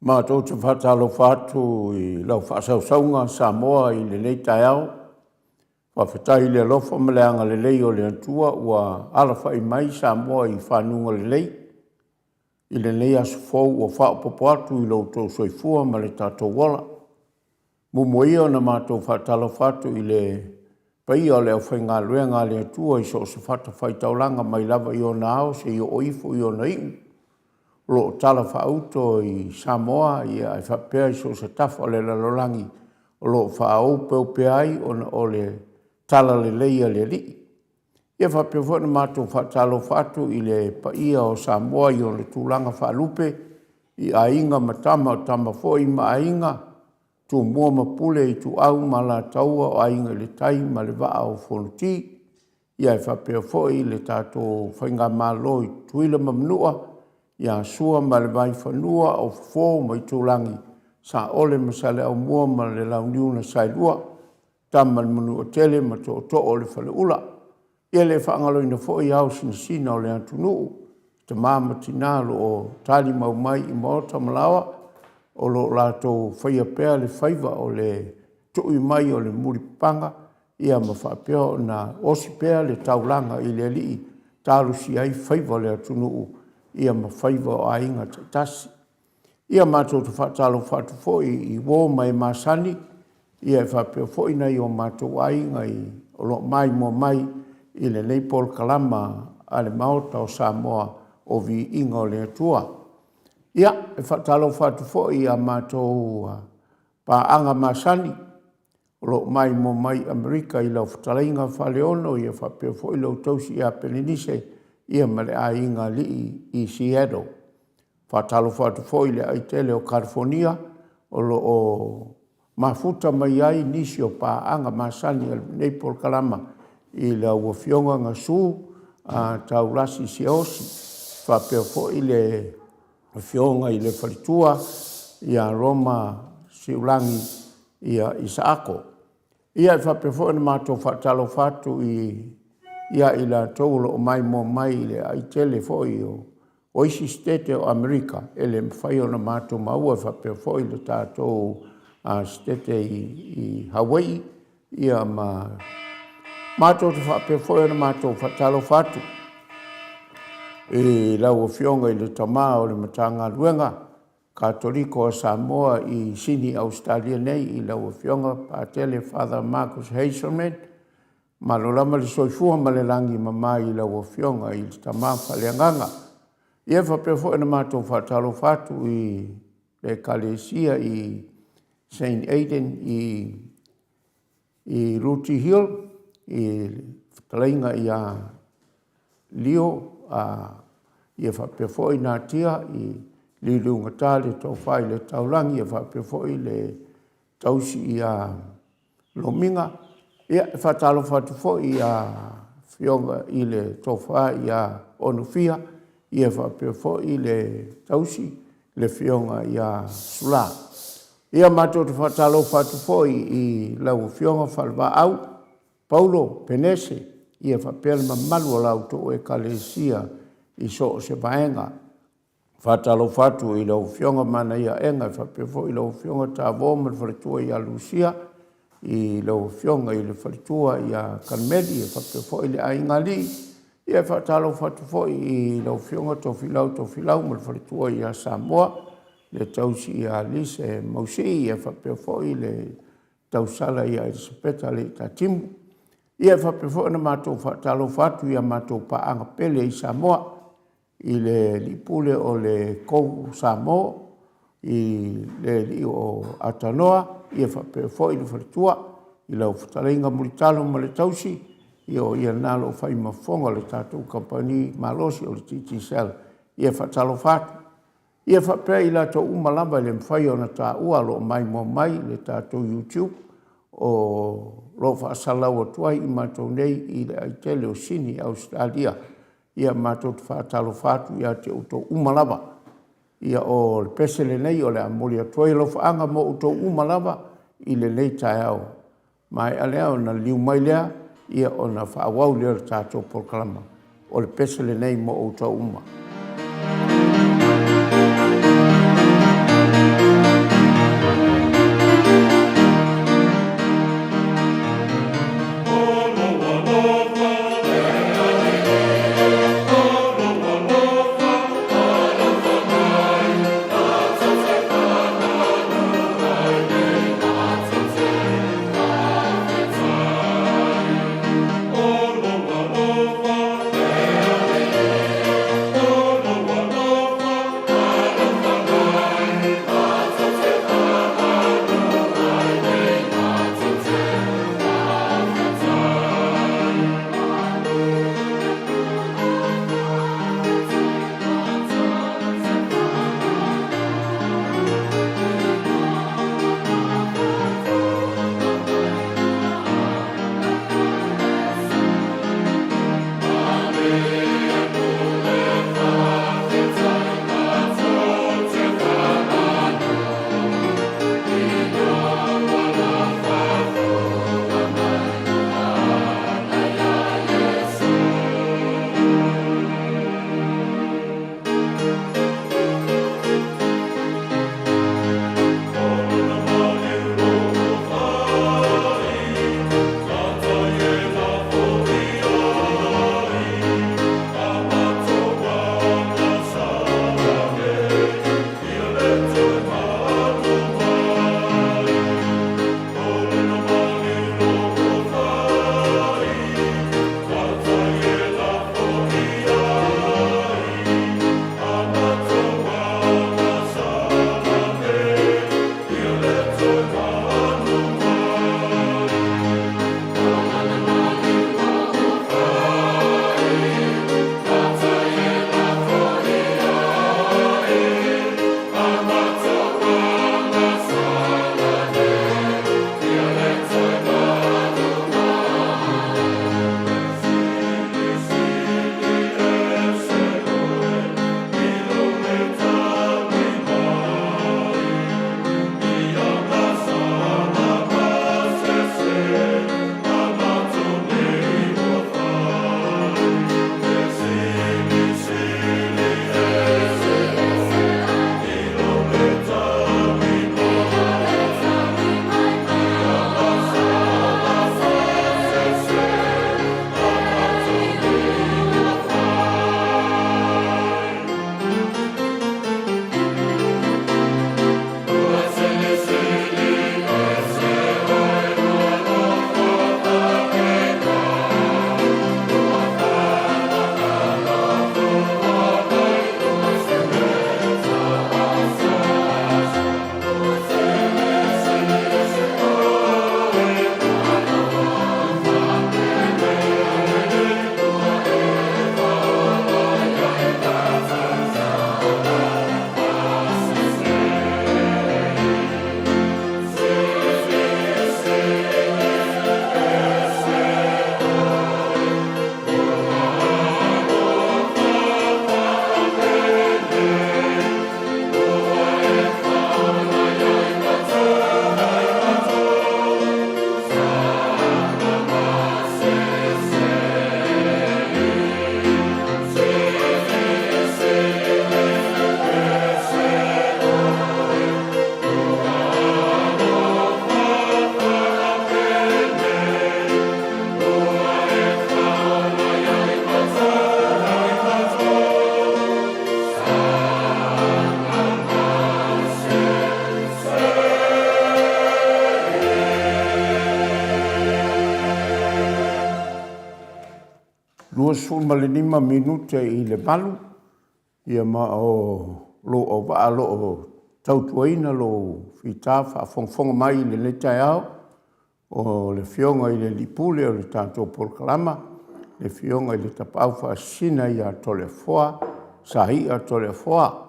Matou te faatalofa atu i lau faasausauga Samoa i lenei taeao. Faafetai i le alofa ma le agalelei o le Atua ua alafai mai Samoa i fanuga lelei i lenei aso fou ua faaopoopo atu i lo outou soifua ma le tatou ola. Muamua ia ona matou faatalofa atu i le paia o le aufaigaluega a le Atua i so o se fatafaitaulaga mai lava i ona ao seia oo ifo i ona iu, o lo o talafaauto i Samoa ae faapea i so o se tafa o le lalolagi o lo o faaopeopea ai ona o le talalelei a le Alii. Ia faapea foi ona matou faatalofa atu i le paia o Samoa i ona tulaga faalupe i Aiga ma Tama, o Tama foi ma Aiga, Tumua ma Pule, Ituau ma Alataua, o Aiga i le Tai ma le Vaa o Fonoti. Ia e faapea foi le tatou Faigamalo i Tutuila ma Manua, ia Sua ma le Vaifanua, o Fofo ma Aitulagi, Saole ma Saleaaumua ma le Launiu na Saelua, Tama a le Manuatele ma Tootoo o le Faleula. Ia e le faagaloina foi ao sinasina o le atunuu, tama ma tina o lo o talimau mai i maota ma laoa o lo o latou faia pea le faiva o le tui mai o le mulipapaga ma faapea ona osi pea le taulaga i le Alii e talosia ai faiva o le atunuu ma faiva o aiga taitasi. Ia matou te faatalofa atu foi i uo ma e masani, e faapea foi nai o matou aiga o lo o maimoa mai i lenei polokalama a le Maota o Samoa o Viiga o le Atua. Ia, e faatalofa atu foi i a matou paaga masani o lo o maimoa mai i Amerika i lau fetalaiga Faleolo faapea foi lou tausi ia Pelenise ma le aiga alii i Seattle. Faatalofa atu foi i le aitele o Kalifonia o lo o mafuta mai ai nisi o paaga masani a lenei polokalama i lau Afioga Gasu Taurasi Siaosi, faapea foi le Afioga i le faletua ia Roma Siulagi Isaako. Ia, e faapea foi ona matou faatalofa atu ia i latou o lo o maimoa mai i le aitele foi o isi Setete o Amerika e le mafai ona matou maua, e faapea foi le tatou Setete i Hawai'i. Ia ma matou te faapea foi ona matou faatalofa atu i lau Afioga i le Tama o le Matagaluega Katoliko a Samoa i Sini Ausetalia nei i lau Afioga Patele Father Marcus Hazelman. Malo lava le soifua ma le lagi e mama i lau Afioga i le Tama Faaleagaga. Ia e faapea foi ona matou faatalofa atu i le Ekalesia i Saint Aidan i Rooty Hill i le fetalaiga ia Leo, ia faapea foi Natia i Liliugata le Tofa i le Taulagi, faapea foi le tausi ia Lomiga. Ia, e faatalofa atu foi i Afioga i le Tofa ia Onofia, ia faapea foi le tausi le Afioga ia Sula. Ia, matou te faatalofa atu foi i lau Afioga Falevaau Paulo Penese, ia faapea le mamalu o la outou Ekalesia i so o se vaega. E faatalofa atu i lau Afioga Manaiaega faapea foi lau Afioga Tavō ma le faletua ia Lusia, i lau Afioga i le faletua ia Kalemeli faapea foi le aigaalii. Ia e faatalofa atu foi i lau Afioga Tofilau Tofilau ma le faletua ia Samoa, le tausi ia Lise Mausii faapea foi le tausala ia Elisapeta Leiatatimu. Ia e faapea foi ona matou faatalofa atu i a matou paaga pele i Samoa, i le alii pule o le Go Samoa, i le alii o Atanoa, ia faapea foi le faletua i lau fetalaiga Mulitalo ma le tausi, ia o ia lena o lo o fai ma fofoga o le tatou kamupani malosi o le Digicel. Ia e faatalofa atu. Ia faapea i latou uma lava e le mafai ona taua o lo o maimoa mai i le tatou YouTube o lo o faasalalau atu ai i matou nei i le aitele o Sini, Ausetalia. Ia matou te faatalofa atu ia te outou uma lava. Ia o le pese lenei o le a momoli atu ai alofaaga mo outou uma lava i lenei taeao. Maea lea ona liliu mai lea, ia ona faaauau lea o le tatou polokalama. O le pese lenei mo outou uma. 25 minute i le 8, ia ma o lou auvaa o lo o tautuaina lou fita faafogafoga mai i lenei taeao, o le Afioga i le Alii Pule o le tatou Polokalama, le Afioga i le Tapaau Faasisina ia Toleafoa Saia Toleafoa.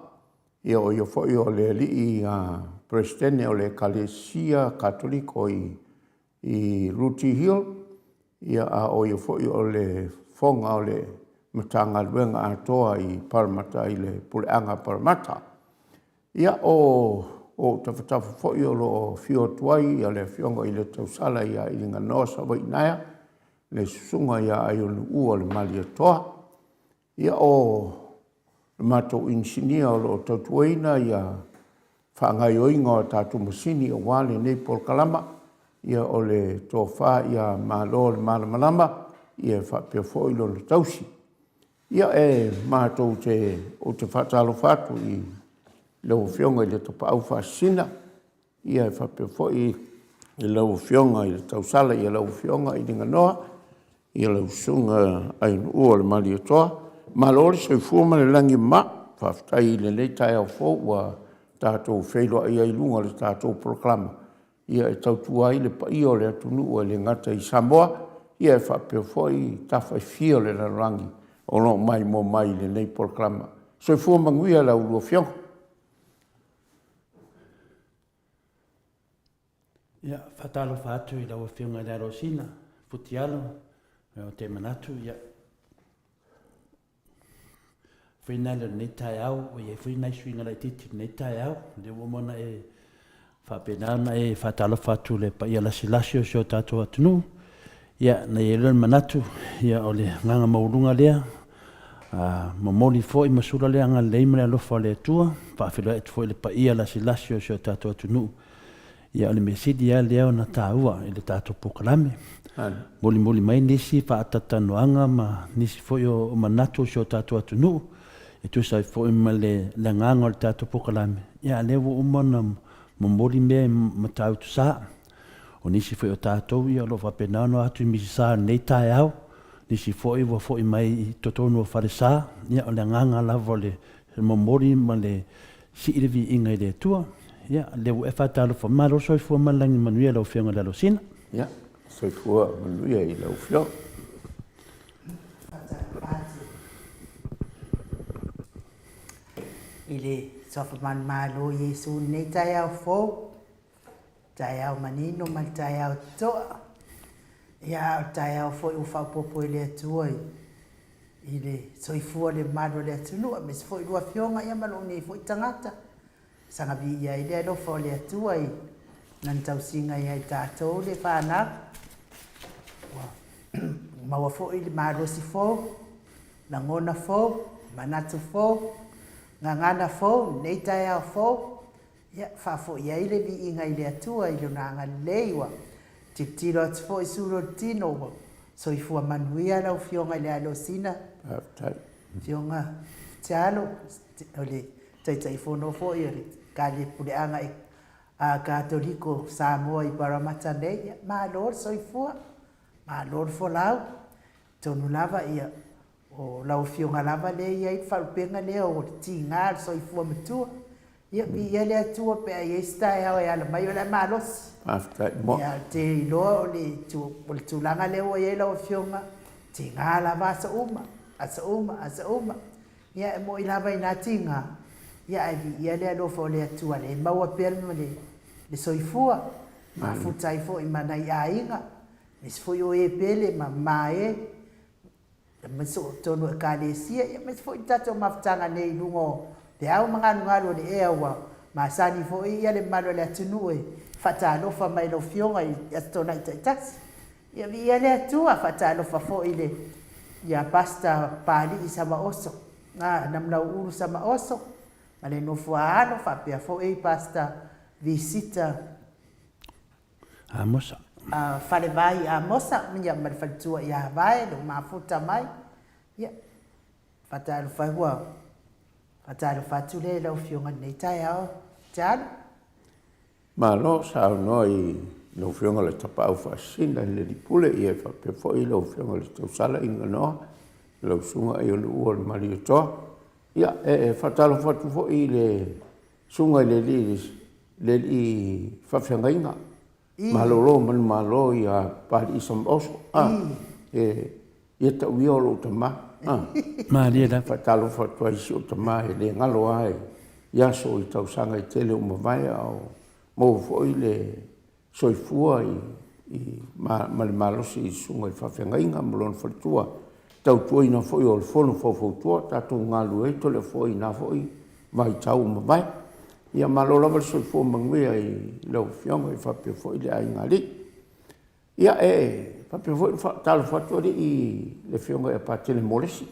Ia o ia foi o le Alii Peresetene o le Ekalesia Katoliko i Rooty Hill, ia a o ia foi o le Fofoga o le Matagaluega atoa i Paromata i le Puleaga a Paromata. Ia o ou tafatafa foi o lo o afio atu ai le Afioga i le Tausala ia Iliganoa Savaiinaea, le Susuga ia Aionuua o le Malietoa. Ia o le matou inisinia o lo o tautuaina ia faagaoioiga o tatou masini aua lenei polokalama, ia o le tofa ia Malo le Malamalama, ia faapea foi lona tausi. Ia e matou te ou te faatalofa atu i lau Afioga i le Tapaau Faasisina, ia e faapea foi i lau Afioga i le Tausala ia lau Afioga Iliganoa, ia lau Susuga Ainuua o le Malietoa. Malo le soifua ma le lagi e mama, faafetai i lenei taeao fou ua tatou feiloai ai i luga o le tatou polokalama e tautua ai le paia o le atunuu e le gata i Samoa, ae faapea foi tafa e fia o le lalolagi o lo o maimoa mai i lenei polokalama. Soifua manuia la oulua Afioga. Ia, faatalofa atu i lau Afioga i le Alosina, Futialo, ou te manatu, ia, Fuainale o lenei taeao, ua i ai foi nai suiga laitiiti i lenei taeao, lea ua uma ona e faapena ona e faatalofa atu i le paia lasilasi o si o tatou atunuu. Ia, na i ai loa le manatu, ia, o le agaga maualuga lea, a momoli foi ma sula le agalelei ma le alofa o le Atua, faafeiloai atu foi i le paia lasilasi o si o tatou atunuu. Ia, o le mea sili lava lea ona taua i le tatou polokalame. Molimoli mai nisi faatalatalanoaga ma nisi foi o manatu o si o tatou atunuu e tusa ai foi ma le agaga o le tatou polokalame. Ia, a o lea ua uma ona momoli mea i Matautusa. O nisi foi o tatou o lo o faapena ona o atu i Misasa i lenei taeao, nisi foi ua foi mai i totonu o falesa. Ia, o le agaga lava o le momoli ma le sii le viiga i le Atua. Ia, lea ua e faatalofa, malo le soifua ma le lagi manuia i lau Afioga i le Alosina. Ia, soifua manuia i lau Afioga. I le suafa manumalo o Iesu i lenei taeao fou, taeao manino ma le taeao totoa, ia a o le taeao foi ua faaopoopo e le Atua i i le soifua le mamalu o le atunuu aemaise foi lua afioga ia ma lou nei foi tagata. Saga viia ai le alofa o le Atua i lana tausiga ia i tatou le fanau. Ua maua foi le malosi fou, lagona fou, manatu fou, gagana fou i lenei taeao fou. Ia, faafoi ai le viiga i le Atua i Lona agalelei, ua tilotilo atu foi sulu o le tino, ua soifua manuia lau Afioga i le Alosina, Faafetai. Afioga Tialo, o le Taitaifono foi o le Kalepuleaga a Katoliko Samoa i Parramatta nei. Ia, malo le soifua, malo le folau. Atonu lava, ia, O lau Afioga lava lea e i ai le faalupega lea o le tiga o le soifua matua. Ia, viia le Atua pe a i ai se taeao e ala mai o le a malosi. Faafetai mo. Ia, ou te iloa o le, o le tulaga lea ua i ai lau Afioga, tiga lava aso uma, aso uma, aso uma. Ia, e moni lava i na tiga, ia ae viia le alofa o le Atua lea e maua pea le, le soifua, mafuta ai foi ma nai aiga, aemaise foi o e pele ma ma e. Aemaise o totonu o Ekalesia, aemaise foi le tatou mafutaga nei i luga o peau ma galugalu o le ea ua masani foi le mamalu o le atunuu e faatalofa mai i lau Afioga i Aso Toonai taitasi. Ia viia le Atua, faatalofa foi i le ia Pastor Papalii Samaoso, Namulauulu Samaoso ma le nofo a alo faapea foi Pastor Visita Amosa. Falevai Amosa, ia ma le faletua ia Vae, le mafuta mai. Ia, faatalofa ai ua faatalofa atu lea i lau Afioga i lenei taeao te alu. Malo saunoa i lau Afioga i le Tapaau Faasisina i le Alii Pule, ia faapea foi lau Afioga i le Tausala Iganoa. lau Susuga Ionuua le Malietoa. Ia, e faatalofa atu foi i le Susuga i le alii, le alii faafeagaiga, malolo manumalo ia Papalii Samaoso, a, e, ia tau ia o lou tama, a. Malie lava. Faatalofa atu ai i si ou tama e le galo lava i aso i tausaga e tele ua mavae a o maua foi le soifua ma le malosi i susuga i faafeagaiga ma lona faletua, tautuaina foi o le Fono Faufautua tatou galulue ai Toleafoa i na foi vaitau ua mavae. Ia malo lava le soifua manuia i lau Afioga faapea foi le aiga alii. Ia, e faapea foi ona faatalofa atu alii i le Afioga ia Patele Molesi,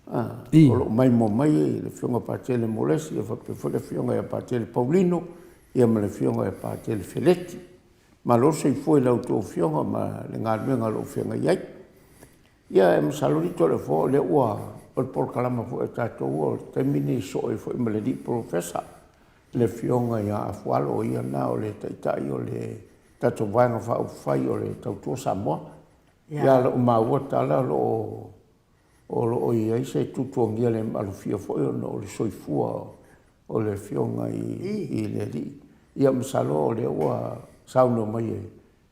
o lo o maimoa mai le Afioga Patele Molesi, e faapea foi le Afioga ia Patele Paulino ma le Afioga ia Patele Feleti. Malo le soifua i la outou afioga ma le galuega o lo o feagai ai. Ia, e masalo alii Toleafoa o lea ua, o le polokalama foi a tatou o le taimi lenei e sosoo ai foi ma le alii Polofesa, le Afioga ia Afualo, o ia lena o le Taitai o le tatou Vaega Faaupufai o le Tautua Samoa. Ia, o lo o maua tala o lo o o lo o i ai se tuatuagia le maalofia foi ona o le soifua o le Afioga i le Alii. Ia masalo o lea ua saunoa mai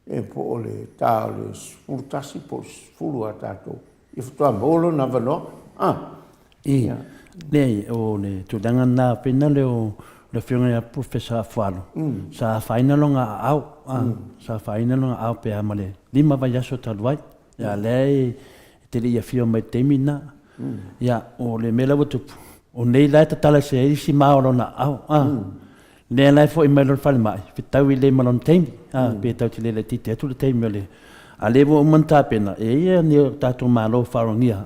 e po o le ta o le 11 po o le 10 a tatou, ia faatoa maua lona avanoa. Ah. Ia, leai, o le tulaga lena, pei na lea o le Afioga ia Professor Afualo, sa afaina lona aao, sa afaina lona aao pe a ma le 5 vaiaso talu ai. Ia, lea e te le i afio mai i le taimi lena. Ia, o le mea la ua tupu, o nei la e tatala ese ai isi ma o lona aao. A. Lea la e foi mai loa i le falemai, fetaui lelei ma lona taimi. A, pe tatou te le laitiiti atu le taimi o le... A lea ua uma ona tapena, e i ai ni o tatou malo faaaloalogia,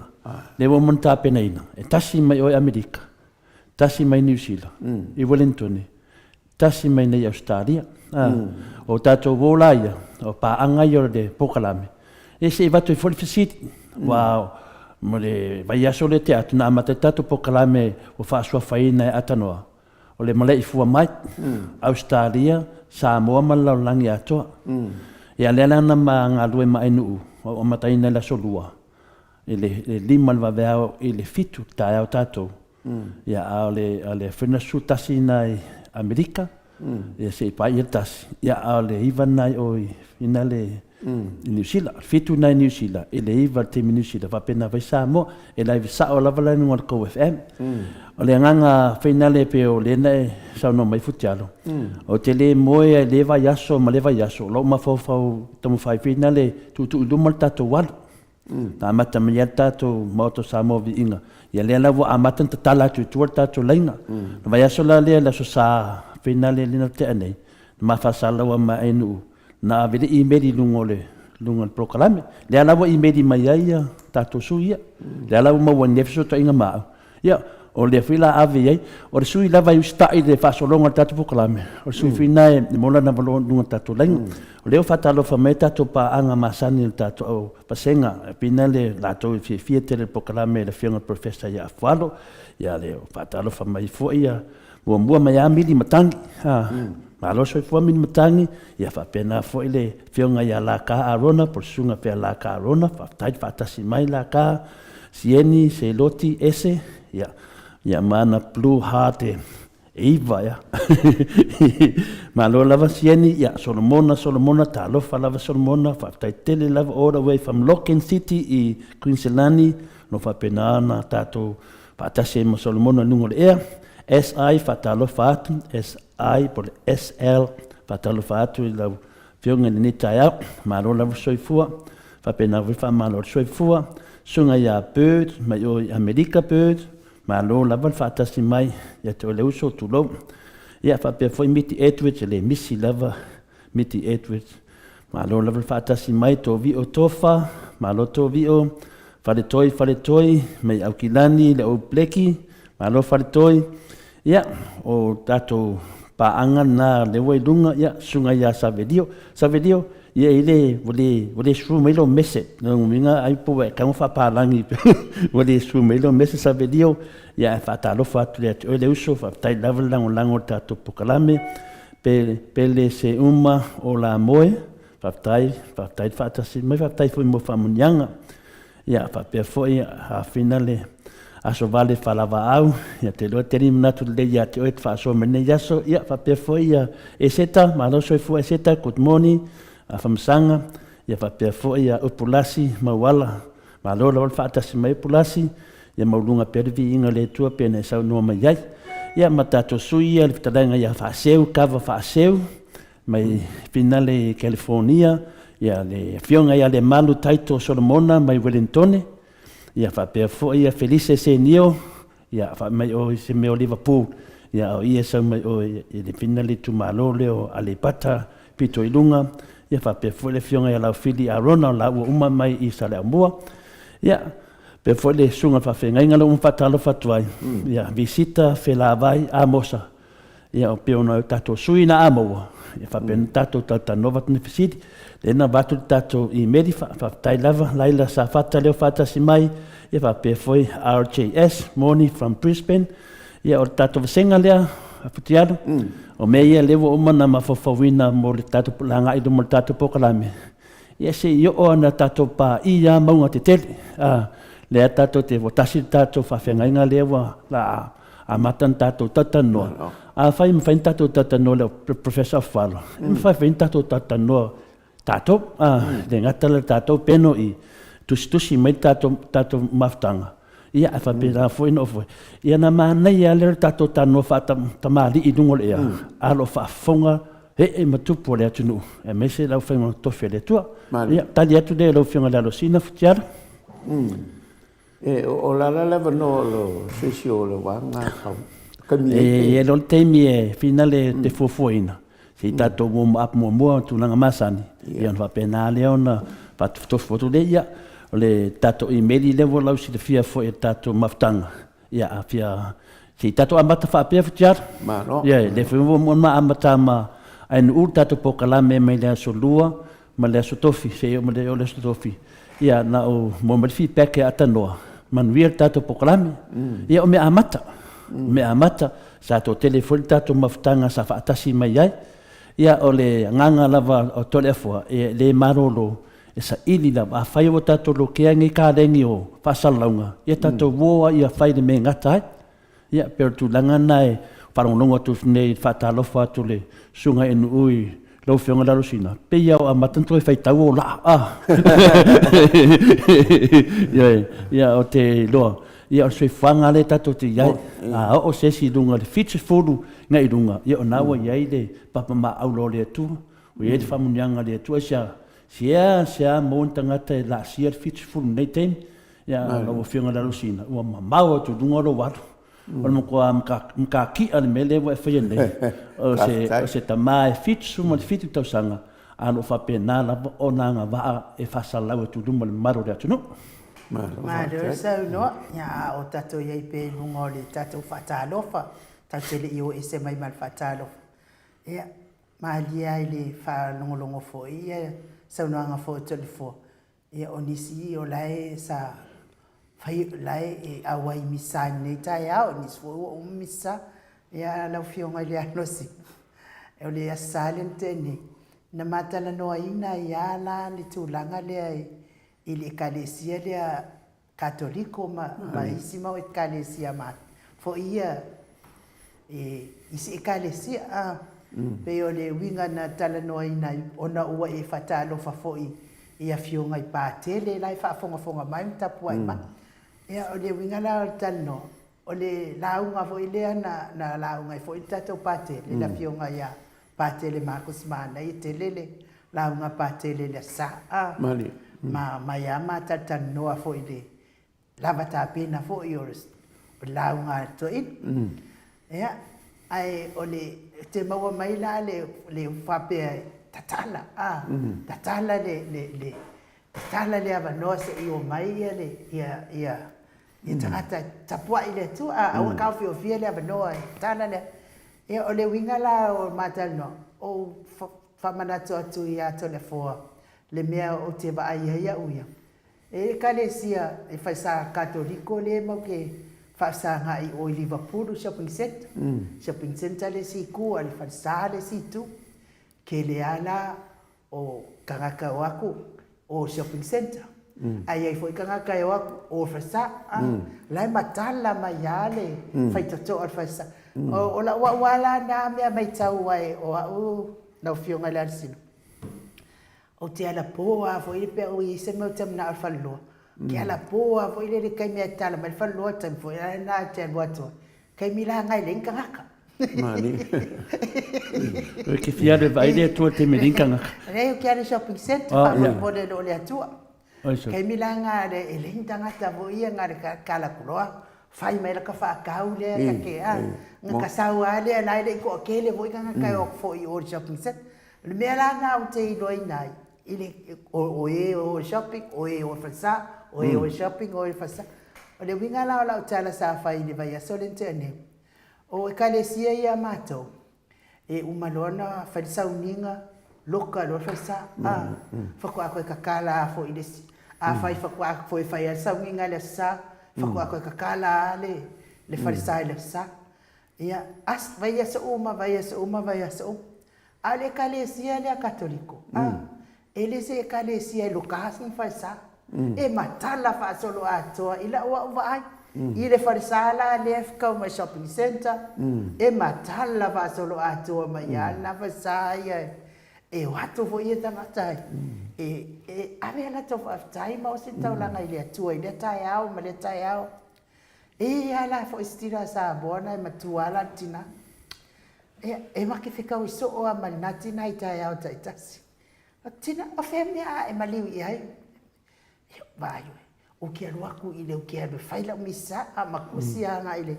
lea ua uma ona tapenaina, e tasi mai o i Amerika, tasi mai Niu Sila, i Uelinitone, tasi mai nei Ausetalia. O tatou uo la ia, o paaga ia o le polokalame, ia se i avatu ai foi le fesili. Aua mo le vaiaso lea tea atu na amata ai le tatou polokalame ua faasuafaina e Atanoa, o le Malaeifua mai, Ausetalia, Samoa ma le lalolagi atoa. Ia lea la na ma galue ma Ainuu, ua amataina i le aso Lua, i le 5 i le vaveao i le 7 i le taeao tatou. Ia, a o le, a le 71 na i Amerika, ia se i paia le tasi, ia, a o le 9 na i o i, ina le, i Niu Sila. 7 na i Niu Sila, i le 9 i le taimi Niu Sila, faapena foi Samoa. E live sao lava la i luga o le tou FM. O le agaga fainale pei o lea na e saunoa mai Futialo, ou te le moe i lea vaiaso ma lea vaiaso, o lou mafaufau taumafai fainale tuutuu i luma le tatou alu. Na amata mai ai le tatou Maota o Samoa Viiga, ia lea la ua amata ona tatala atu i tua le tatou laina. Le vaiaso la lea i le Aso Sa fainale lea na tea nei, na ma faasalalau ma Ainuu, na ave le imeli i luga o le luga o le polokalame. Lea la ua imeli mai ai ia tatou sui ia. Lea la ua maua ai nei fesootaiga ma au. Ia, o lea foi la ave i ai. O le sui lava e usitai i le faasologa o le tatou polokalame, o le sui foi lena e maua lana avanoa i luga o le tatou laina. O lea ua faatalofa mai tatou paaga masani o le tatou vasega, e pei na le latou e fiafia tele i le polokalame i le Afioga i le Professor ia Afualo, ia le faatalofa mai foi ia muamua mai lava Mili Matangi. Malo le soifua Mili Matangi, ia faapena foi le Afioga ia Laka Arona po o le Susuga pea Laka Arona, faafetai le faatasi mai Laka, Sieni, Seiloti, Ese, ia, ia ma ana Blue Heart e iva ea. Malo lava Sieni, ia Solomona, Solomona, talofa lava Solomona, faafetai tele lava all the way from Logan City i Queensland, lo faapena ona tatou faatasi ai ma Solomona i luga o le ea. SI, faatalofa atu, SI po o le SL, faatalofa atu i lau Afioga i lenei taeao, malo lava le soifua, faapena foi faamalo le soifua. Susuga ia Bird, mai o i Amerika Bird, malo lava le faatasi mai ia te oe le uso, tulou. Ia faapea foi Miti Edwards, e le misi lava Miti Edwards. Malo lava le faatasi mai Tovio Tofa, malo Tovio, Faletoi Faletoi, mai Aukilani, le Old Blackie, malo Faletoi. Ia, o tatou paaga na lea ua i luga, ia, susuga ia Savelio. Savelio, ia e le, ua le, ua le sue mai lou mese. Lona uiga ai po ua e tago faapalagi, ua le sue mai lou mese Savelio. Ia, ae faatalofa atu ia te oe le uso, faafetai lava le lagolago i le tatou polokalame. Pe, pele se uma o la moe, faafetai, faafetai le faatasi mai, faafetai foi mo faamanuiaga. Ia, faapea foi afina le aso vale faalavaau, ia te iloa tele manatu lelei ia te oe te faasoa mai nei aso. Ia, faapea foi ia Eseta, malo soifua Eseta, good morning, Afamasaga, ia faapea foi ia Upulasi Mauala, malo lava le faatasi mai Upulasi, ia maualuga pea le viiga o le Atua pei ona e saunoa mai ai. Ia ma tatou sui ia le fetalaiga ia Faaseu, Kava Faaseu, mai Finale i California, ia le afioga ia Lemalu Taito Solomona mai Welentone, ia faapea foi ia Felise Senio, ia fai mai o se mea o Liverpool, ia o ia sau mai o i le Finale itumalo lea o Aleipata pito i luga, ia faapea foi le afioga ia Laufili Arona o la ua uma mai i Saleaaumua. Ia faapea foi le susuga faafeagaiga lea ua faatalofa atu ai, ia Visita Felavai Amosa. Ia, pei ona o tatou sui na a maua, ia faapea na tatou talatalanoa avatu ni fesili. Lea na avatu le tatou imeli, faafetai lava Laila Safata lea ua faatasi mai, ia faapea foi RJS, Morning from Brisbane. Ia o le tatou vasega lea, Futialu, o mea ia lea ua uma ona mafaufauina mo le tatou agai i luma o le tatou polokalame. Ia se i oo ana tatou pa'i lava mauga tetele, a, lea tatou te, ua tasi le tatou faafeagaiga lea ua la amata ona tatou talatalanoa. Afai e mafai ona tatou talatalanoa le Professor Afualo, e mafai foi ona tatou talatalanoa tatou, a, le gata la le tatou peno i tusitusi mai le tatou, tatou mafutaga, ia ae faapena foi ona oo foi. Ia na manaia lava lea o le tatou talanoa faatamalii i luga o le ea, a o lo o faafofoga ee ma tupu o le atunuu, aemaise le aufaiga tofi a le Atua. Ia, tali atu lea i lau Afioga i le Alosina Futiala. E, o le a la le avanoa o lo se isi o le vaega kau taimi ai pe? E i ai loa le taimi e finale te fuafuaina, se i tatou warm up muamua i tulaga masani, ia ona faapena lea ona faatofutofu atu lea, ia, o le tatou imeli lea ua lausilafia foi e le tatou mafutaga, Ia, a fia, se i tatou amata faapea Futialo. Malo. Ia, lea foi ua uma amata ma ANU le tatou polokalame mai le aso Lua ma le aso Tofi, seia oo mai le aso Tofi. Ia, na o maua mai le feedback e aatanoa, manuia le tatou polokalame. Ia, o mea amata, o mea amata, sa toatele foi le tatou mafutaga sa faatasi mai ai. Ia, o le agaga lava o Toleafoa, e le malolo, E saili lava. Afai ua tatou lokea nei kaleni o faasalalauga, ia tatou o lava ia fai le mea e gata ai. Ia, pei o le tulaga lena e faalogologo atu nei i le faatalofa atu le Susuga i NU i lau Afioga Lalosina, pei lava ua amata ona toe faitau ou laa. Ah! Ioe, ia ou te iloa, ia o le soifuaga lea tatou te i ai. A oo se isi i luga i le 70 agai i luga, ia o lena ua i ai le papamaaulo o le Atua, ua i ai le faamanuiaga a le Atua. Aisea? Sea, sea maua ni tagata e laasia le 70 i lenei taimi. Ia, lau Afioga i le Alosina, ua mamao atu i luga lou alu. O le matua matakia le mea lea ua e faia nei. O se, o se tama e 77 tausaga, a o lo o faapena lava ona agavaa e faasalalau atu i luma o le mamalu o le atunuu. Malo le saunoa. Ia, a o tatou i ai pea i luga o le tatou faatalofa, tatou te le i o ese mai ma le faatalofa. Ia, Malie ai le faalogologo foi ia saunoaga foi o Toleafoa, ia o nisi o la e sa fai, la e auai i misa i lenei taeao, o nisi foi ua uma misa. Ia lau Afioga i le Alosina, o le Aso Sa lea na tea nei, na ma talanoaina ai lava la le tulaga lea i le Ekalesia lea Katoliko ma, ma isi mau Ekalesia ma foi ia e isi Ekalesia, a. Pei o le uiga na talanoaina ai, ona ua e faatalofa foi i afioga i Patele la e faafogafoga mai ma tapuai mai. Ia, o le uiga la o le talanoa, o le lauga foi lea na, na lauga ai foi le tatou Patele, le afioga ia Patele Marcus Manaia tele le lauga a Patele i le Aso Sa, a. Ma mai lava ma talatalanoa foi i le lava tapena foi o le lauga a le toeaina. Ia, ae o le, te maua mai la le, le faapea tatala, a, tatala le, le, le, tatala le avanoa se i omai ia le, ia, ia, ia tagata e tapuai i le Atua, a, aua taofiofia le avanoa e tatala le, ia o le uiga la o ma talanoa, ou faamanatu atu ia Toleafoa le mea ou te vaai ai au ia, E Ekalesia e falesa Katoliko lea mau ke faasaga i o i Liverpool Shopping Centre. Shopping Centre le isi itu a le falesa le isi itu. Kele a la o tagata o aku o Shopping Centre. Ae i ai foi tagata e o atu, o le falesa, a, la e matala mai lava le faitotoa o le falesa. O lau au lava la na mea matau ai o au lau Afioga i le Alosina, ou te alapo lava foi pe a ua i ai se mea ou te manao i le faleloa, ou te alapo lava foi lea i le taimi e tatala mai le faleloa, le taimi foi la lena ou te alu atu ai, taimi la lena e leai ni tagata. E te fia alu e vaai le Atua i le taimi e leai ni tagata. Leai, ou te alu i le shopping centre faamolemole i lo le Atua. Taimi la lena e leai ni tagata foi ia na o le ta alu atu loa fai mai laka faatau lea ta te a, ona ta sau lava lea la e le i toatele foi tagata e o atu foi i o i le shopping centre. O le mea la lena ou te iloaina ai, i le, o e o i le shopping, o e o i le falesa, o e o i le shopping, o e o i le falesa. O le uiga la o lau tala sa fai i le vaiaso lea na tea nei, o Ekalesia ia a matou, e uma loa ona fai le sauniga, loka loa le falesa, a, faatoa toe tatala lava foi i le isi. Afai faatoa toe fai lava le sauniga i le Aso Sa, faatoa toe tatala lava le falesa i le Aso Sa. Ia, as, vaiaso uma, vaiaso uma, vaiaso uma. A o le Ekalesia lea Katoliko, a, e le se Ekalesia e loka ni falesa. E matala faasoloatoa i lau au vaai i le falesa la lea e kau mai shopping centre, e matala faasoloatoa mai lava lena falesa ia e o atu foi ia tagata e e ave a latou faafetai ma ositaulaga i le Atua i lea taeao ma lea taeao. E a la foi si tina Samoa na e matua lava la le tina. Ia, e ma te fetaui soo lava ma lena tina i taeao taitasi. Tina, o fea mea a e maliu i ai? Ia, vaai oe, ou te alu atu i le, ou te alu e fai lau misa a ma tusi agai i le,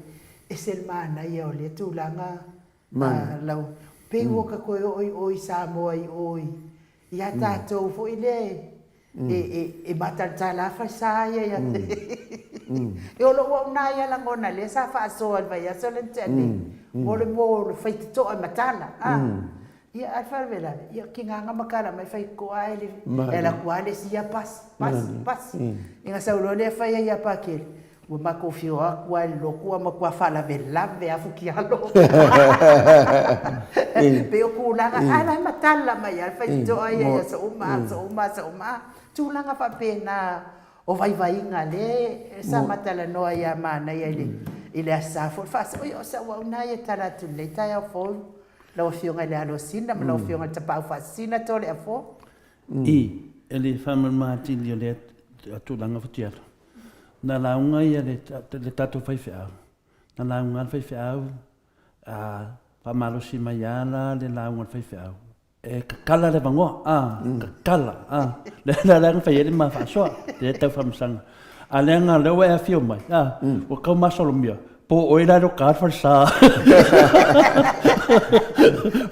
ese le manaia o lea tulaga lau, pei ua ta toe oo i o i Samoa i o i, ia tatou foi lea e, e matalatala falesa ia ia te. O lou au na ia lagona lea sa faasoa i le vaiaso lea na tea nei, mo le mo le faitotoa e matala, a. Ia, a o le faalavelave, ia, tiga na matala mai faitotoa ae le, e alu atu lava le isi ia pasi, pasi, pasi. Ia na sau loa lea fai ai ia Pakele, Ua matou afio atu lava i le lotu a matua faalavelave lava futialo. Pei o tulaga, a la e matala mai lava le faitotoa ia i aso uma, aso uma, aso uma. A, tulaga faapena o vaivaiga lea sa ma talanoa ia Manaia i le i le Aso Sa foi. Faasao, ia o sau au lena ia e tala atu i lenei taeao fou, lau Afioga i le Alosina ma lau Afioga i le Tapaau Faasisina Toleafoa. I, e le faamalama atili o lea tulaga futialo. Na lauga ia le, le tatou faifeau, na lauga le faifeau, a faamalosi mai a la le lauga a le faifeau, e kakala le vangoa, a, kakala, a. Le la la na fai ai le ma faasoa, le tau faamasaga. A leaga lea ua e afio mai, a, ua tau masalomia, Po o oe la e loka le falesa.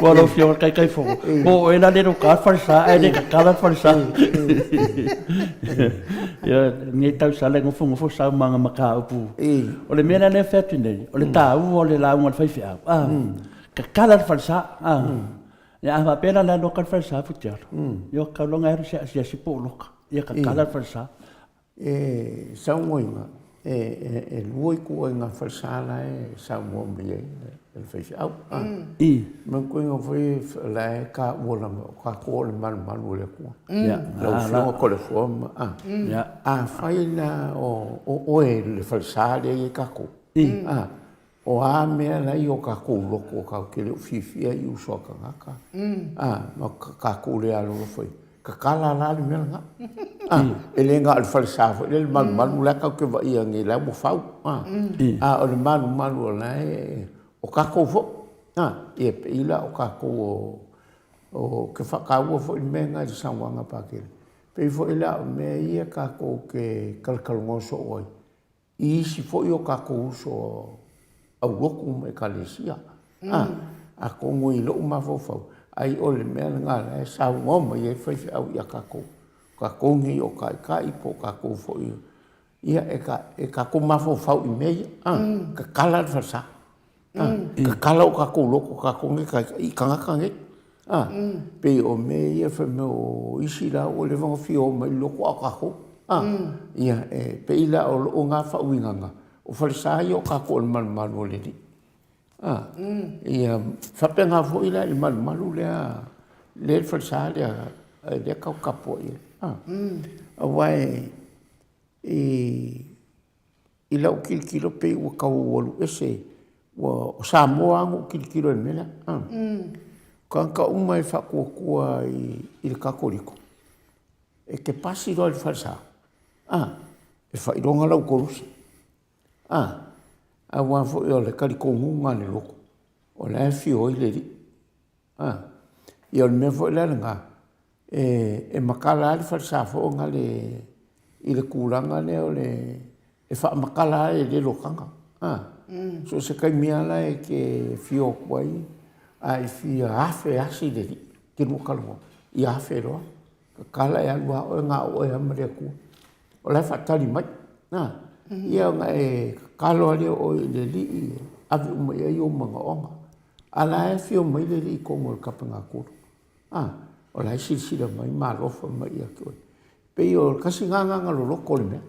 Ua lau Afioga i le Taitaifono, po o oe la le loka le falesa ae le tatala le falesa. Ia, lenei tausaga e nofonofo saumaga mataupu. O le mea la lea e fai atu nei, o le taua o le lauga a le faifeau, a, tatala le falesa, a. Ia a faapea la o le a loka le falesa Futialo, ia ua tatau loa ona e alu e asiasi po o loka, ia tatala le falesa. E saunoaina, e lua ituaiga falesa la e saunoa mai ai le faifeau. Manatua foi o la e taua lava, o tatou o le malumalu o le Atua. Lau Afioga Toleafoa ma, afai la o oe le falesa lea e i ai tatou, O a mea la e i o tatou loto tatou te le o fiafia i uso a tagata, a, ma tatou le alolofa i, tatala la le mea lena. A, e le na o le falesa foi lea le malumalu la tatou te vaaia nei la ua fau, a, a o le malumalu o la e, o tatou foi, a, ia pei la o tatou o, o, ke faataua foi le mea lena i le saunoaga a Pakele, pei foi la o mea ia tatou te talatalanoa soo ai, i isi foi o tatou uso aulotu ma Ekalesia. A, atonu i lou mafaufau, ai o le mea lena la e saunoa mai ai faifeau ia tatou, tatou nei o taitai po o tatou foi, ia e, e tatou mafaufau i mea ia, a, tatala le falesa. Tatala o tatou loto, tatou nei i tagata nei. A, pei o mea ia fai mai o isi la ua leva ona fia o mai i le loto a o tatou. A, ia, e pei la o lou na faauigaga, o falesa ia o tatou o le malumalu o le Alii. A, ia, faapena foi la i le malumalu lea, lea i le falesa lea, lea tatou te tapuai ai. Aua e i lau tilotilo pei ua tau alu ese, ua o Samoa lava na ou tilotilo ai i le mea lea. O tagata uma e faatuatua i le Katoliko, e te pasi loa i le falesa, e faailoga lau koluse. Aua foi o le talitonuga a le loto, o la e afio ai le Alii. Ia o le mea foi la lena, e matala lava le falesa foi lena i le tulaga lea o le… e faamatala lava e le lotaga. So o se taimi lava la e te afio atu ai a e fia afe asi le Alii, e te lua talanoa, ia afe loa, tatala e alu lava oe na o oe lava ma le Atua. O la e faatali mai. Ia ona e tatalo lava lea o oe i le Alii e ave uma i ai ou manaoga. A o la e afio mai le Alii i totonu o le Tapenakulu, o la e silasila mai ma alofa mai ia te oe. E pei o le tasi lena agaga loloto o le mea,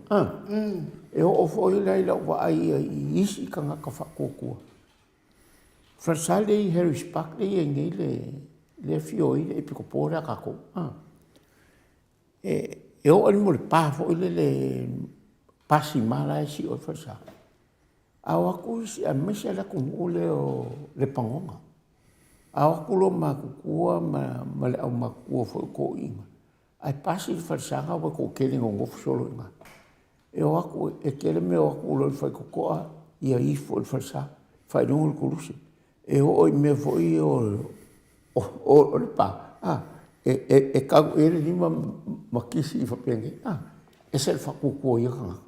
e oo foi la i lau vaai i isi tagata faatuatua. Falesa lea i Harris Park lea e i ai nei lea e afio ai le Epikopo lea a tatou, e oo i le pa foi lele, pa sima la e sio ai le falesa. A o atu isi, aemaise le atunuu lea o Lepagoga, a o atu loomatutua ma le aumatutua foi o toeaiina, ae pasi le falesa lena ua toatele ina nonofo solo i ina. E o atu, e tele mea e o atu loa i le faitotoa ia ifo i le falesa, faailoga le koluse. E oo i mea foi ia o le pa, e tau i ai le lima ma kisi faapenei, e ese le faatuatua o ia tagata.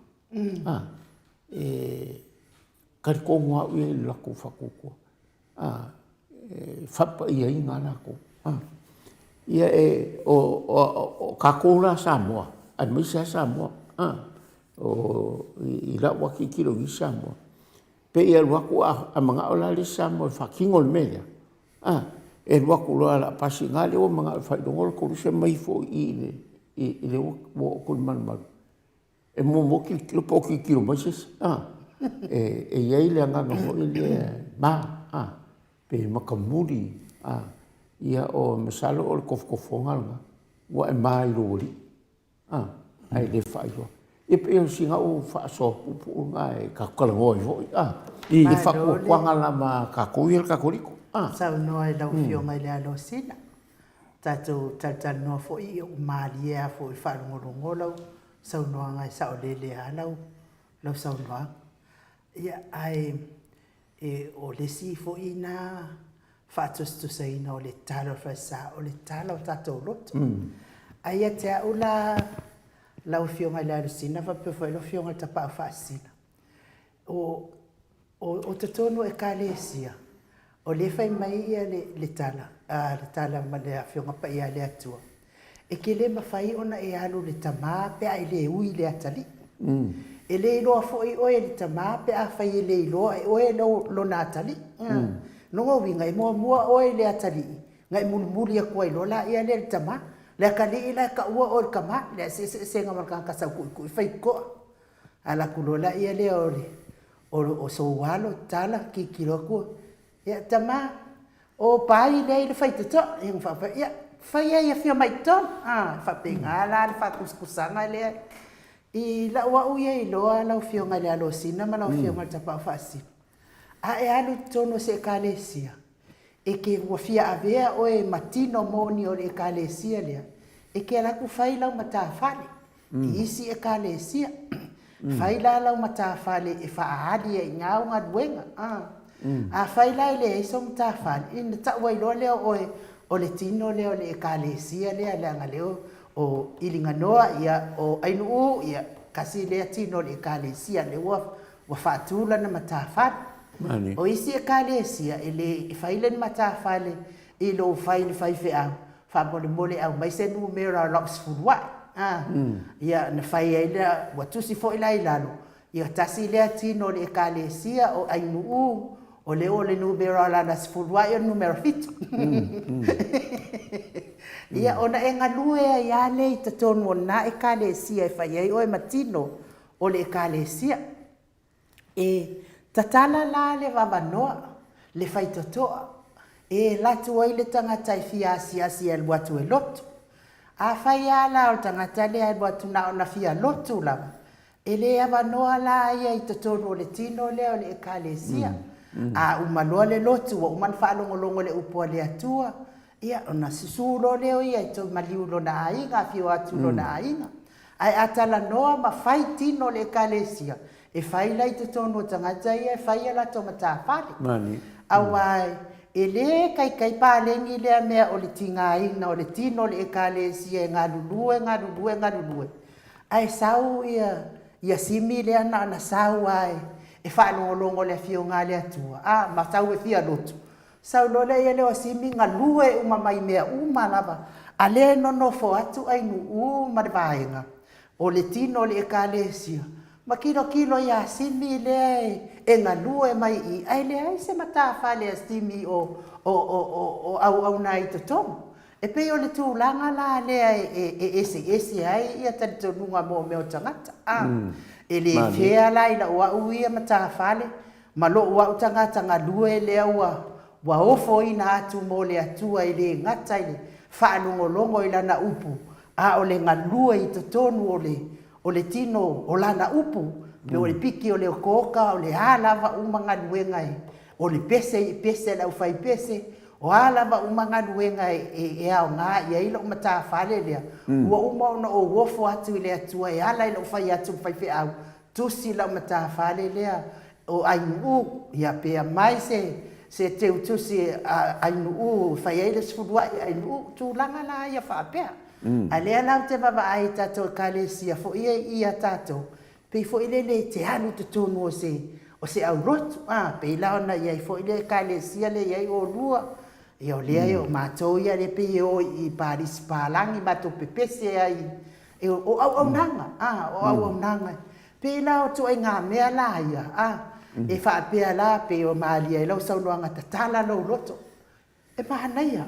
E talitonu lava au ia i le latou faatuatua, e faapaiaina lava latou. Ia o tatou la Samoa, aemaise lava Samoa, i lau lava tilotilo i Samoa, pei e alu atu a manao la le isi Samoa e faatino le mea lea, e alu atu loa o le a pasi i ina, lea ua manao e faailoga le koluse ma ifo i i i lea ua oo atu i le malumalu. E muamua tilotilo po o tilotilo mai se isi, e i ai le agaga foi lea ma, pe matamuli, ia masalo o le tofotofoga lena, ua e ma i lou alii, ae le faailoa. Ia pei o sina au faasoa puupuu lena e tatou talanoa ai foi, i le faatuatuaga lava a tatou ia le Katoliko. Saunoa i lau Afioga i le Alosina. Tatou talatalanoa foi, ia ua malie lava foi i le faalogologo lau saunoaga e saolele lava lau, lau saunoaga. Ia, ae e, o le isi foi na faatusatusaina o le tala o le falesa, o le tala o tatou loto. Ae ia te au la lau Afioga i le Alosina faapea foi lau Afioga i le Tapaau Faasisina, o, o, o totonu o Ekalesia, o lea e fai mai ia le, le tala, a, le tala ma le Afioga Paia a le Atua, e te le mafai ona e alu i le Tama pe a e le ui i le Atalii. E le iloa foi oe e le Tama pe afai e le iloa e oe lona Atalii. Lona uiga, e muamua oe i le Atalii, na e mulimuli atu ai loa laia lea i le Tama. Le Atalii la e taua oe e le Tama, leai se eseesega ma le tagata sautuitui faitotoa. Ala atu loa laia lea o le o sou alo, tala, tilotilo atu, ia tama, o pai lea i le faitotoa. Ia ona faapea, ia, fai ai e afio mai i totonu. A, e faapena la le faatusatusaga lea. I lau au ia iloa lau Afioga i le Alosina ma lau Afioga i le Tapaau Faasisina, a e alu i totonu o se Ekalesia, e te ua fia avea oe ma tino moni o le Ekalesia lea, e te alu atu fai lau matafale i isi Ekalesia. Fai la lau matafale e faaali ai i ina au galuega. Afai la e leai sou matafale, ona tau ai loa lea o oe o le tino lea o le Ekalesia lea, leaga lea o Iliganoa, ia, o Ainuu, ia, tasi lea tino o le Ekalesia, lea ua ua faatu lana matafale. O isi Ekalesia, e le e fai lana matafale i lou fai i le faifeau, faamolemole aumai se numera o lau sefuluai. A, ia, na fai ai lea, ua tusi foi la i lalo, ia tasi lea tino o le Ekalesia o Ainuu, o lea o le numera o lana sefuluai o le numera fitu. Ia, ona e galue ai lava lea i totonu o lena Ekalesia e fai ai oe ma tino o le Ekalesia. E tatala la le avanoa, le faitotoa, e alu atu ai le tagata e fia asiasi e alu atu e lotu. Afai lava la o le tagata lea e alu atu na ona fia lotu lava, e le avanoa la ia i totonu o le tino lea o le Ekalesia. A uma loa le lotu ua uma ona faalogologo i le upu a le Atua, ia ona susu loa lea o ia e toe maliu i lona aiga, afio atu i lona aiga. Ae a talanoa ma fai tino o le Ekalesia, e fai la i totonu o tagata ia e fai a latou matafale. Aua e le kaikai paleni lea mea o le tigaina o le tino o le Ekalesia e galulue, galulue, galulue, ae sau ia ia Simi lea na ona sau lava e faalogologo i le Afioga a le Atua, a, ma sau e fia lotu, Sau loa lea ia leo a Simi galue uma mai mea uma lava, a lea e nonofo atu Ainu'u ma le vaega o le tino o le Ekalesia ma kilokilo iā Simi lea e galue mai i ae leai se matafale a Simi o o auauna ai i totonu. E pei o le tulaga la lea e eseese ai ia talitonuga mo mea o tagata a. E le fair la i la'u a'u ia matafale Ma lou au tagata galue lea ua ua ofoina atu mo le Atua e le gata i le faalogologo i Lana upu, a o le galue i totonu o le o le tino o Lana upu, pe o le piki o le okooka, o le a lava uma galuega e, o le pese i pese a le aufaipese, o a lava uma galuega e, e aoga i ai lou matafale lea, ua uma ona ou ofo atu i le Atua e ala i lou fai atu i le faifeau, Tusi lau matafale lea o Ainu'u, ia pe aumai se se teutusi a Ainu'u e fai ai le sefuluai a Ainu'u, tulaga la ia faapea. A lea la ou te vaavaai i tatou Ekalesia foi ia i a tatou, pei foi lele e te alu i totonu o se o se aulotu, a, pei la ona i ai foi le Ekalesia lea e i ai oulua, ia o lea o matou ia lea pei e o i Palisi Palagi matou pepese ai E, o auaunaga, a, o auaunaga. Pei la o ituaiga mea la ia, a, e faapea la, pei o malie ai lau saunoaga, tatala lou loto. E manaia.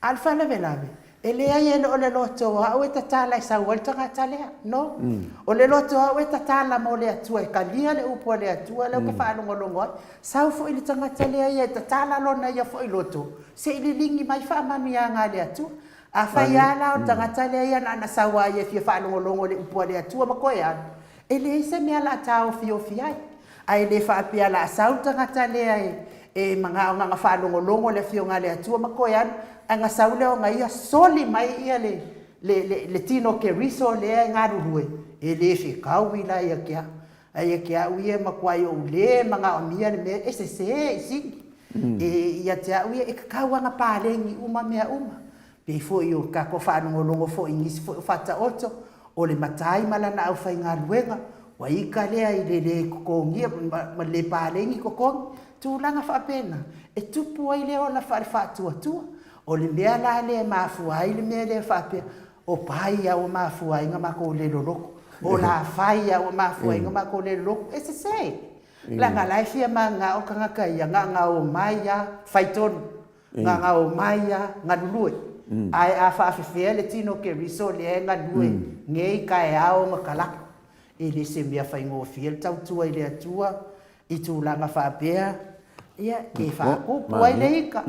A o le faalavelave, e leai e le o le loto o au e tatala e sau ai le tagata lea. No. O le loto o au e tatala mo le Atua, e talia le upu a le Atua lea ou te faalogologo ai. Sau foi le tagata lea ia e tatala lona ia foi loto, se i liligi mai faamanuiaga a le Atua. Afai lava la o le tagata lea ia na ona sau lava ia e fia faalogologo i le upu a le Atua ma toe alu, e leai se mea o le a taofiofi ai. Ae le faapea o le a sau le tagata lea e manao na ona faalogologo i le Afioga a le Atua ma toe alu, ae na sau lea ona ia soli mai ia le, le, le tino Keriso lea e galulue, e le fetaui la ia te au. Ae ia te au ia e matuai ou le manaomia le mea e sese i sini. E, ia te au ia, e tatau lava ona paleni uma mea uma. Pei foi o tatou faalogologo foi i nisi foi o Faataoto, o le matai ma lana aufaigaluega, ua ita lea i le le totogia ma le le paleni totogi, tulaga faapena, e tupu ai le ola faale-faatuatua. O le mea la lea e mafua ai le mea lea faapea, o pai lava ua mafua ai ona matou le loloto, o lafai lava ua mafua ai ona matou le loloto. E sese! Leaga la e fia mananao tagata ia, na ona omai lava fai tonu, na ona omai lava galulue. Ae a faafefea le tino Keriso lea e galue nei taeao ma talaatu, e le se mea faigofie le tautua i le Atua i tulaga faapea, ia, e faatupu ai le ika,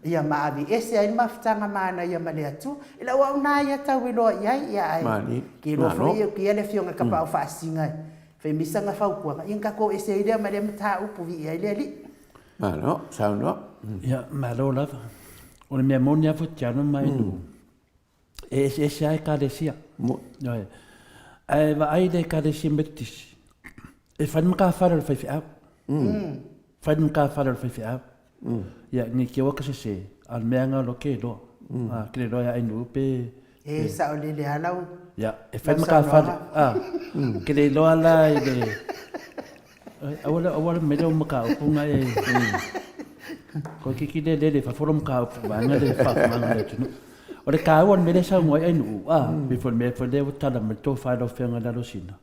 ia ma aveese ai le mafutaga manaia ma le Atua. I lau au na ia tau iloa i ai, ia ae ke iloa foi e le Afioga i le Tapaau Faasisina Fai mai sana fautuaga, ia na tatou ese ai lea ma lea mataupu viia ai le Alii. Malo, saunoa. Ia, malo lava. O le mea moni lava Tiano ma Enu, e eseese lava Ekalesia. Ioe. Ae vaai le Ekalesia Metotisi, e fai le matafale o le faifeau. Fai le matafale o le faifeau. Ia, ne i te ua ka sese, a o le mea lena o ke iloa. A, ke le iloa ia Enu pe... E saolele lava lau Ia, e fai le matafale, a, ke le iloa la i le... Aua le, aua le mai lea o mataupu na e... Toeitiiti le lele i fafo lou mataupu vaega le faafofogaaga a le atunuu. O le taua o le mea lea e saunoa ai Ainuu, a, pei foi o le mea foi lea ua tala mai le tofa i lau Afioga i Alosina,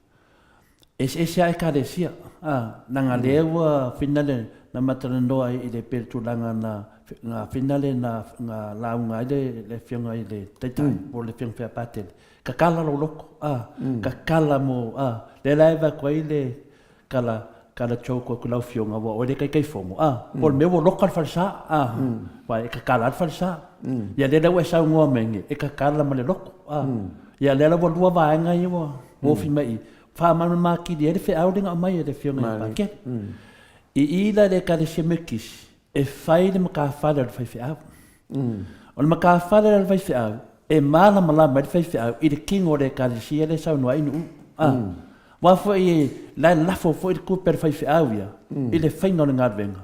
Eseese lava Ekalesia, a, leaga lea ua finale na ma talanoa i le pei o le tulaga na na finale na na lauga ai le le Afioga i le Taitai po o le Afioga foi ia Patele, tatala lou loto, a, tatala mo, a, lea la e avatu ai le kala kala joke atu i lau Afioga aua o oe le Taitaifono, a, po o le mea ua loka le falesa, a, aua e tatala lava le falesa. Ia lea la ua e saunoa mai nei, e kakala ma le loto, a. Ia lea la ua lua vaega ia ua ofi mai i i, faamalamalama atili ai le feau lea na aumai e le Afioga ia Pakele. I i la i le Ekalesia Metotisi, e fai le matafale a le faifeau. O le matafale a le faifeau, e malamalama ai le faifeau i le tino o le Ekalesia lea e saunoa ai Nuuu. A. Aua foi la e lafo foi le tupe a le faifeau ia i le faiga o le galuega.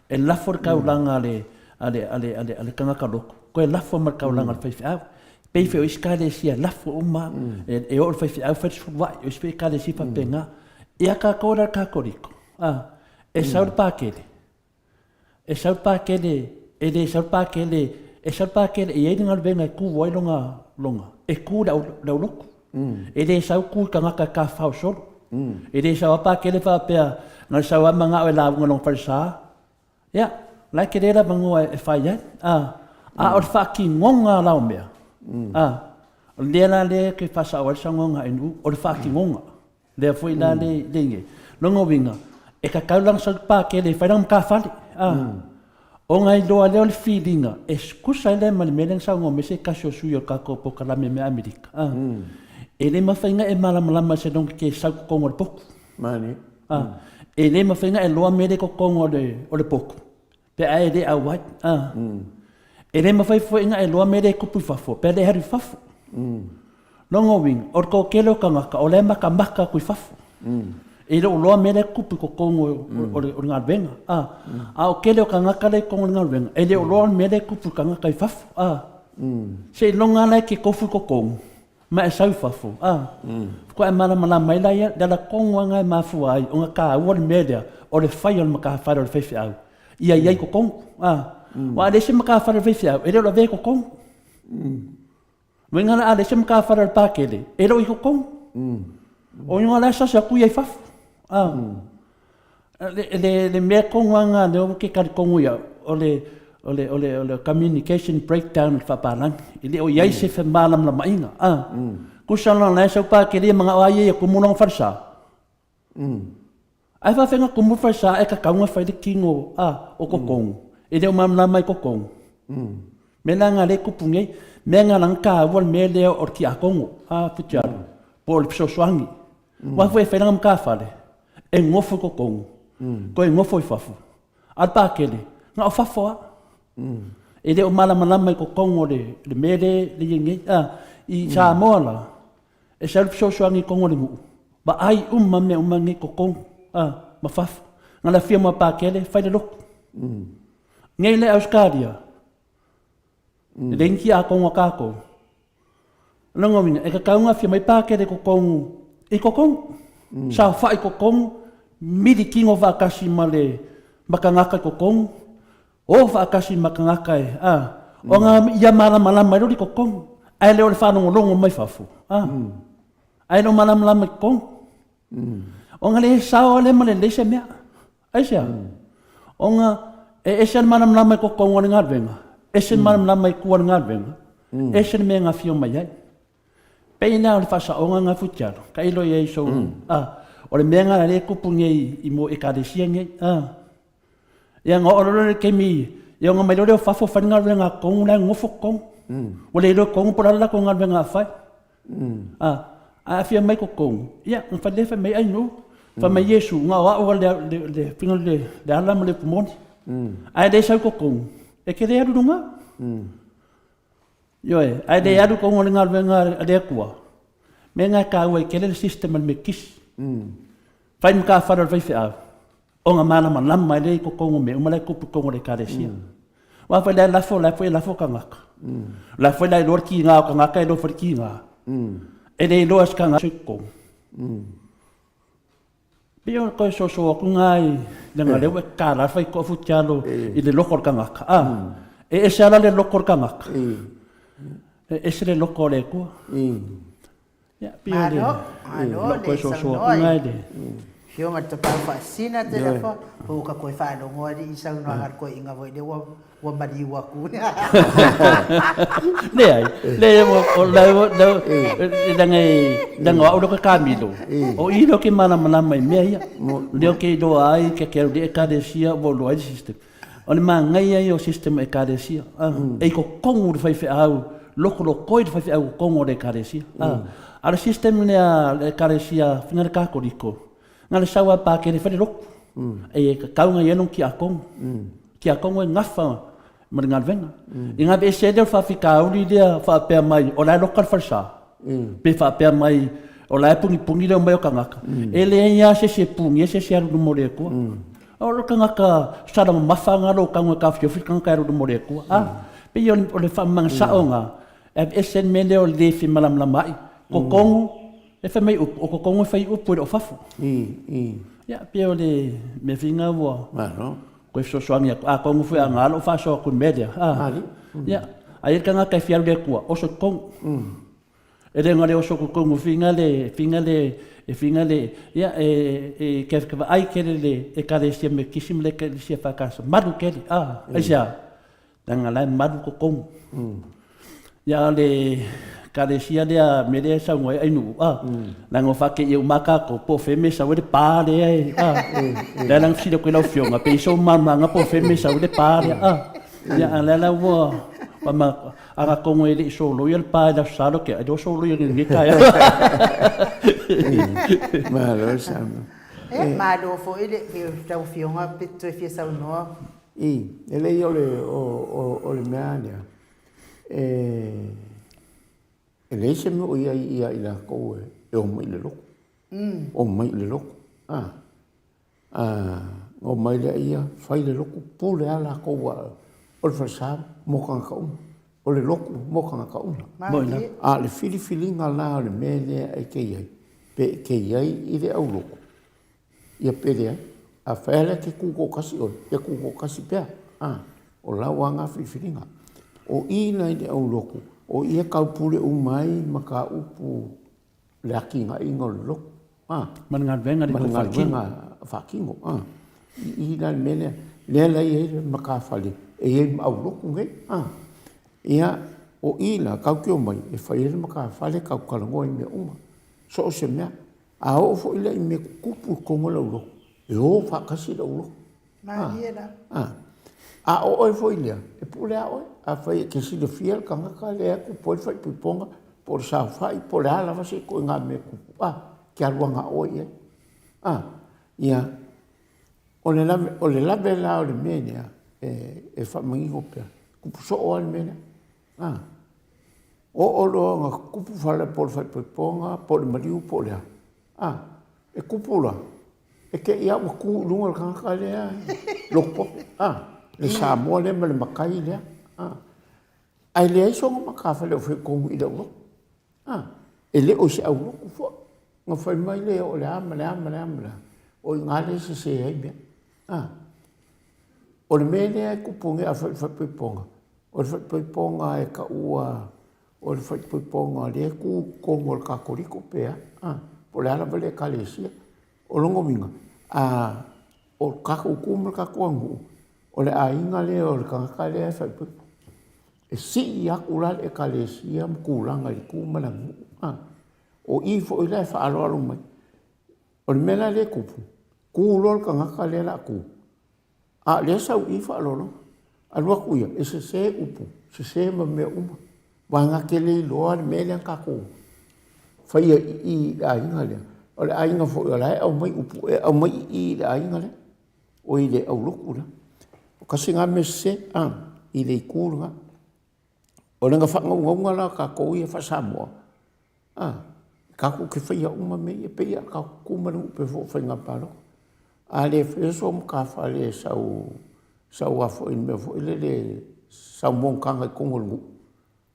E lafo le taulaga a le, a le, a le, a le, a le tagata lotu, toe lafo ma le taulaga a le faifeau. Pei foi o isi ekalesia e lafo uma, e, e oo i le faifeau fai le suluai, o isi foi ekalesia faapena. Ia tatou la le Katoliko, a, e sau le Pakele, e sau le Pakele, e le sau le Pakele, e sau le Pakele e i ai le galuega e tu ai lona, lona, e tu le au, le aulotu. E le sau tu i tagata e tafafao solo. E le sau lava Pakele faapea, na o le sau lava manao e lauga i lona falesa. Ia, o la e tele le avanoa e fai ai. A, a o le faatinoga la o mea, a, o lea la lea e toe faasao ai le saunoaga a Nuuu, o le faatinoga. Lea foi la le le i ai. Lona uiga, e tatau la ona sau le Pakele e fai lana matafale. A, ona iloa lea o le filiga e tusa ai lea ma le mea lea na saunoa mai se tasi o sui o le tatou polokalame mai Amerika. A, e le mafai ona e malamalama i se lona te sau i totonu o le potu. A, e le mafai ona e iloa mea lea i totonu o le o le potu pe a e le auai. A, e le mafai foi ona e iloa mea lea e tupu i fafo pe a le alu i fafo. Lona uiga, o le toatele o tagata o la e matamata atu i fafo. E le o iloa mea la e tupu i totonu o le galuega. A, a o tele o tagata la e i totonu o le galuega, e le o iloa le mea la e tupu i tagata i fafo. A, seiloga lava la e te tofu i totonu ma e sau i fafo, a, faatoa e malamalama ai laia, le ala tonu lava lena e mafua ai ona taua le mea lea o le fai o le matafale o le faifeau ia i ai i totonu. A, aua a leai se matafale a le faifeau, e le o lavea i totonu. Uiga la a leai se matafale a le Pakele, e le o i totonu. O iuga la e sasi atu ia i fafo. A. Le, le, le mea tonu lava lena lea ou te talitonu i au, o le, o le, o le, o le communication breakdown i le faapalagi. E le o i ai se femalamalamaina. A. Tusa la o la e sau Pakele ia manao lava ia ia tumu lona falesa. Ae faafefea na tumu le falesa ae tatau ona fai le tino a o totonu, e le o malamalama i totonu. Mea la na lea e tupu nei, mea na ala taua le mea lea o le tiakono a Fitialu, po o le fesoasoani. Aua foi e fai lana matafale, e nofo i totonu, toe nofo i fafo. A o le Pakele, na o fafo lava. E le o malamalama i totonu o le mea lea e i ai nei. I Samoa la, E sau le fesoasoani i totonu o le nuu, vaai uma mea uma nei i totonu a, ma fafo. Na le afio ma Pakele, fai le lotu. Nei le Ausetalia, e leai ni tiakono a tatou. O lona uiga, e tatau ona afio mai Pakele i totonu, i totonu, saofai i totonu, mili tino faatasi ma le ma tagata i totonu, O faatasi ma tagata e, a, ona ia malamalama ai loa le totonu, ae le o le faalogologo mai fafo, a, ae le o malamalama i totonu. Ona le sao lava lea ma lelei se mea. Aisea? Ona e ese le malamalama i totonu o le galuega, ese le malamalama i tua o le galuega, ese le mea e gafio mai ai. Pei la o le faasaoga lena Fuitialo, tailo i ai i sou, a, o le mea lena o lea e tupu nei i mua i Ekalesia nei, a. Ia na oo loa le taimi, ia ona omai loa lea o fafo fai le galuega a totonu la e nonofo totonu. Ua le iloa e totonu po o le a le latou galuega a fai. A, a afio mai totonu, ia na fai lea fai mai ai nuu. Fai mai Iesu, na o au le, le, le, le, le ala ma le upu moni. Ae le sau i totonu, e te le alu i luga. Ioe, ae le alu totonu o le galuega a le Atua. Mea na e taua ai tele le system a le Metotisi. Fai matafale o le faifeau, ona malamalama ai lea i totonu o mea uma la e tupu i totonu o le Ekalesia. Aua foi la e lafo, la foi e lafo tagata. La foi la e iloa le tiga o tagata, e iloa foi le tiga. E le iloa e se tagata i totonu. Pei o toe soso atu na i leaga lea ua e tatala le faitoa futialo i le loko o le tagata. A, e ese lava la le loko o le tagata, e ese le loko o le Atua. Ia, pei o le Malo, malo lou toe le soso saunoa atu i na i le Afioga i le Tapaau Faasisina tele fo, po ua ka koe faalogo alii i saunoaga a le toeaina foi lea ua ua maliu atu. Leai, leai, o la leaga leaga o au lea ou te kamilo, o i lea ou te malamalama i mea ia. O lea ou te iloa ai ke ke au i le Ekalesia ua iloa ai le system. O le manaia ia o system o Ekalesia, a, e i totonu le faifeau, lokolokoi le faifeau i totonu o le Ekalesia. A, a o le system lea a le Ekalesia fina le Katoliko, na o le sau lava e pakele e fai le lotu. E tatau ona i ai lona tiakono. Tiakono e nafa ma le galuega. Ina aveese ai lea o le faafitauli lea faapea mai o la e loka le falesa, pe faapea mai o la e punipuni le omai o tagata, e leai lava se isi e puni ai se isi e alu i luma o le Atua. O le tagata sala mamafa lena lou tago e taofiofi le tagata e alu i luma o le Atua. A, pei o le faamamaga sao lena, e aveese ai le mea lea o le le fia malamalamaai. Totonu, e fai mai upu, o totonu e fai upu e le o fafo. Ia, pei o le mea foi lena ua toe fesoasoani atu. Atonu foi a na lou faasoa atu i le mea lea, a, ia, a i ai le tagata e fia alu i le Atua, oso i totonu. E le na o le oso i totonu figa le, figa le, e figa le, ia, e, e, ke, ke vaai tele le Ekalesia Metotisi ma le Ekalesia EFKS, malu tele, a, aisea? Leaga la e malu totonu. Ia a o le Ekalesia lea, mea lea e saunoa ai Ainuu, a, leaga ua faateia uma lava tatou, po o fea le mea e sau ai le pa lea e, a. Lea la na fesili atu ai lau Afioga, pe i ai sou malamalamaaga po o fea le mea e sau ai le pa lea, a. Ia a o lea la ua, atonu e le i soloia le pa i le Aso Sa lau tea, e le o soloia nei i lenei taeao. Malo saunoa. Ia, malo foi le lau Afioga pe toe fia saunoa. I, e leai o le, o, o, o le mea lea, e, e leai se mea o i ai ia i latou e, e omai i le lotu. Omai i le lotu. A, a, omai lea ia, fai le lotu, pule lava latou a, o le falesa mo tagata uma. O le lotu mo tagata uma. A o le filifiliga la o le mea lea e te i ai, pe e te i ai i le aulotu, Ia pe leai. Afai lava lea e te tutoatasi oe, ia tutoatasi pea. A, o lau lava na filifiliga. O i la i le aulotu, o i e taupule uma ai mataupu le atinaeina o le lotu. A. Ma le galuega ma le galuega faatino. A. I i la le mea lea, lea la e i ai le matafale, e i ai ma aulotu nei. A. Ia, o i la, tatou te omai e fai ai le matafale, tatou talanoa i mea uma, so o se mea. A oo foi la i mea tutupu i totonu o lau lotu, e o faatasi lau lotu. Malie la. A, a o oe foi lea, e pule lava oe. Afai e te silafia le tagata lea e tupu ai le faaipoipoga, po o le saofai, po o le a lava se ituaiga mea e tupu, a, e te alu aga oe i ai. A, ia, o le lave, o le lave la o le mea lea, e, e faamanino pea, tupu soo lava le mea lea. A, oo loa ina tupu fale po o le faaipoipoga, po o le maliu po o le a, a, e tupu la, e te i lava ua tu i luga o le tagata lea lotu popo, a, le Samoa lea ma le matai lea, a. Ae leai sona matafale o fai i totonu i le aulotu, a, e le o se aulotu foi. Ona fai mai lea o le a ma le a ma le a ma le a, o i ina lea e sese ai mea, a. O le mea lea e tupu nei afai o le faaipoipoga, o le faaipoipoga e taua o le faaipoipoga lea e tu i totonu o le Katoliko pe a, a, po o le a lava le Ekalesia. O lona uiga, a, o le tatou tu ma le tatou aganuu, o le aiga lea o le tagata lea e faaipoipo. E sii atu la le Ekalesia ma tulaga i le tu ma le aganuu, a. O i foi la e faaaloalo mai. O le mea la lea e tupu, tu loa le tagata lea o le a tu, a o lea e sau i i faaaloaloga. Alu atu ia, e sese upu, sese ma mea uma. Vaega te le iloa le mea lea na tatou faia i i i le aiga lea. O le aiga foi o la e aumai upu, e aumai i i i le aiga lea, oi le aulotu lea. O tasi lena mea sese, a, i le itu lena. O le faanaunauga la a tatou ia faa-Samoa, a, tatou te faia uma mea ia, pei lava tatou tu ma le nuu pei foi o faiga palota. A le faia sou matafale e sau, sau a foi i le mea foi lele, sau monotaga i totonu o le nuu,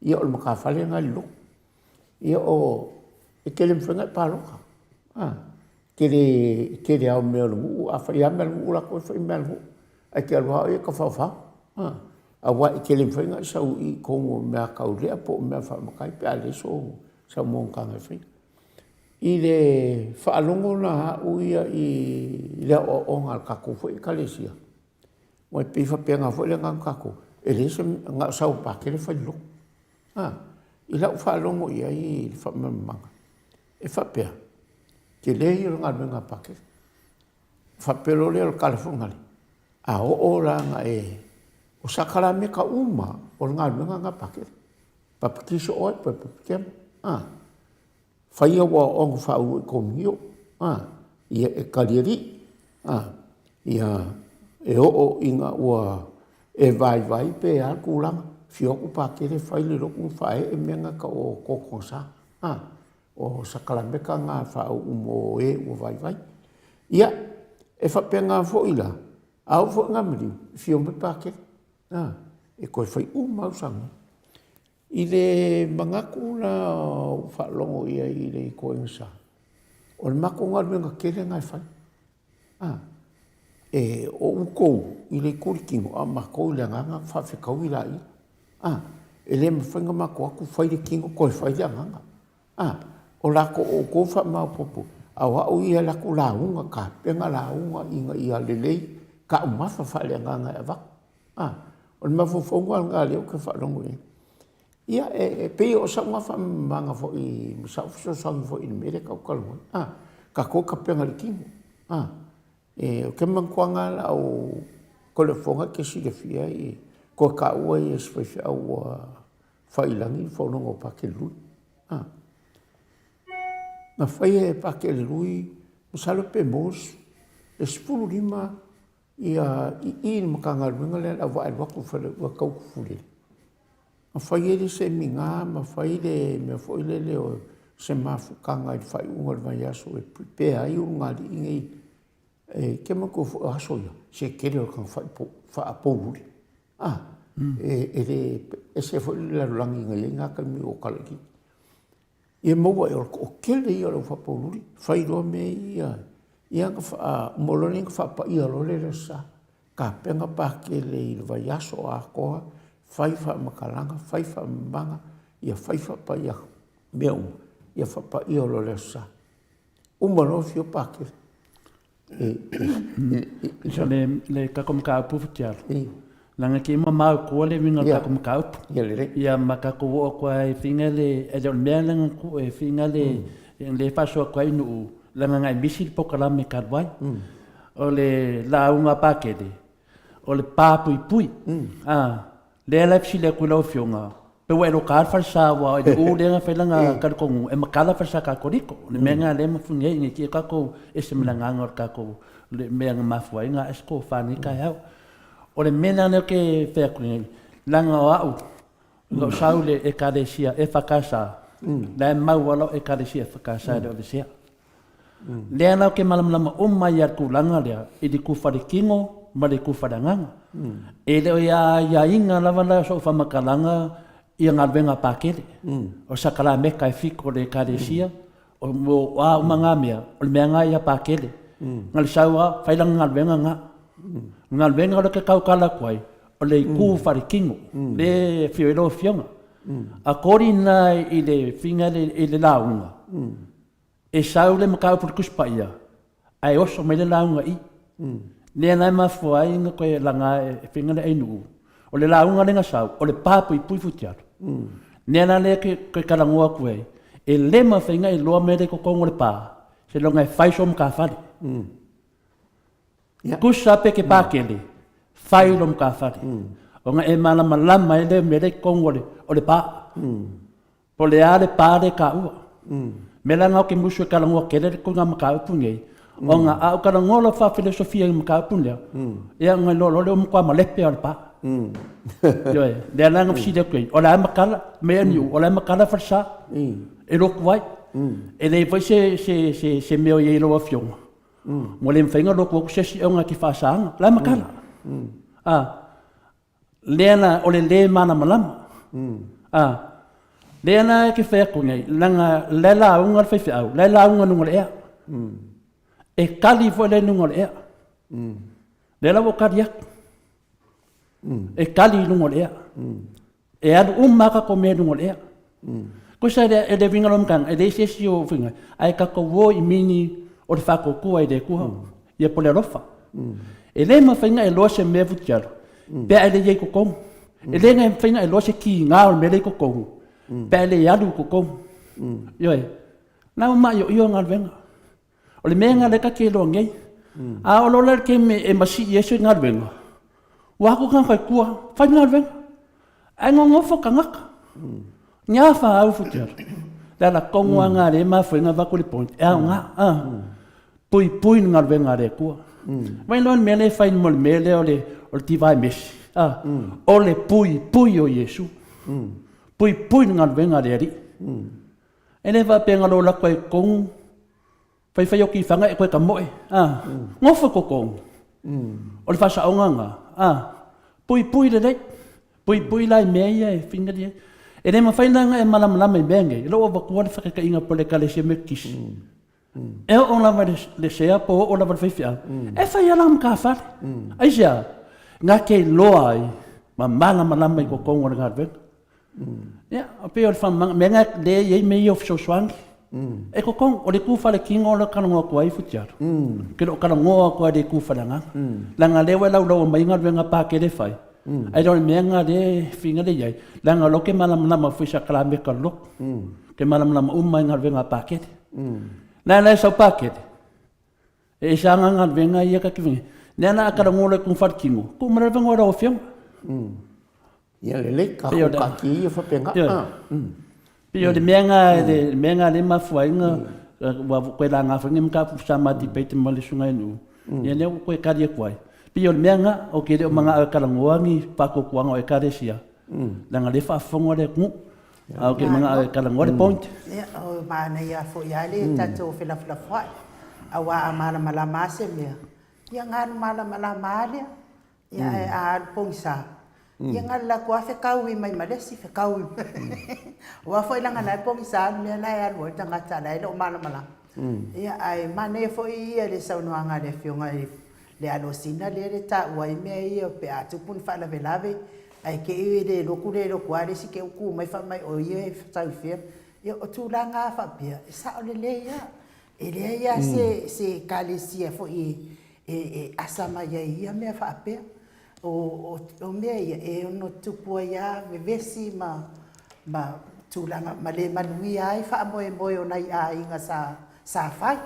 ia o le matafale lena i le lotu. Ia o, e te le mafai ona e palota, a. E tele lava o mea o le nuu, a fai lava mea a le nuu, o latou e fai mea a le nuu. Ae te alu lava oe e tafaofao, aua e te le mafai ona e sau i totonu o mea taulea po o mea faamatai pe a leai sau monotaga e faia. I le faalogo la a au ia i le aoaoga a le tatou foi Ekalesia, aua e pei e faapena foi le agaga o tatou, e leai se mea, na o sau Patele fai le lotu. I lau faalogo i ai i le faamalamalamaga, e faapea, tele ia o le galuega a Pakele. Faapea loa lea o le tala foi lea, a oo la ina e O sakalameka uma o le galuega na Pakele. Papatiso oe pe papitema. A. Fai au aoaoga faaulu i Komunio. A. Ia e tali alii. A. Ia e oo ina ua e vaivai pe a le tulaga, afio atu Pakele fai le lotu ma faaee mea na tau o tootogasa. A. O sakalameka na faauu mo e ua vaivai. Ia, e faapena foi la, a oo foi ina maliu, afio mai Pakele. A, e toe fai uma au saunoaga. I le manatu la ua faalogo i ai i le ituaiga sa, o le matou galuega tele lena e fai. A, e, o outou i le itu o le tino, a o matou i le agaga faafetaui laia. A, e le mafai ona matou o atu fai le tino toe fai le agaga. A, o latou outou faamaopoopo, a o au ia e alu atu lauga, tapena lauga ina ia lelei taumafa faaleagaga e avatu. A, o le mafaufauga lena lea ou te faalogo i ai. Ia, e pei o sau na faamalamalamaga foi ma sau fesoasoani foi i le mea lea tatou te talanoa ai. A, tatou e tapena i le tino. A, e, ou te manatua lava na o Toleafoga e te silafia e toe taua ia e si faifeau ua fai i lagi le fonoga o Patele Lui. A, na faia e Patele Lui, masalo pe maua le 15 ia i i le Matagaluega lea a le auvaa e alu atu i Faleula tau Tufulele. Na fai ai le semina ma fai le mea foi lele o se mafutaga i le faaiuga o le vaiaso e prepare ai ulugalii nei. E te manatua foi o aso ia, se tele o le taga faapouli. A, e le ese foi le lalolagi na i ai na taimi o talaitiiti. Ia maua ea o le toatele ia o le au faapoululi, fai loa mea ia, ia na faa, uma loa lea ona faapaia loa lea i le Aso Sa. Tapena Pakele i le vaiaso atoa, fai faamatalaga, fai faamamaga, ia fai faapaia mea uma, ia faapaia loa i le Aso Sa. Uma loa afio Pakele. So le le tatou mataupu Futialo. Leaga ke mamao i tua le uiga o le tatou mataupu. Ia ma tatou oo atu lava e faiga le e le o le mea lea na e faiga le le faasoa atu ai nuu leaga na e misi le polokalame talu ai. O le lauga a Pakele, o le pa puipui. Lea la e fesili atu i lau Afioga, pe ua e loka le falesa aua i le u lea na fai lana talitonuga, e matala falesa Katoliko. O le mea lena lea e mafuni ai ina ia tatou ese ma le agaga o le tatou le mea na mafua ai ona ae se tofa i lenei taeao. O le mea lena lea ou te fai atu nei, leaga o au, na ou sau i le Ekalesia EFKS, la e mau lava lau Ekalesia EFKS e le o aveesea. Lea la ou te malamalama uma ai i le tulaga lea i le itu faletino ma le itu faleagaga. E le o aiaiga lava la so'u faamatalaga ia galuega a Pakele. O sakalameka e fiko le Ekalesia, o a uma na mea, o le mea na ia Pakele. Na le sau lava fai lana galuega na. O le galuega lea ou te tautala atu ai, o le itu faletino, lea e afio ai lau Afioga. According la i le faiga lea i le lauga, E sau le mataupu i le Tusi Paia, ae oso mai le lauga i. Lea la e mafua ai ona toe laga e faiga le ainuu. O le lauga lea na sau, o le pa puipui Futialo. Lea la lea toe talanoa atu ai, e le mafai ona iloa mea lea i totonu o le pa, seiloga e fai sou matafale. Tusa pe te pakele, fai lou matafale. Ona e malamalama ai lea mea lea i totonu o le pa. Po o le a le pa lea e taua. Mea la lena ou te musu e talanoa tele le ituaiga mataupu lenei, ona a ou talanoa loa faa-filosofia i le mataupu lea, ia ona iloa loa lea ua matua malepe lava o le pa. Ioe, lea la na fesili atu ai, o le a matala, mea niu, o le a matala falesa e lotu ai. E leai foi se mea o i ai i lau Afioga, ua le mafai ona lotu atu se isi ona e te faasaina. O le a matala? A. Lea la, o le lē malamalama. A, lea la e te fai atu nei, leaga la e lauga le faifeau, la e lauga i luga o le ea. E tali foi la i luga o le ea. Lea la ua ou tali atu. E tali i luga o le ea. E alu uma lava tatou mea i luga o le ea. Tusa e le uiga o le e leai se isi o uiga, ae tatou o i mini o le faatuatua i le Atua, ia po o le alofa. E le mafai ona e iloa se mea Futialo pe a e le i ai i totonu. E le mafai ona e iloa se tiga o le mea lea i totonu pe a e le alu i totonu. Ioe. Na ua maioio galuega. O le mea lena lea ta te iloa nei. A oo loa la i le taimi e masii ai se galuega, Ua aku tagata i tua, fai le galuega. Ae nonofo tagata. Nya fa au futialo. Le ala kongo a ngā le mafua i ngā vaku le point. E ao ngā. Pui pui ni galuega a le Atua. Vai loa le mea lea e fai mo le mea lea o le o le tivai mesi. O le pui pui o Iesu. Pui pui ni galuega a le Alii. E le faapea nga lo lako ai totonu faifai o kifaga e koe tamoe. Gofo i totonu. O le faasaoga lena. Puipui lelei. Puipui la i mea ia e fingali ai. E le mafai la ona e malamalama i mea nei, i lou avatua le faataitaiga po o le Ekalesia Metotisi. E oo lava i le sea po o oo lava i le faifeau, e fai lava lana matafale. Aisea? Na te iloa ai ma malamalama i totonu o le galuega. Ia, pei o le faamama, mea na lea e i ai mea ia o fesoasoani. E totonu, o le itu faaletino lea e talanoa atu ai Futialo. Ou te le o talanoa atu lava i le itu faaleagaga. Leaga o lea ua e laulaua mai galuega Pakele e fai, ae le o le mea lena lea e finagalo i ai, leaga o lea ou te malamalama foi i sakalameta o le lotu. Ou te malamalama uma i galuega a Pakele. La la e sau Pakele, e ese lava galuega ia ta te fai, lea la a talanoa loa i totonu faletino, tuu mai loa le avanoa i lau Afioga. Ia lelei, tatou taatia ia faapena. Pei o le mea lena, le mea lena lea e mafua ai ona ua toe laga foi lenei mataupu sa ma debate ma le susuga ia Nu'u, ia lea ua toe tali atu ai. Pei o le mea lena, ou te le o manao e talanoa ni faatuatuaga o Ekalesia, leaga o lea e faafofoga le atunuu, ae ou te manao e talanoa le point. Ia, o manaia foi lava le tatou felafolafoai, aua a malamalama lava se mea, ia ona alu malamalama lava lea. Ia ae a alu pogisa, ia na alu atu lava fetaui mai ma le isi, fetaui mai. Aua foi leaga o la e pogisa le mea la e alu ai le tagata la e le o malamalama. Ia ae manaia foi ia le saunoaga a le Afioga i le Alosina lea e taua ai mea ia pe a tupu ni faalavelave ae te i e le lotu le lotu lava le isi te i ua tu mai fai mai o ia e sau i fea. Ia o tulaga lava faapea, e sao lelei lava. E leai lava se se Ekalesia foi e asa mai ai i ia mea faapea. O mea ia, e ono tupu ai lava vevesi ma ma tulaga ma le manuia ai faamoemoe o nai aiga sa sa fai.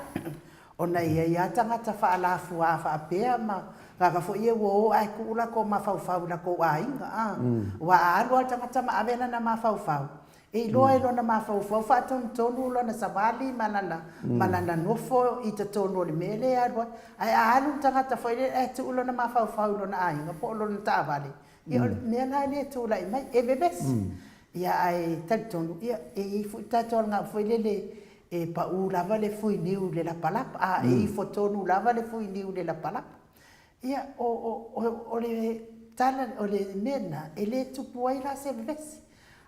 Ona e i ai lava tagata faalafua faapea ma tagata foi ia ua o ae tuu latou mafaufau i latou aiga. Aua a alu lava le tagata ma ave lana mafaufau, E iloa e lona mafaufau faatonutonu lona savali ma lana, ma lana nofo i totonu o le mea lea e alu ai. Ae a alu le tagata foi lea ae tuu lona mafaufau i lona aiga po o lona taavale, ia o le mea la lea e tulai mai, e vevesi. Ia ae talitonu, ia e i ai foi le tatou alagaoa foi lele e pau lava le fuiniu i le lapalapa, a e ifo tonu lava le fuiniu i le lapalapa. Ia, o, o, o le tala, o le mea lena, e le tupu ai la se vevesi.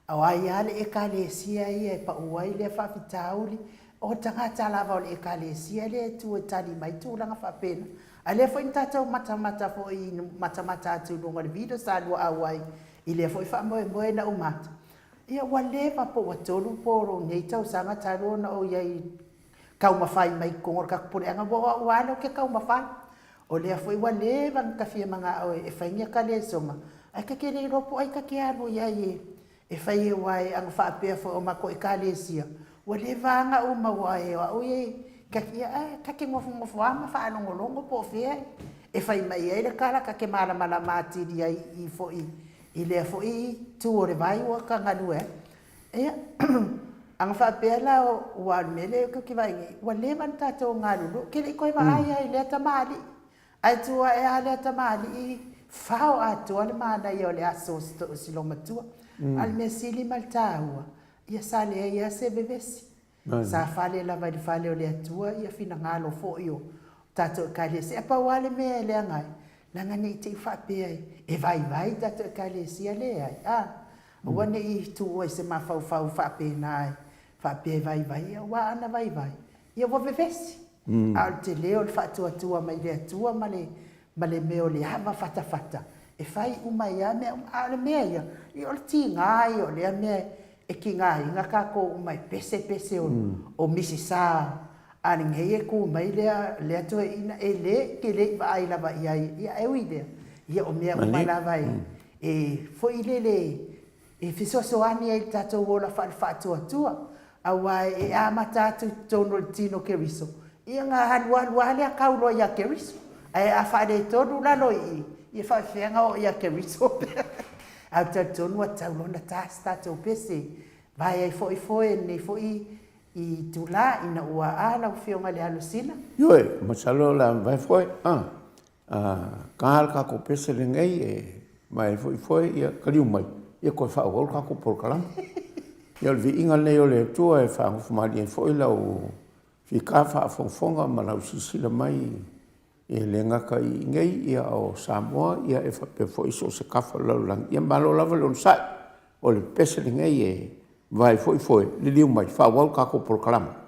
O ai lava le Ekalesia ia e pau ai lea faafitauli, o tagata lava o le Ekalesia lea e tu e tali mai tulaga faapena. A lea foi na tatou matamata foi, matamata atu i luga o le video sa lua auai i lea foi faamoemoe na uma atu, ia ua leva po ua tolu po o nei tausaga talu ona ou i ai taumafai mai i totonu o le tatou puleaga, ua o au lava lea ou te taumafai. O lea foi ua leva ona ta fia manao e fai ni ekalesoga, ae ta te le iloa po o ai ta te alu i ai e fai aua e ana faapea foi o matou ekalesia, ua leva lava ona ou maua ai o au ia ta te, ia ae ta te nofonofo lava ma faalogologo po o fea e fai mai ai le tala, ta te malamalama atili ai i foi i lea foi itu o le vai ua ta galue ai. Ia, ana faapea la aua o le mea lea ou te vaai nei, ua leva ona tatou galulue, ou te le i toe vaai lava i lea tamalii. Ae tu ae lava lea tamalii, fao atoa le manaia o le aso o si loomatua. A o le mea sili ma le taua, ia sa leai lava se vevesi. Sa fale lava i le fale o le Atua ia finagalo foi o tatou Ekalesia. Ae pau lava le mea e leaga ai, leaga ne i te i faapea e vaivai tatou Ekalesia, leai. A, aua ne i tuua i se mafaufau faapena e faapea e vaivai, aua ana vaivai, ia ua vevesi. A o le tele o le faatuatua mai le Atua ma le ma le mea o le ava fatafata, e fai uma ai lava mea uma. A o le mea ia, ia o le tiga ia o lea mea e tigaina tatou uma e pese pese o misisa a lenei e tu mai lea lea toeaina e le te le i vaai lava i ai. Ia ae ui i lea, ia o mea uma lava e foi lele e fesoasoani ai i le tatou ola faale-faatuatua, aua e amata atu i totonu o le tino Keriso, ia ona alualu lava lea tau loa ia Keriso. Ae a faaletonu lalo i i, Ia faafefea ona oo ia Keriso pea. Ae ou te talitonu ua tatau loa ona ta se tatou pese. Vae ai foi foe i lenei foi itula ina ua a lau Afioga i le Alosina. Ioe, masalo o le a mavae foe. A, ta le tatou pese lenei e vae ai foi foe, ia taliu mai, ia toe faaauau le tatou polokalame. Ia o le viiga lenei o le Atua e faagofo malie ai foi lau fita faafogafoga ma lau silasila mai E le gata i inei ia o Samoa ia e faapea foi so o se tafa o le lalolagi. Ia malo lava le onosai. O le pese lenei e vae foi foe, liliu mai, faaauau le tatou polokalame.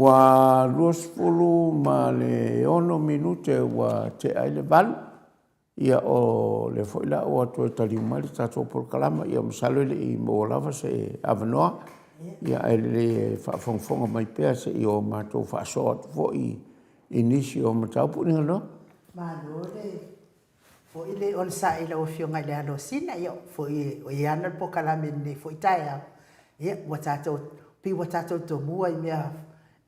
Ua 26 minute ua tea ai le 8. Ia o lea foi la ua toe taliu mai le tatou polokalama, ia masalo e le i maua lava se avanoa, ia ae lelei e faafogafoga mai pea se i o matou faasoa atu foi i nisi o mataupu. Niganoa. Malo le foi le onosai i lau Afioga i le Alosina, ia foi o ia ana le polokalame i lenei foi taeao, ia ua tatou, pei ua tatou tomua i mea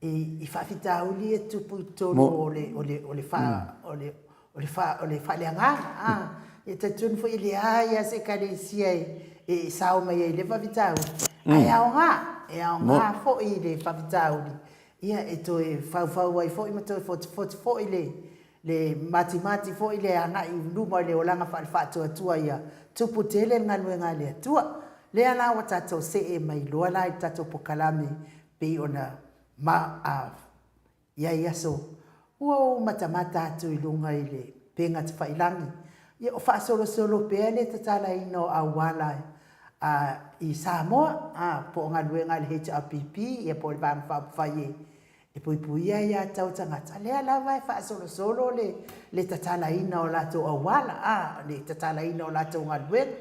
i faafitauli ia e tutupu i totonu o le, o le, o le, o le, o le, o le faaleagaga, a. E talitonu foi e leai lava se Ekalesia e sao mai ai i lea faafitauli, ae aoga, e aoga foi le faafitauli ia e toe faufau ai foi ma toe fotufotu foi le, le matimati foi le agai i luma i le olaga faale-faatuatua ia tupu tele le galuega a le Atua. Lea la ua tatou see mai loa la i le tatou pokalame pei ona ma a i ai aso ua ou matamata atu i luga i le pega tafailangi, ia o faasolosolo pea le tatalaina o auala. i Samoa, a, po o galuega a le HRPP, ia po o le Vaega Faaupufai e e puipuia ai ia tau tagata, lea lava e faasolosolo le le tatalaina o latou auala, a, le tatalaina o latou galuega.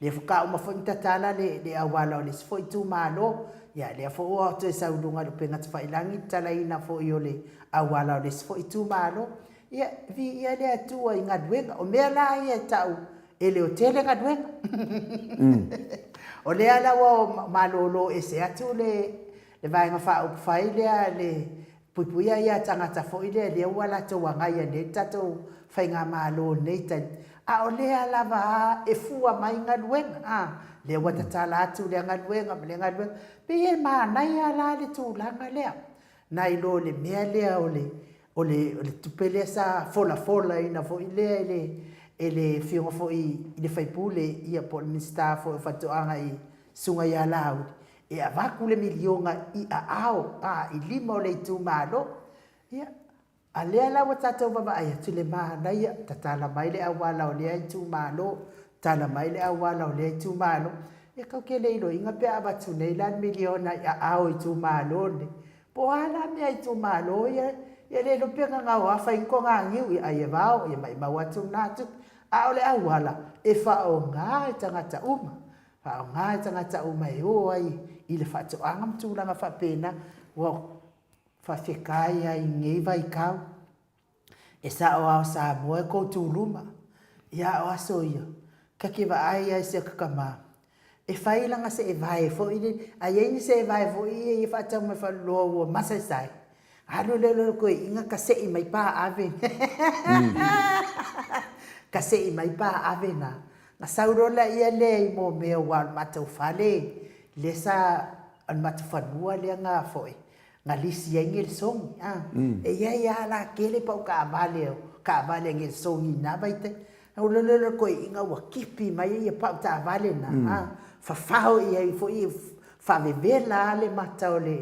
Lea faatoa uma foi ona tatala le le auala o le isi foi itumalo, ia lea foi ua toe sau i luga o le upega tafailagi le tatalaina foi o le auala o le isi foi itumalo. Ia, viia le Atua i galuega. O mea la ia e tau e leotele galuega. O lea la ua malolo ese atu le le Vaega Faaupufai lea le puipuia ia tagata foi lea lea ua latou agaia nei le tatou faigamalo i lenei taimi, a o lea lava a e fua mai galuega, a, lea ua tatala atu lea galuega ma lea galuega. Pei e manaia la le tulaga lea, nai lo le mea lea o le o le o le tupe lea sa folafolaina foi lea e le e le Afioga foi i le sui usufono ia po o le Minisita foi o Faatoaga i Susuga ia Laauli, e avatu le miliona i aao a i lima o le itumalo. Ia, a lea la ua tatou vavaai atu i le manaia, tatala mai le auala o lea itumalo, tatala mai le auala o lea itumalo. Ia tatou te le iloaina pe a avatu nei la le miliona i aao o itumalo nei, po o a la mea a itumalo ia, ia le iloa pe gagao lava fai ni toganiu, ia ai e vao, ia maimau atu lena tupe. A o le auala, e faaaoga e tagata uma. Faaaoga e tagata uma e o ai i le faatoaga ma tulaga faapena. Ua faafetai ai i lenei vaitau, e sao lava o Samoa e tou tuluma. Ia a o aso ia, ta te vaai lava i si ata tama, e fai lana seevae foi lele, a i ai ni seevae foi ia e faatau mai faleoloa ua masaesai, Alu lea o le toeaina tasei mai paave tasei mai paave na. Na sau loa laia lea i mea aua o le matou fale lea sa, o le matou fanua lea na foi, na lisi ai Nelesoni a. E i ai lava la tele pau taavale, taavale a Nelesoni i na vaitaimi. Na ou alu loa lea o le toeaina ua tipi mai pau taavale na a, fafao i ai foi, faavevela lava le mata o le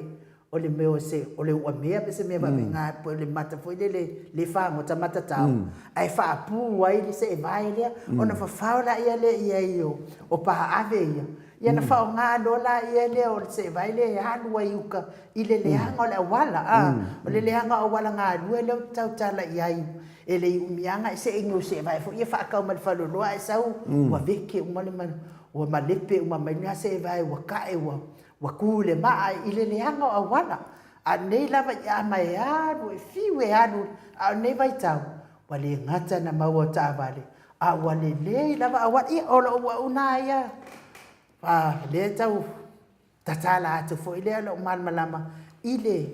o le mea o se, o le uamea pe se mea faapena, po o le mata foi lele le fagota matatao, ae faapu ai le seevae lea, ona fafao laia lea i ai o paave ia, ia ona faaaoga loa laia lea o le seevae lea e alu ai i uta i le leaga o le auala, a. O le leaga o auala galue lea ou te tautala i ai, e le i umi lava ona e see i ni ou seevae foi ia faatau mai le faleoloa ae sau ua veke uma le, ua malepe uma mai na seevae ua tae ua Ua tu i le maa i le leaga o auala, a o lenei lava i ama e alu, e fiu e alu, a o lenei vaitau, ua le gata na maua o taavale, a ua lelei lava auala. Ia, o lou au na ia, a lea e tau tatala atu foi lea lou malamalama i le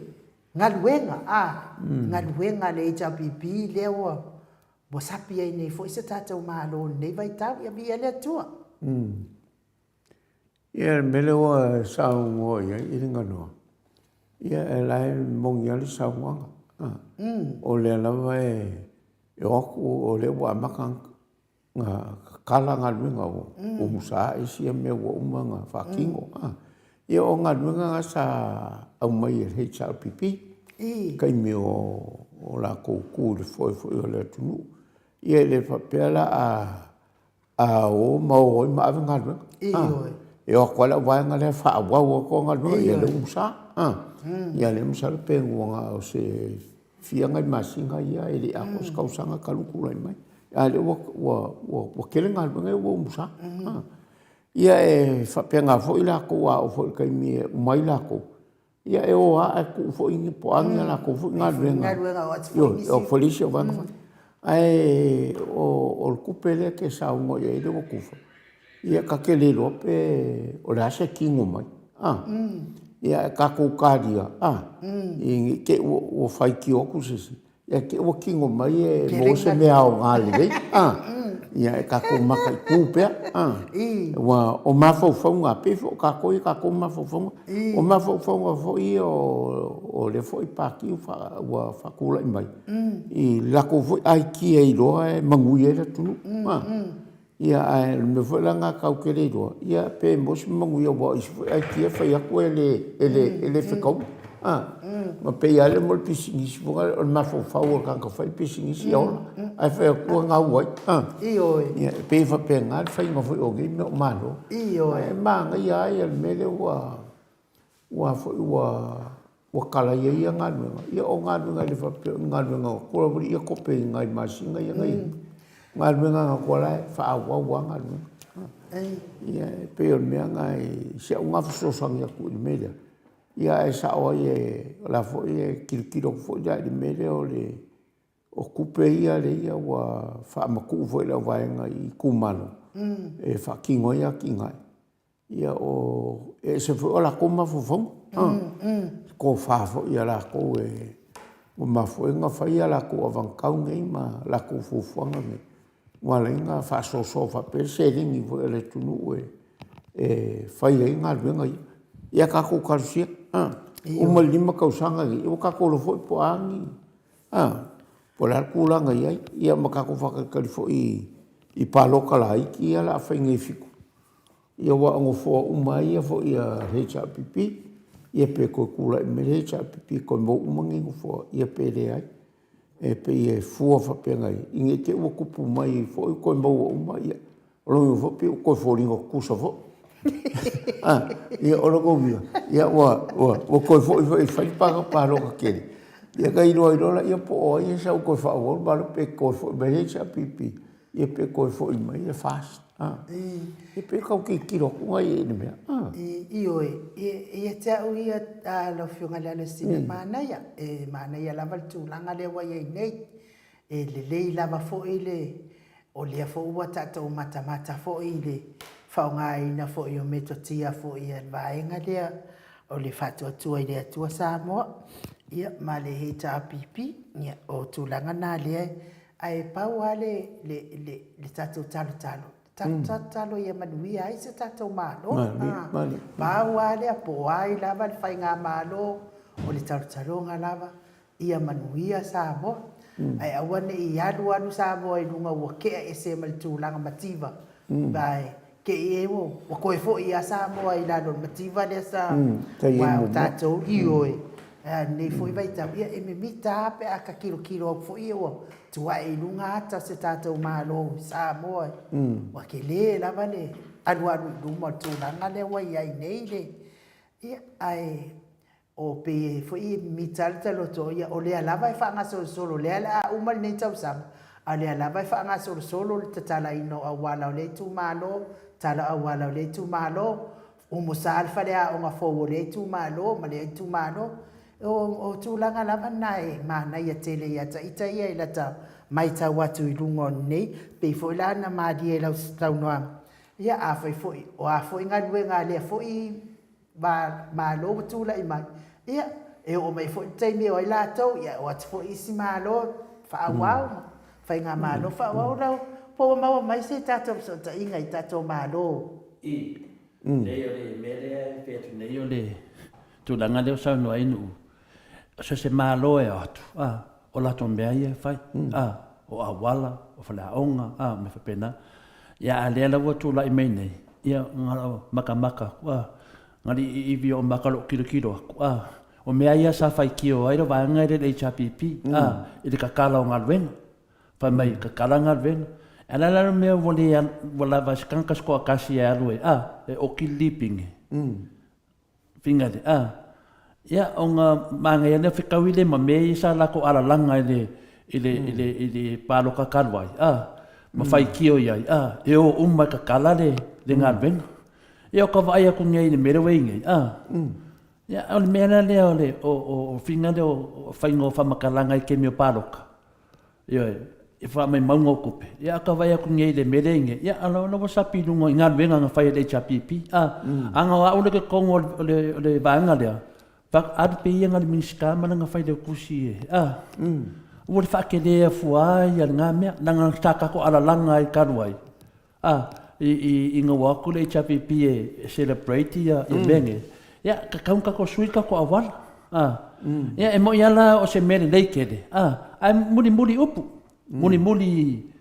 galuega, a, galuega a le HRPP lea ua ua sapi ai nei foi se tatou Malo i lenei vaitau. Ia viia le Atua. Ia, le mea lea ua saunoa i ai Iliganoa, ia e la e moni lava le saunoaga. O lea lava e o atu o lea ua amata ona tatala galuega ua umusa isi mea ua uma ona faatino. Ia o galuega na sa aumai e le HRPP i taimi o latou tu i le foe foi o le atunuu. Ia e le faapea la a a o ma o ai ma ave galuega. Ioe. E o atu lava le auvaega lea faaauau atu galuega, ia lea ua umusa. Ia lea masalo pe ua na o se fia nai masina ia e le i atoa se tausaga talu ona tulai mai. A lea ua ua ua tele galuega ia ua umusa. Ia e faapena foi latou a oo foi i le taimi e uma ai latou, Ia e o lava ae tuu foi ni po o a ni a latou foi galuega. Galuega o atu foi nisi. O atu foi nisi o vaega foi. Ae o le tupe lea e te saunoa i ai lea ua tufa, ia ta te le iloa pe o le a se tino mai, a. Ia ae tatou talia, a, ne i te i ua faitio atu se isi, Ia te i ua tino mai e maua se mea aoga lelei, a, ia e tatou mataitu pea, a. Aua o mafaufauga, pei foi o tatou ia tatou mafaufauga, o mafaufauga foi ia o lea foi Pati ua faatulai mai, i latou foi aikia iloa e manuia ai le atunuu, a. Ia ae o le mea foi la lena tatou te le iloa, ia pe maua se manuia aua o isi foi aikia e fai atu e le fetaui. Ma pei lava lea mo le pisinisi foi lea, o le mafaufau o le tagata fai pisinisi ia ola, ae fai atu ua gau ai. Ioe. Ia, e pei e faapena le faiga foi o nei mea o Malo. Ioe. Ae manaia lava le mea lea ua ua foi ua ua kalaia ia galuega, ia o galuega e le faapea o ni galuega na tua foi ia kope i nai masina ia na i ai. Galuega na tua la e faaauau lava galuega. Ia e pei o le mea lena i si au na fesoasoani atu i le mea lea, ia ae sao ai o la foi e tilotilo atu foi la i le mea lea o le o tupe ia lea ua faamatuu foi i le au vaega i itumalo e faatino ai atinae. Ia o, e ese foi o latou mafaufauga, tofa foi ia latou e ua mafua ai ona fai a latou avanatau nei ma latou fuafuaga nei, ua ala ai ona faasoasoa faapea le seleni foi a le atunuu e fai ai galuega ia. Ia tatou talosia, uma le 5 tausaga lenei, ua tatou iloa foi po o a ni, po o le a le tulaga e i ai, ia ma tatou faatalitali foi i palota laiti ia o le a fai nei e 7. Ia aua o nofoa uma lava ia foi a le HRPP, ia pe toe tulai mai le HRPP e toe maua uma nei nofoa, ia pe leai. E pei e fua faapena i ne i te i ua tupu mai foi toe maua uma, ia o lona uiga foi e pei ua toe foliga tutusa foi. Ia o lona uiga, ia ua toe foi foi e fai le palota tele, ia ona iloa ai loa lea po o ai e sau e toe faaauau le Malo pe toe foi mai le HRPP, ia pe toe foi mai le FAST. E pei e tau tilotilo atu i le mea. Ioe, ia te au ia lau Afioga Lealailepule, manaia, e manaia lava le tulaga lea ua i ai nei. E lelei lava foi le, o lea foi ua tatou matamata foi i le faaaogaina foi o metotia foi a le vaega lea o le Faatuatua i le Atua Samoa, ia ma le HRPP. Ia, o tulaga na lea Ae pau lava le, le, le, le tatou talotalo, tatou talotalo ia manuia ai se tatou Malo. Malie. Pau lava lea, po o ai lava le faigamalo, o le talotaloga lava ia manuia Samoa. Ae aua ne i alu alu Samoa i luga ua tea ese ma le tulaga mativa, ae Te i e ua toe foi lava Samoa i lalo o le mativa lea sa aua o tatou, ioe, a o lenei foi vaitau, ia e mimita lava pe a ta tilotilo atu foi ia ua tuae i luga ata o se tatou Malo i Samoa, ua tele lava le alualu i luma o le tulaga lea ua i ai nei le, ia, ae O pei foi e mimita lava le taloto, ia o lea lava e faagasolosolo, o lea o le a uma lenei tausaga, a o lea lava e faagasolosolo le tatalaina o auala o lea itumalo, tatala o auala o lea itumalo, umusa le faleaoga fou o lea itumalo ma lea itumalo. O tulaga lava na e manaia tele ia ita ia i lata maitau atu i luga o lenei, pei foi la ona malie i lau saunoaga, ia afai foi o a foi galuega a lea foi Malo ua tulai mai, ia, e oo mai foi le taimi e o ai latou, ia e o atu foi isi Malo faaauau ma Faigamalo faaauau lau, po ua maua mai se tatou fesootaiga i tatou Malo. I, leai o le mea lea e fai atu nei o le tulaga lea ua saunoa ai Nu'u, so se Malo e o atu, a, o latou mea ia e fai, a, o auala, o faleaoga, a, mea faapena. Ia, a lea la ua tulai mai nei, ia, matamata atu, a, na i ivi o maka lou tilotilo atu, a, o mea ia sa faitio ai le vaega lea i le HRPP, a, i le tatala o galuega. Fai mai, tatala galuega. Ae la le mea ua le, ua lava ai se tagata se toatasi e alu e, a, e oki le lipine. Figale, a. Ia, ona manaia lea fetaui le ma mea ia sa latou alalaga i le, i le, i le, i le paloka talu ai, a, ma faitio i ai, a, e o uma e tatala le, le galuega. Ia, o ka vaai atu nei i le mea lea ua i ai nei, a, ia, o le mea la lea o le, o, o, o figale o, o faiga o faamatalaga i taimi o paloka, Ioe, e faamaumauga o tupe. Ia a ka vaai atu nei i le mea lea i nei, ia ala ona ua sapi i luga i galuega na fai e le HRPP. A, mm. Aga o au le ke kongo o le, o le vaega lea, fa alu pe ia nga le Minisita ma langa failautusi e, a, mm. ua le faakelea fua ai ia le mea, nanga sa kako alalanga ai talu ai. A, i, i, ina ua atu le HRPP e, e celebrate ia, ia mea nei, ia, tatau ona tatou sui le tatou auala. A, ia, e moni lava la o se mea lelei tele, a, ae mulimuli upu, mulimuli i...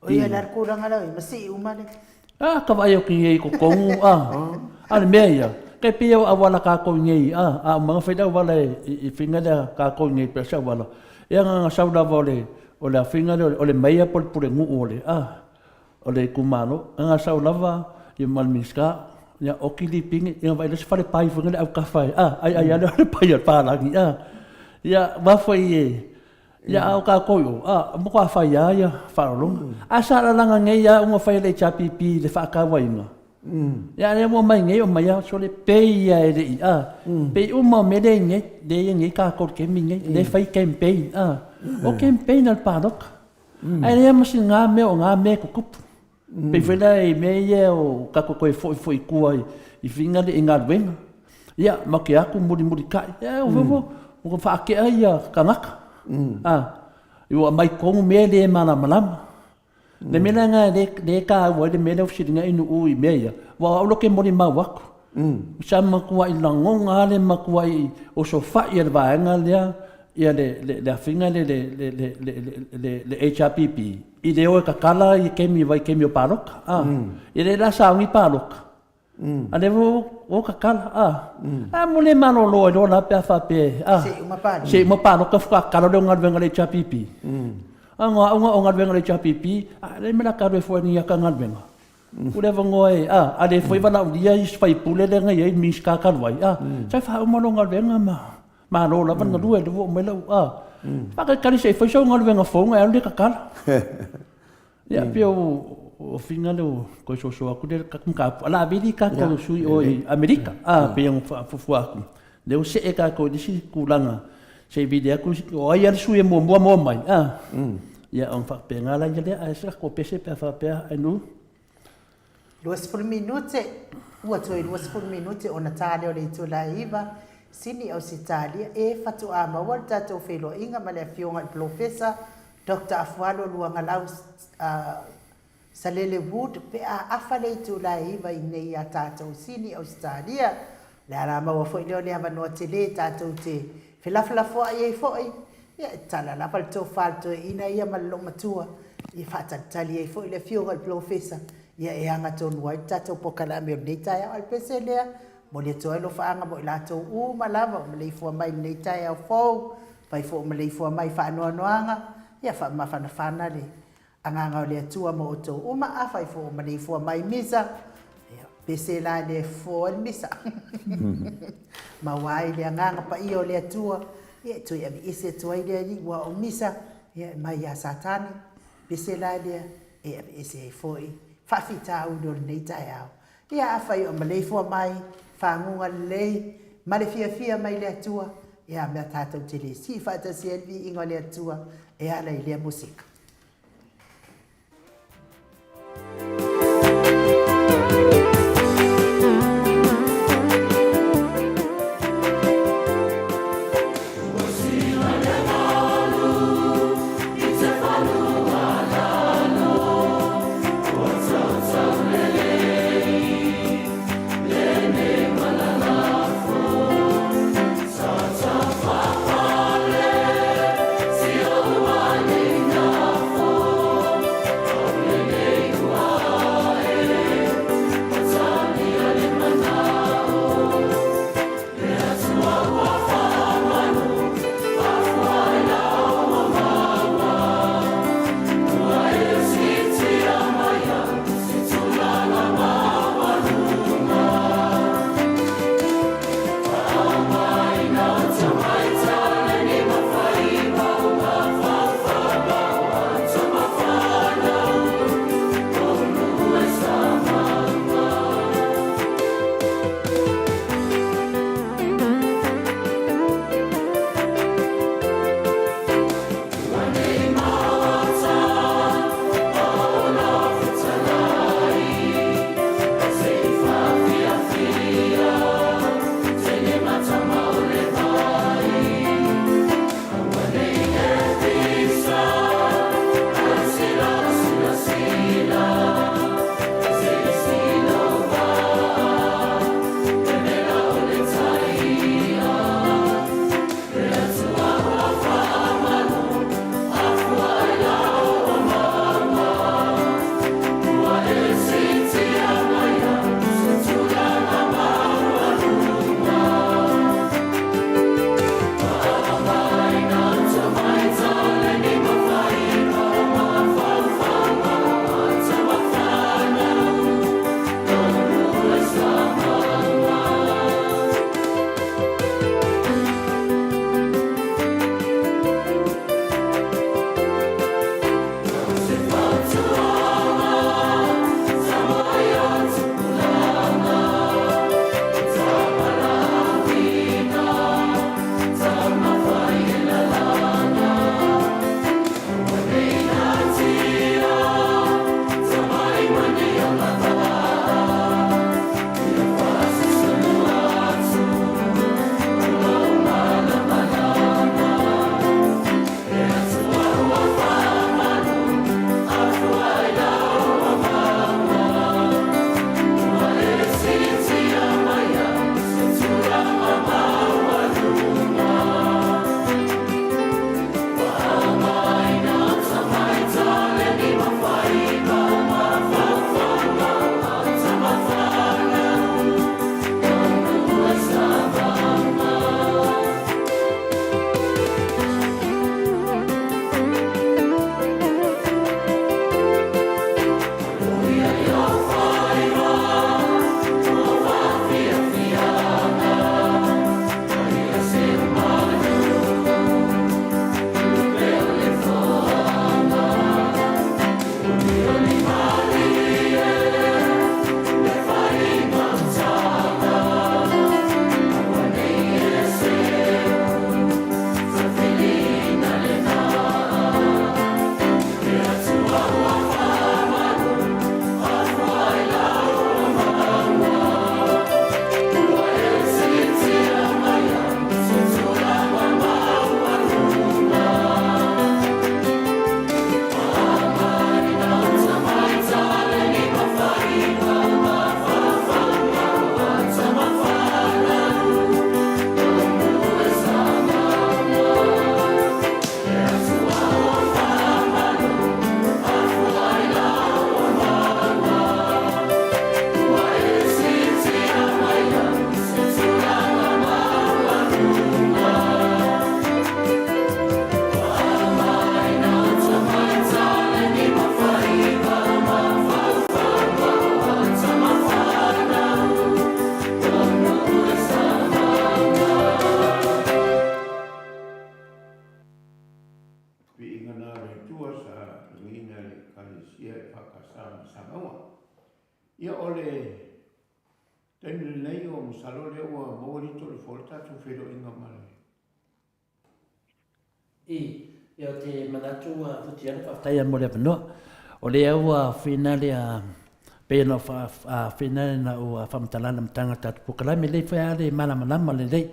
O ia la le tulaga la i, ma sii uma le... A, ka vaai atu i ai i totonu, a, a o le mea ia, Kai pei o auala kākou nei, a, a uma ona fai le auala e, i, i faiga lea kākou nei pe se auala. E agaga sau lava o le, o le afiga lea o le mayor po o le pulenuu o le, a, o le itumalo. E agaga sau lava i ma le Minisita, ia oki lipini, ia vaai loa se falepai foi lea autafa e, a, ai ai lea o le pai a le palagi, a. Ia, aua foi e, Ia a o tatou i o, a, matua fai lava ia faaaloaloga. Ae sa lalaga nei lava una fai e le HRPP i le faatauaina. Ia a lea ua omai nei omai lava sole pei lava e le i, a, pei uma o mea lea i nei, lea e i ai nei tatou i le taimi lenei, lea e fai campaign, a. O campaign a le palota. Ae leai lava ma sina mea o na mea e tutupu. Pei foi la i mea ia o tatou toe foifo'i i tua i faiga lea i galuega. Ia, matou te atu mulimulitai, ia ua faatea ia tagata. A, ua aumai tonu mea le malamalama. Le mea la lena lea e taua ai le mea lea ua fesiligia ai Nu'u i mea ia, aua o au lea ou te molimau atu. Sa matuai lagona lava le matuai osofai e le vaega lea ia le afiga lea le HRPP i le o e tatala i taimi vaitaimi o palota a. E le la sauni palota a lea foi ua tatala a. A mo le malolo ai loa la pe a faapea a se i uma palota faatoa tatala lea o galuega a le HRPP. A o au o galuega a le HRPP a leai ma le ata alu ai fua i ni ata galuega. Ua le avanoa e, a, a le foi valaaulia isi faipule lea na i ai Minisita talu ai, a, sa faauma lou galuega ma malo lava le galue, lea ua oo mai lau, a, faatalitali se i fai sau galuega fou ona e alu lea tatala. Ia, pei o, o fina lea ua toe soso atu lea tatou mataupu, a o le a vili tatou sui o i Amerika, a, pei ona faafuafua atu, lea ua see tatou i le isi tulaga, se i vili atu o ai lava le sui e muamua maua mai, a, ia ona faapena laia lea, ae se tatou pese pe a faapea e nu. 20 minute, ua toe 20 minute ona ta lea o le itula e 9, Sini, Ausetalia, e faatoa maua le tatou feiloaiga ma le Afioga i le Polofesa Doctor Afualo Luagalau Salele Wood pe a afa le itula e 9 i inei ia tatou Sini, Ausetalia. O le ala maua foi lea o le avanoa tele tatou te felafolafoai ai foi, ia e tatala lava le tofa a le toeaina ia ma le loomatua e faatalitali ai foi le Afioga i le Polofesa ia e agatonu ai le tatou polokalame o lenei taeao. A o le pese lea, momoli atu ai alofaaga mo i latou uma lava ua maleifua mai i lenei taeao fou, fai foi ua maleifua mai i faanoanoaga, ia faamafanafana le Agaga o le Atua ma outou uma, afai foi ua maleifua mai misa, ia, pese la le fofo ai le misa. Maua ai le Agaga Paia o le Atua, ia e toe aveese atu ai le Alii, ua o misa, ia e mai ia Satani, pese la lea e aveese ai foi faafitauli o lenei taeao. Ia afai o maleifua mai, faguga lelei, ma le fiafia mai le Atua, ia mea tatou te le sii faatasi ai le viiga o le Atua e ala i lea musika. Ia o le taimi lenei o masalo lea ua maua le Toleafoa le tatou feiloaiga ma le. I, ia ou te manatu ua Futialo faafetai lava mo le avanoa. O lea ua finale a pei ona ou finale na ou faamatala le amataga o le tatou polokalame, lelei foi lava le malamalama lelei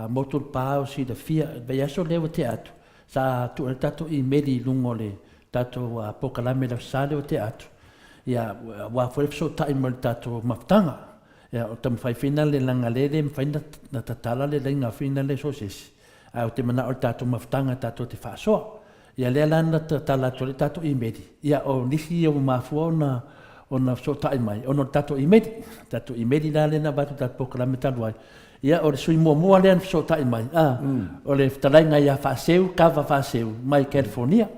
motu le pa o silafia. I le vaiaso lea ua tea atu, sa tuu ai le tatou imeli i luga o le tatou polokalame i le Aso Sa lea ua tea atu, ia aua foi le fesootai mai le tatou mafutaga. Ia o taumafai finale leaga lea e le mafai ona tatala le laina finale so o se isi. Ae ou te manao i le tatou mafutaga tatou te faasoa. Ia lea la na tatala atu ai le tatou imeli, ia o nisi ia ua mafua ona ona fesootai mai ona o le tatou imeli. O le tatou imeli la lea na avatu i le tatou polokalame talu ai. Ia o le sui muamua lea na fesootai mai, a, o le fetalaiga ia Faaseu, Kava Faaseu mai California.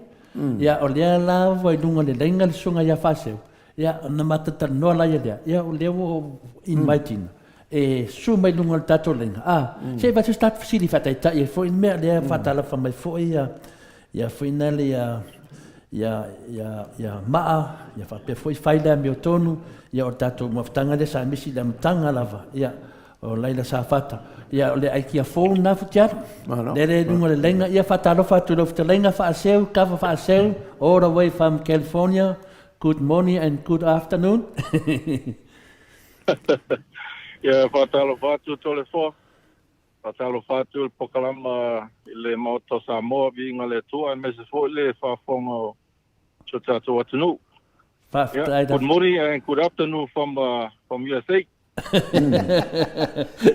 Ia o lea la ua i luga o le laina le susuga ia Faaseu, Ia, ona matou talanoa laia lea, ia o lea ua ou invite ina e susu mai luga o le tatou laina, a, se i avatu se tatou fesili faataitai ai foi le mea lea faatalofa mai foi ia, ia foi na le ia, ia, ia, ia Maa, ia faapea foi Fai le amiotonu, ia o le tatou mafutaga lea sa misi i le amataga lava, ia, o Laila Safata, ia o le aikia fou lena Futialo, lele i luga o le laina, ia faatalofa atu i lau fetalaiga Faaseu, Kava Faaseu, all the way from California, Good morning and good afternoon. Ia, faatalofa atu Toleafoa, faatalofa atu le Pokalama i le Maota o Samoa, viiga le Atua aemaise foi le faafofoga o si o tatou atunuu. Faafetai. Yeah, good morning and good afternoon from, uh, from USA.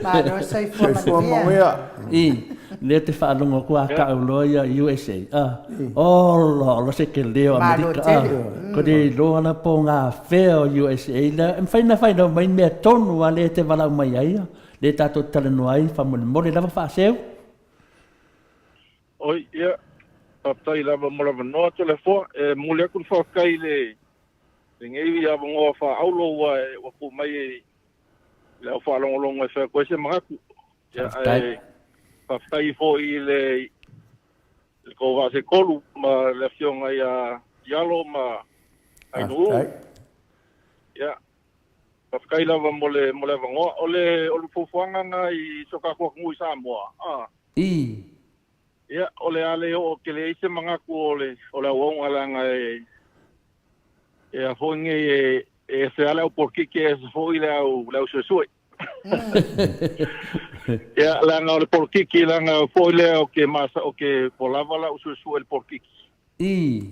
Malo soifua Soifua manuia. I, lea te faalogo atu a kau loa ia USA. Ah, olo, olo se ke leo Malo Amerika. Ah, tele. ko te iloa la po ngā whea o USA la, e mawhai na whai nau mai mea tonu a le te walau mai ai, le tātou talanoa ai, whamolemole lava whaaseu. Oi, ia, faafetai lava mo le avanoa Toleafoa. E momoli atu le faafetai i le lenei avanoa faaauro ua ua tuu mai i le au faalogologo e fai atu ai se manatu. Ia, ae faafetai foi i le le tou vaa se tolu ma le afioga ia Ialo ma Ainuu. Ia, faafetai lava mo le mo le avanoa. O le o le fuafuaga lena i si o tatou atunuu i Samoa, a. I. Ia, o le a le oo tele ai se manatu o le, o le auauna leaga e, e a foi nei e, e ese lava le au polokiki e ese foi le au, le au suesue. Ia, leaga o le polokiki, leaga foi lea o ke masa, o ke po lava lau suesue i le polokiki. I.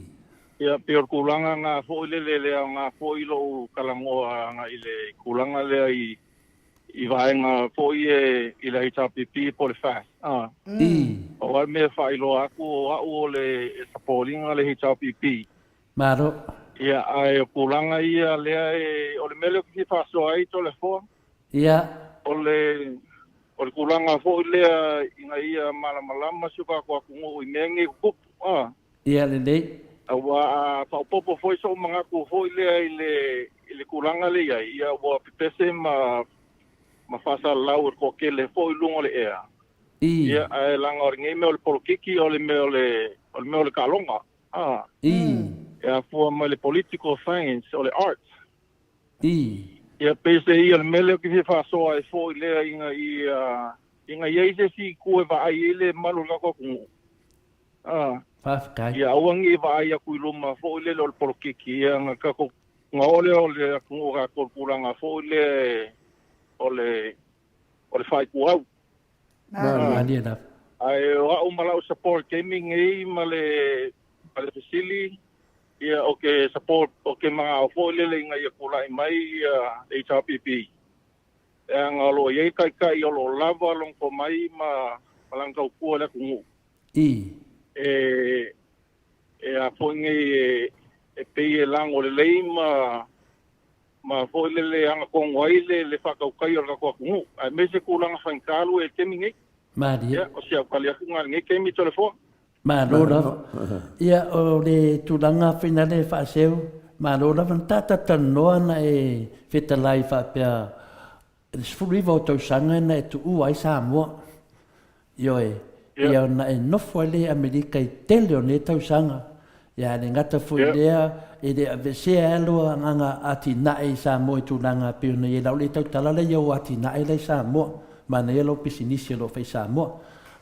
Ia, pei o le tulaga na foi lele le aoga foi lou talanoa agai i le tulaga lea i, i vaega foi e i le HRPP po o le FAST. Ah. I. Pau lava le mea e faailoa atu o au o le e sapoliga le HRPP. Malo. Ia, ae o tulaga ia lea e, o le mea lea ou te fia faasoa ai Toleafoa. Ia. O le, o le tulaga foi lea ina ia malamalama si o tatou atunuu i mea nei tutupu. Ah. Ia lelei. Aua a faaopoopo foi sou manatu foi lea i le, i le tulaga lea i ai, ia ua pepese ma, ma faasalalau e le toatele foi i luga o le ea. I. Ia, ae leaga o lenei mea o le polokiki o le mea o le, o le mea o le taaloga. Ah. I. E afua mai le political science, o le art. I. Ia, peiseai o le mea lea ou te fia faasoa ai foi lea ina ia, ina i ai se isi itu e vaai ai le malu o le tatou atunuu. Ah. Faafetai. Ia aua ne i vaai atu i luma foi lele o le polokiki, ia na tatou, na oo lea o le atunuu o tatou i le tulaga foi lea o le, o le faaituau. Malie lava. Ae o au ma lau support taimi nei ma le, ma le fesili, ia o ke support, o ke manao foi lele ina ia tulai mai ia HRPP. Leaga o lo o i ai taitai o lo o lava lona tomai ma, ma lana tautua i le atunuu. I. E, e a foi nei e, e pei e lago lelei ma, ma foi lele agatonu ai le, le faatautai o le tatou atunuu, aemaise tulaga faigata ua i le taimi nei. Malie. Ia, o si au tali atu lena i lenei taimi Toleafoa. Malo lava. Ia, o le tulaga finale e faaseu, malo lava na tatalanoa na e fetalai faapea i le 19 o tausaga na e tuua ai Samoa. Ioe, ia ona e nofo ai lea i Amerika i tele o nei tausaga. Ia, e le gata foi i lea, e le aveesea ai lou agaga atinae i Samoa i tulaga e pei ona i ai. La o le tautala lea i au atinae la i Samoa. Manaia lau pisinisi o lo o fai i Samoa.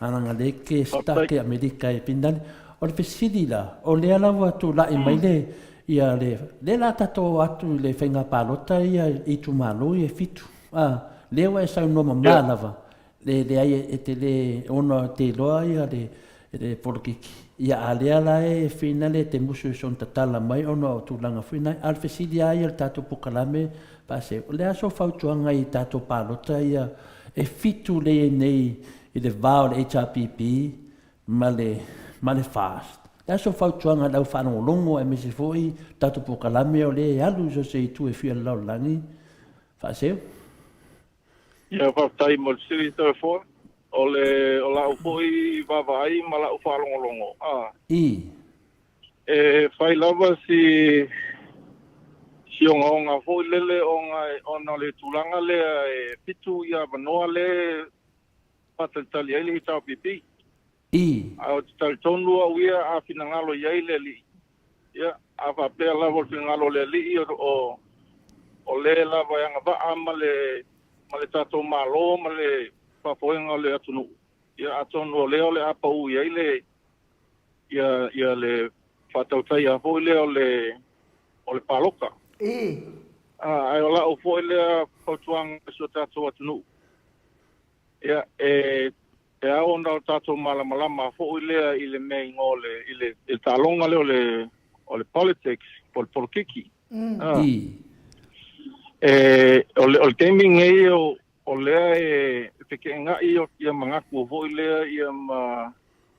A leaga lea e te stuck i Amerika e finale. O le fesili la, o lea la ua tulai mai le, ia le, lea la tatou o atu i le faiga palota ia i itumalo ia e fitu. A, lea ua e saunoa mama lava, Le leai e te le ono te iloa ia le le polokiki. Ia a lea la e finale e te musu i sona tatala mai ona o tulaga foi na. A o le fesili a ia i le tatou pokalame paaseu, o le a so fautuaga i tatou palota ia e fitu lea i nei i le va o le HRPP ma le ma le FAST. O le a so fautuaga i le au faalogologo aemaise foi tatou pokalame o lea e alu i so o se itu e fia o le lalolagi faaseu? Ia, faafetai mo le fesili Toefoa. O le, o la'u foi vaavaai ma la'u faalogologo, a. I. E fai lava si, si ogaoga foi lele ona, ona o le tulaga lea e fitu ia avanoa le faatalitali ai le HRPP. I. Ae ou te talitonu au ia a finagalo i ai le Alii, ia, a faapea lava o le finagalo o le Alii, o, o le lava e agavaa ma le, ma le tatou Malo ma le faafoega o le atunuu, ia, atonu o lea o le a pau i ai le, ia, ia le faatautaia foi lea o le, o le paloka. I. A, ae o la'u foi lea fautuaga i si o tatou atunuu, ia, e E ao ona o tatou malamalama foi lea i le mea igoa o le, i le, i le taaloga lea o le, o le politics, po o le polokiki. Mm. E, o le, o le taimi nei o, o lea e feteenai ia manatu foi lea ia ma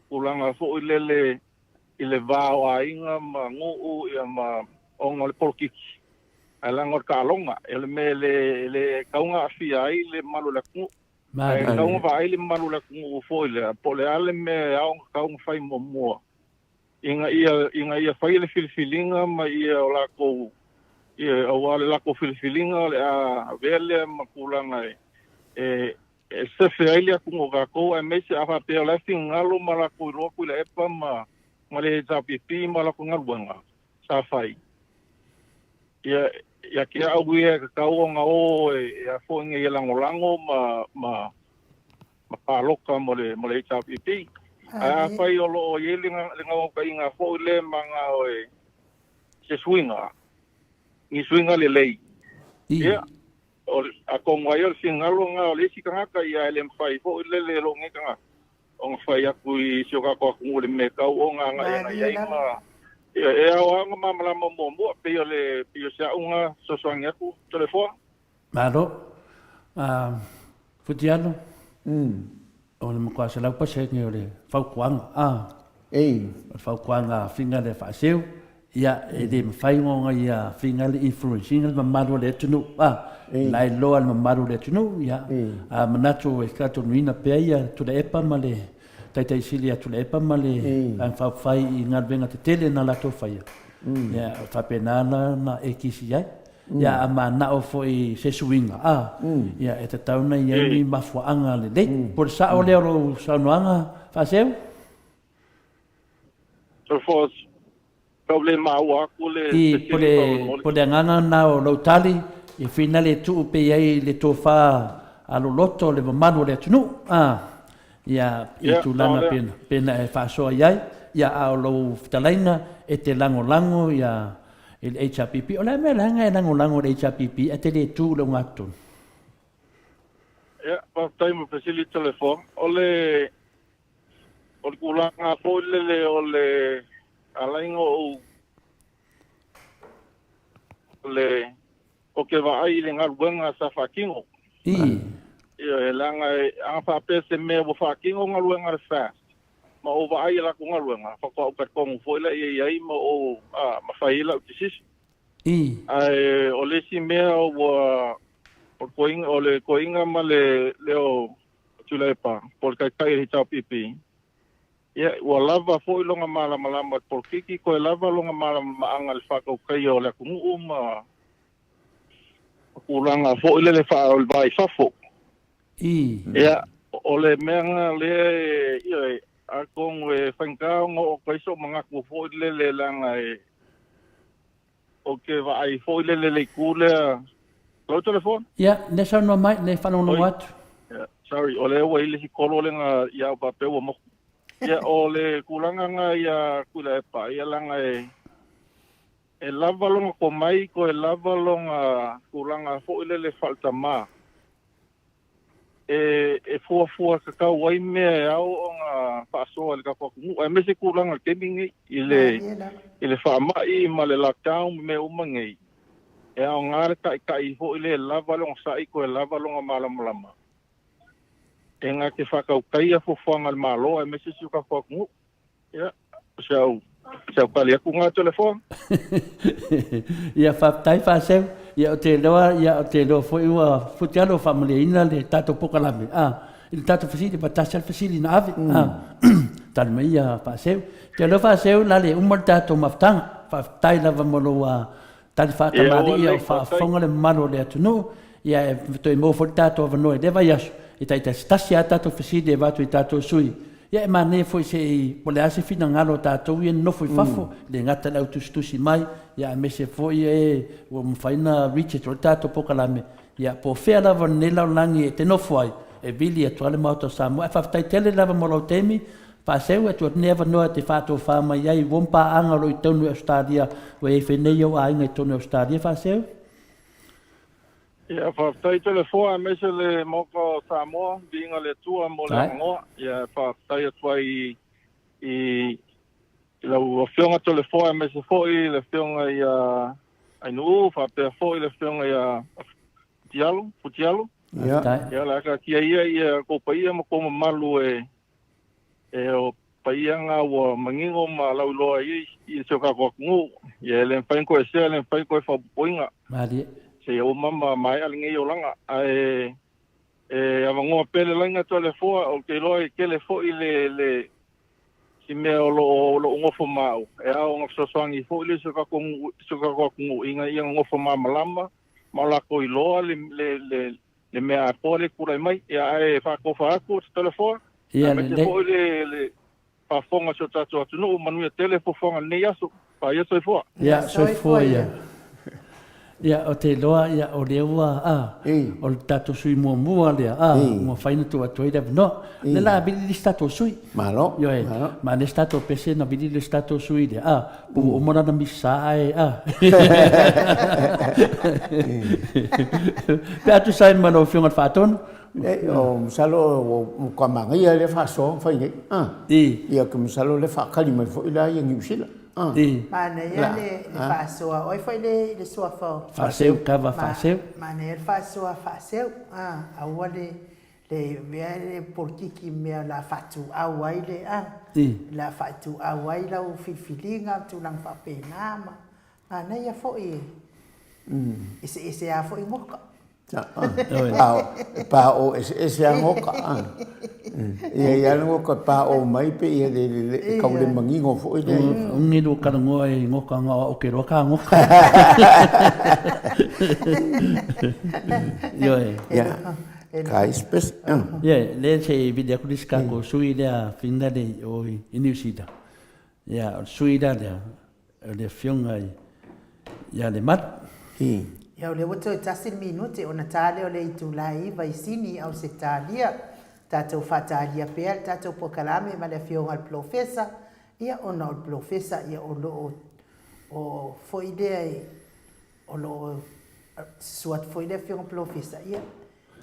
tulaga foi lele i le va o aiga ma nuu ia ma ona o le polokiki. Ae leaga o le taaloga, o le mea e le, e le tatau ona aafia ai le mamalu o le atunuu. Ae tatau ona vaai le mamalu o le atunuu foi lea, po o le a le mea e ao ona tatau ona fai muamua, ina ia, ina ia fai le filifiliga ma ia o latou, ia, aua o le latou filifiliga o le a avea lea ma tulaga e, e, e sefe ai le atunuu o tatou, aemaise a faapea o la e finagalo ma latou iloa Tuilaepa ma, ma le HRPP ma latou galuega sa fai. Ia, ia te au ia e tatau ona o e, e a foi ina ia lagolago ma, ma, ma paloka mo le, mo le HRPP. Ae afai o lo o i ai le, le naunautaiga foi lea ma na o e, se suiga, ni suiga lelei. Ia, O, atonu ai o le finagalo lena o le isi tagata, ia e le mafai foi lele e lou nei tagata ona fai atu i si o tatou atunuu i le mea e tau ona agai agai ai ma ia, e ao lava ona malamalama muamua, pei o le pei o se au lena fesoasoani atu Toleafoa. Malo. Futialo. O le matua 100% o le fautuaga, a. Ei. O le fautuaga a Finga le Faaseu, ia, e le mafai ona ia Finga le influence ina le mamalu o le atunuu, a. Ei. La e iloa le mamalu o le atunuu, ia. Ei. A manatu e talitonuina pea ia Tuilaepa ma le Taitai Sili ia Tuilaepa ma le Ei. Vaega Faaupufai i galuega tetele na latou faia. Ia, faapena la na e kisi ai. Ia, a manao foi i se suiga, a, ia, e tatau ona i ai ni mafuaaga lelei. Po o le sao lea o lou saunoaga, Faaseu? Tau le maua atu le I, po le, po le agaga lena o lou tali, e finale e tuu pea i ai le tofa a loloto o le mamalu o le atunuu, a, ia, i tulaga pena, pena e faasoa i ai, ia, a o lou fetalaiga e te lagolago ia, i le HRPP. O le a mea leaga e lagolago i le HRPP ae te le tu i le ogatotonu? Ia, faafetai mo le fesili Toleafoa. O le, o le tulaga foi lele o le alaiga o ou, o le, ou te vaai i le galuega sa faatino. I. Ioe, leaga e, a faapea se mea ua faatino galuega a le FAST, ma ou vaai i latou galuega, faatoa ou talitonu foi lea i ai ma ou, a, ma fai ai lau decision. I. Ae o le isi mea ua, o le koiga, o le koiga ma le leo o Tuilaepa, po o le Taitai o le HRPP, ia, ua lava foi lona malamalama i le polokiki, toe lava lona malamalamaaga i le faatautaia o le atunuu ma tulaga foi lele faa, o le va i fafo. I. Ia, o le mea lena lea e, ioe, Atonu e faigata ona oo atu ai so'u manatu foi lele leaga e ou te vaai foi lele i le itu lea. Lau telefoni? Ia, lea saunoa mai, lea faalogologo Oi, atu. yeah, sorry, o lea ua i le isi kolo lea na ia au faapea ua motu. Ia, o le tulaga na ia Tuilaepa, ia leaga e e lava lona tomai, toe lava lona tulaga foi lele faaletama. E fuafua tatau ai mea e ao ona faasoa i le tatou atunuu, aemaise tulaga o le taimi lenei i le i le faamai ma le lockdown ma mea uma nei, e aoga le taitai foi lea e lava le onosai toe lava lona malamalama e na te faatautaia fuafuaga a le Malo aemaise si o tatou atunuu. Ia, o si au, si au tali atu lena Toleafoa. Ia, faafetai Faaseu. Ia, ou te iloa, ia, ou te iloa foi ua futi lava ua faamalieina le tatou polokalame, a, i le tatou fesili, ua tasi lava le fesili na ave, a, tali mai ia Faaseu. Ou te iloa Faaseu, o le a le uma le tatou mafutaga. Faafetai lava mo lou Tali faatamalii a o faafofoga le mamalu o le atunuu, ia e toe maua foi le tatou avanoa i lea vaiaso, e taitasitasi lava tatou fesili e avatu i tatou sui. Ia e manaia foi se i, po o le a se finagalo o tatou ia nonofo i fafo, e le gata i le au tusitusi mai, ia aemaise foi e ua mafai ona reach atu ai le tatou polokalame, ia po o fea lava o lenei lalolagi e te nofo ai, e vili atu lava le Maota o Samoa. Ae faafetai tele lava mo lou taimi, Faaseu atu atu nei avanoa e te faatofa mai ai uom paaga o lo o i tonu i Ausetalia ua i ai fenei ou aiga i tonu i Ausetalia Faaseu. Ia, faafetai Toleafoa aemaise le Maota o Samoa, viiga le Atua mo le avanoa. Ia, faafetai atu ai i lau Afioga Toleafoa aemaise foi le Afioga ia Ainuu faapea foi le Afioga ia Futialo, Futialo. Ia. Ia, o le a taatia ia ia kou paia ma kou mamalu e E o paia na ua manino ma lauiloa ai i si o tatou atunuu. Ia e le mafai ona toe esea, e le mafai ona toe faaopoopoina. Malie. Seia uma ma maea lenei olaga. Ae e avanoa pea le laina Toleafoa, ou te iloa e tele foi le le si mea o lo o lo o nofo ma au, e ao ona fesoasoani foi le si o tatou nuu, si o tatou atunuu ina ia nonofo malamalama ma o latou iloa le le le le mea atoa lea e tulai mai. Ia, ae faatofa atu Toleafoa, Ia aemaise lelei. foi le, le faafofoga a si o tatou atunuu, manuia tele fuafuaga i lenei aso. Paia soifua. Ia, soifua ia. Ia, ou te iloa, ia, o lea ua, a, o le tatou sui muamua lea, a, ua mafai ona tuu atu ai le avanoa. O lea la a vili le isi tatou sui. Malo. Ioe, Malo. manaia se tatou pese na vili le isi tatou sui lea, a, po ua uma lana misa ae, a. Pe a tusa ai ma lau Afioga i le Faatonu. E, o masalo ua matua manaia lea faasoa na fai nei. A. I. Ia, ou te masalo o lea e faatali mai foi la ia Niu Sila. A. I. Manaia le faasoa, o ai foi le le suafa o. Faaseu, kava faaseu. Manaia le faasoa faaseu, a, aua le Le mea le polokiki mea o le a faatuau ai le a, o le a faatuau ai lau filifiliga ma tulaga faapena ma manaia foi e eseese a foi goka. E paoo eseese a goka. E i ai lava le goka e paoo mai pe i e tau le manino foi lea. Umi lou talanoa i goka na o au ke loa ka goka. Ioe. Kai spes. Ia, lea se i vili atu le isi tatou sui lea finale i o i Niu Sila. Ia, o le sui la lea, o le Afioga ia Lemalu. Ia, o lea ua toe tasi le minute ona ta lea o le itula e iva i Sini i Ausetalia. Tatou faatalia pea le tatou polokalame ma le Afioga i le Polofesa, ia, ona o le Polofesa, ia, o lo o, o foi lea i, O lo o susu atu foi le Afioga Polofesa, ia,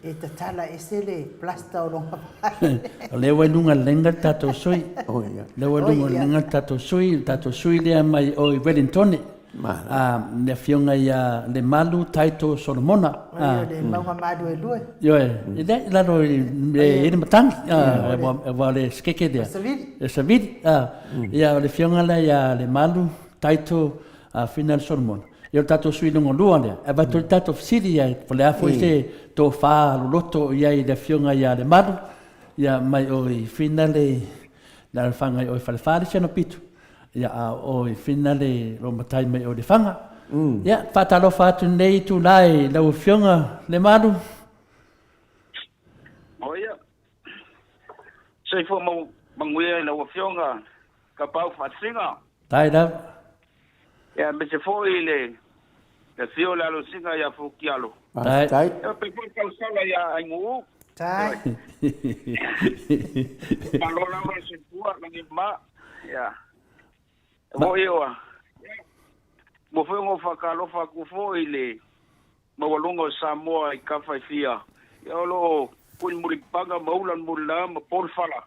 e tatala ese le plaster o lona fale. O lea ua i luga lenga le tatou sui. O lea ua i luga lenga le tatou sui, le tatou sui lea mai o i Wellingtone. A, le Afioga ia Lemalu Taito Solomona. O le mauga maluelue. Ioe, e leai, i lalo i le matagi, aua o le sikeke lea. O le savili. O le savili. Ia, o le Afioga lea ia Lemalu Taito Final Solomona. Ia o le tatou sui lona lua lea, e avatu ai le tatou fesili ia, po o le a foi se tofa loloto o i ai i le Afioga ia Lemalu, ia mai o i Fina le alafaga i o i Falefa le isi ana pito, ia a o i Fina le lo matai mai o i Lefaga. Ia, faatalofa atu i lenei itula i lau Afioga Lemalu. O ia, soifua mau. Manuia i lau Afioga Tapaau Faasiga. Tai lava. Ia, aemaise foi i le afio o le Alosiga ia Fukialo. Tai. Faafetai. Ia, faapea foi le tausala ia Ainuu. Tai. Malo lava le soifua, lagi ma. Ia. Foi ua ua foi ona ou faatalofa atu foi i le maualuga o Samoa i tafa e fia, ia o lo o tulimulipaga ma ula le mulila ma po le fala,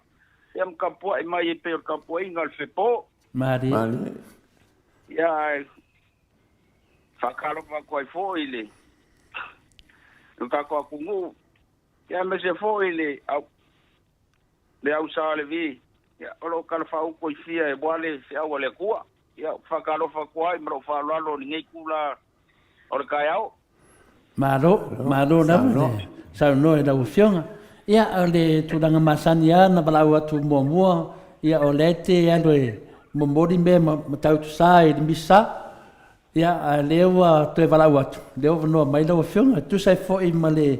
ia ma tapuai mai e pei o le tapuaiga a le fepo. Malie. Malie. Ia ae faatalofa atu ai foi i le lo tatou atunuu, ia aemaise foi i le au le au Sa Levi, ia, o lo o talafaauto i fia e ua le feau a le Atua. Ia, ou te faatalofa atu ai ma lou faaaloalo i lenei itula o le taeao. Malo, malo lava le saunoa i lau Afioga. Ia, o le tulaga masani lava na valaau atu muamua, ia o lea e te alu e momoli mea ma matautusa i le misa, Ia, a o lea ua toe valaau atu, lea ua avanoa mai lau Afioga, e tusa ai foi ma le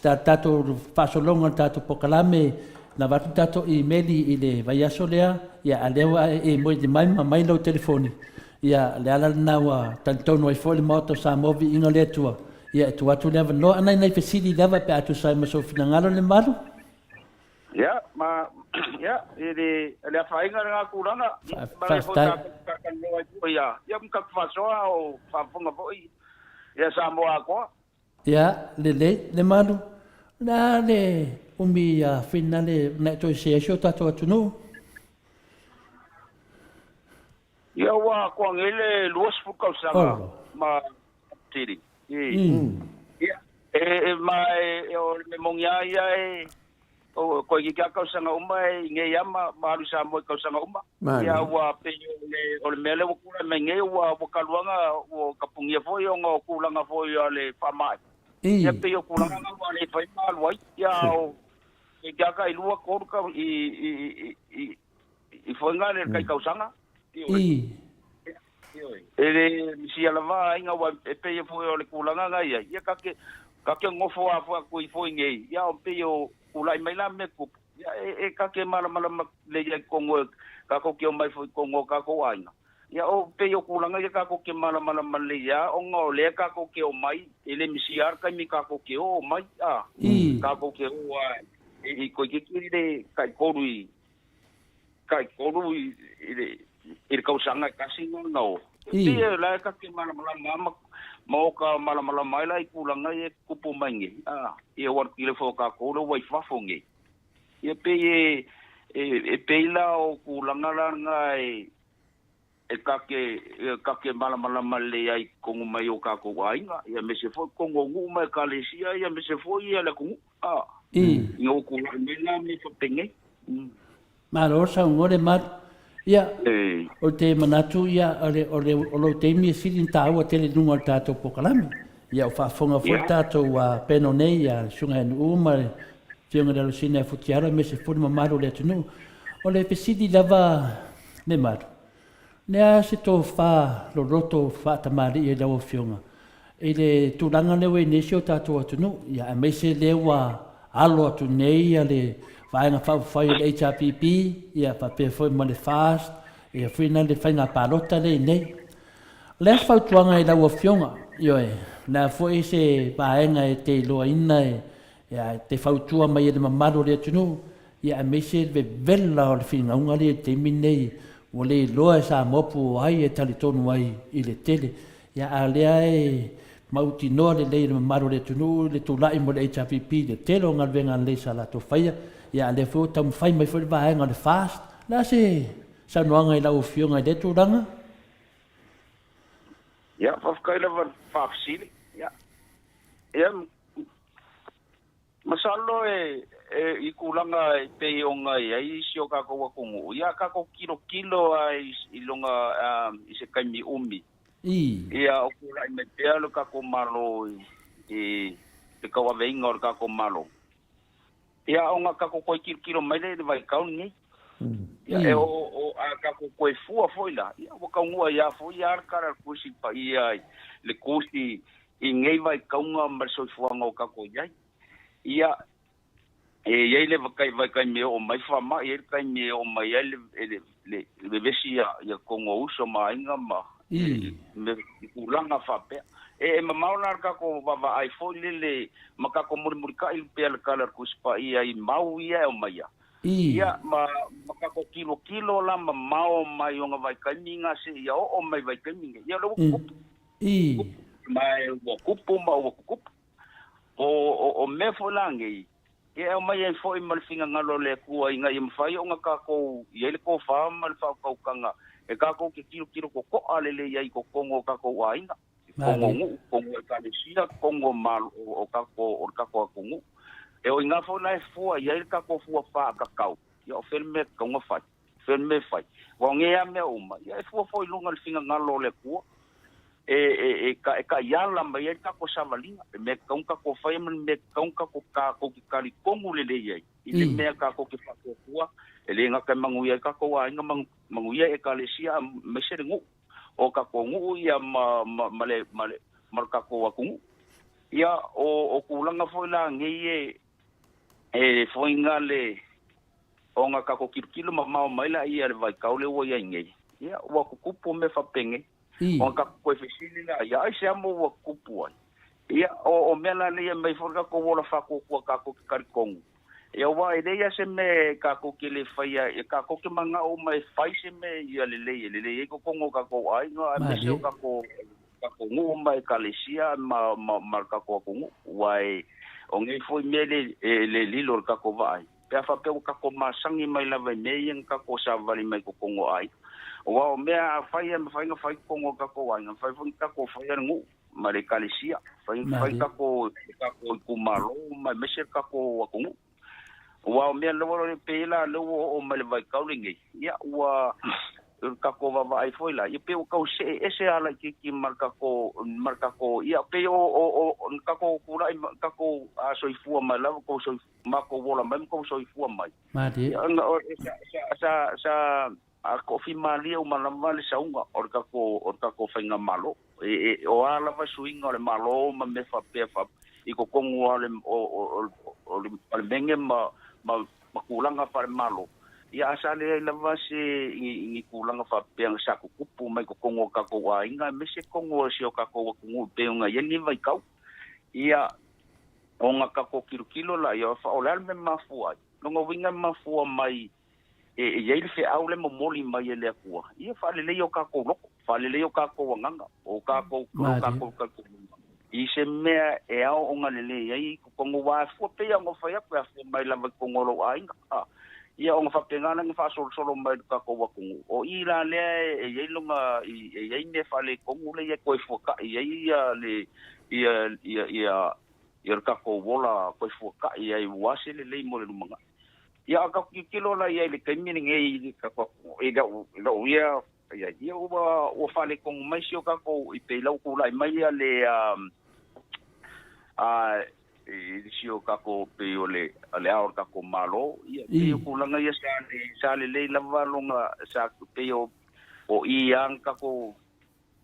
tatou faasologa o le tatou polokalame, na avatu le tatou imeli i le vaiaso lea, ia, a o lea ua e moe mai ma aumai lau telefoni, ia, o le ala lena ua talitonu ai foi le Maota o Samoa, viiga o le Atua, ia, e tuu atu le avanoa. A na i nai fesili lava pe a tusa ai ma sou finagalo le mamalu. Ia, ma, ia, e le, le afaina lena tulaga, ia, ma le foi Faafetai. tatou talanoa ai foi ia, ia ma tatou faasoa o faafofoga foi ia Samoa atoa. Ia, lelei, Lemalu, o le a le umi ia finale na e toe se ai si o tatou atunuu? Ia, ua atoa nei le 20 tausaga Olo. ma tele. Ia, e, e, ma e, o le mea moni lava ia e, o, koe ki a tausaga uma e i nei a ma, ma alu i Samoa i tausaga uma. Ia, ua pei o le, o le mea lea ua tulai mai nei, ua, ua taluaga, ua tapunia foi ona o tulaga foi o le faamai. Ia, pei o tulaga na ua le fai ma alu ai. Ia, o, koe ki a tai lua, tolu tau, i, i, i, i, i foiga le tai tausaga. E le misia lava aiga aua e pei foi o le tulaga na i ai, ia ta te, ta te nofo lava foi atu i foi nei, ia o pei o tulai mai la mea tupu, ia e, e ta te malamalama lelei ai i totonu e tatou te omai foi i totonu o tatou aiga. Ia o pei o tulaga ia tatou te malamalama lelei lava ona o lea tatou te omai, e le misia lava le taimi tatou te oo mai, a, tatou te oo lava i toeitiiti le taitolu i tai-tolu i le tausaga e tasi na oo. E pei o la e ta te malamalama ma, ma oka malamalama ai la i tulaga ia e tutupu mai nei, a, ia ua tele foi o tatou lea ua i fafo nei. Ia pei e, e, e pei la o tulaga la na e, e ta te, e ta te malamalama lelei ai i totonu mai o tatou aiga, ia aemaise foi totonu o nuu ma ekalesia, ia aemaise foi ia le atunuu. A, ina ua tulai mai la mea faapenei. Malo saunoa le malu. Ia, ou te manatu, ia, o le, o le, o lou taimi e sili ona taua tele i luga o le tatou polokalame. Ia, o faafofoga foi le tatou panel nei, ia, le Susuga ia Nu'u ma le Afioga i le Alosina ia Futialo, aemaise foi le mamalu o le atunuu. O le fesili lava le malu, Le a se tofa loloto faatamalii i lau Afioga i le tulaga lea ua i ai nei si o tatou atunuu, ia aemaise lea ua alo atu nei ia le Vaega Faaupufai o le HRPP, ia faapea foi ma le FAST, ia foi na le faiga palota lea i nei. O le a se fautuaga i lau Afioga, ioe, o le a foi se vaega e te iloaina e, ia, te fautua mai e le mamalu o le atunuu, ia aemaise le vevela o le finauga lea i le taimi lenei, ua le iloa e Samoa po o ai e talitonu ai i le tele. Ia a o lea e mautinoa lelei e le mamalu o le atunuu le tulai mo le HRPP i le tele o galuega lelei sa latou faia, ia a o lea foi ua taumafai mai foi le vaega o le FAST. O le a se saunoaga i lau Afioga i lea tulaga? Ia, faafetai lava i le faafesili. Ia, ia Masalo e, e, i tulaga e pei ona i ai si o tatou atunuu, ia tatou tilotilo lava i, i luga i se taimi umi. Ia o tulai mai pea lo tatou Malo i, i le tauaveina o le tatou Malo. Ia ona tatou toe tilotilo mai lea i le vaitau lenei. Ia e o, o, a tatou toe fua foi la, ia ua taunuu ai lava foi ia le Tala o le Tusi Paia i le Tusi i nei vaitauga ma le soifuaga o tatou i ai. Ia, E i ai le vaitaimi e oo mai faamai, e i ai le taimi e oo mai ai le le vevesi ia kogo o uso ma aiga ma tulaga faapea. E mamao la le tatou vaavaai foi lele ma tatou mulimulita'i pea le Tala o le Tusi Paia i mau ia e aumaia, ia ma tatou tilotilo la mamao mai ona vaitaimi na seia oo mai vaitaimi nei. Ia o lea ua tutupu, ma ua tupu ma ua tutupu. O mea foi la nei, e aumai ai foi ma le finagalo o le Atua ina ia mafai ona tatou i ai le tofa ma le faautautaga e tatou te tilotilo totoa lelei ai i totonu o tatou aiga, i totonu o nuu, totonu o ekalesia, totonu o malo o tatou o le tatou atunuu. E o i ina foi la e fua i ai le tatou fua faatatau, ia o fea le mea e tatau ona fai. Fea le mea e fai. Aua o nei lava mea uma, ia e fua foi i luga o le finagalo o le Atua e, e, e, e taiala mai ai le tatou savaliga, le mea e tatau ona tatou faia ma le mea e tatau ona tatou tatou te talitonu lelei ai i le mea tatou te faatuatua, e le gata e manuia ai tatou aiga, manuia ekalesia aemaise le nuu, o tatou nuu ia ma, ma, ma, le, ma, le, ma le tatou atunuu. Ia, o, o tulaga foi la nei e, e foiga le, Ona tatou tilotilo mamao mai laia i le vaitau lea ua i ai nei, ia, ua tutupu mea faapenei. Ona tatou toe fesili laia, aisea mo ua tutupu ai? Ia, o mea la lea e aumai foi le tatou ola faatuatua tatou te talitonu. Ia, aua e leai lava se mea tatou te le faia, tatou te manao uma e fai se mea ia lelei, e lelei ai totonu o tatou aiga, aemaise o tatou nuu ma ekalesia ma le tatou atunuu. Aua o nei foi mea e le lilo i le tatou vaai. Pe a faapea ua tatou masani mai lava i mea ia na tatou savali mai totonu o aiga. Aua o mea afai e mafai ona fai totonu o tatou aiga, mafai foi ona tatou faia le nuu ma le ekalesia, mafai ona fai tatou tatou itumalo ma aemaise le tatou atunuu. Aua o mea lava e pei la lea ua oo mai le vaitau lenei, ia ua o le tatou vaavaai foi la, ia pei ua tau see ese lava laitiiti ma le tatou, ma le tatou, ia pei o, o, o, o tatou tulai, tatou soifua mai lava, tou soifua matou ola mai ma tou soifua mai. Malie. Ia, ona o, sa, sa, sa, sa a tofi malie uma lava le sauga o le tatou, o le tatou faigamalo. E, e, o a lava suiga o le Malo ma mea faapea fa, i totonu o le, o, o, o, o le Palemene ma, ma, ma tulaga faale-Malo, ia a sa leai lava se, ni, ni tulaga faapea sa tutupu mai totonu o tatou aiga, aemaise totonu o si o tatou atunuu e pei ona i ai lenei vaitau. Ia, ona tatou tilotilo laia, o le a le mea e mafua ai? Lona uiga e mafua mai e i ai le feau le momoli mai e le Atua, ia faaleleia o tatou loto, faaleleia o tatou agaga, o tatou, o tatou talitonuga i se mea e ao ona lelei ai totonu, aua e fua pei ona fai atu, e afua mai lava i totonu o lou aiga. Ia ona faapena lea ona faasolosolo mai i le tatou atunuu. O i la lea e i ai lona, e i ai mea faaletonu lea e toe fuatai ai ia le, ia, ia, ia, ia le tatou ola toe fuatai ai ua se lelei mo le lumanai. Ia a tatou tilotilo la i ai i le taimi lenei i le tatou atunuu, i lou, i lou ia, ia, ia ua, ua faaletonu mai si o tatou, i pei la ua tulai mai ia le, a, i si o tatou pei o le le ao o le tatou Malo, ia pei o tulaga ia sa le sa lelei lava lona sa pei o o i lava na tatou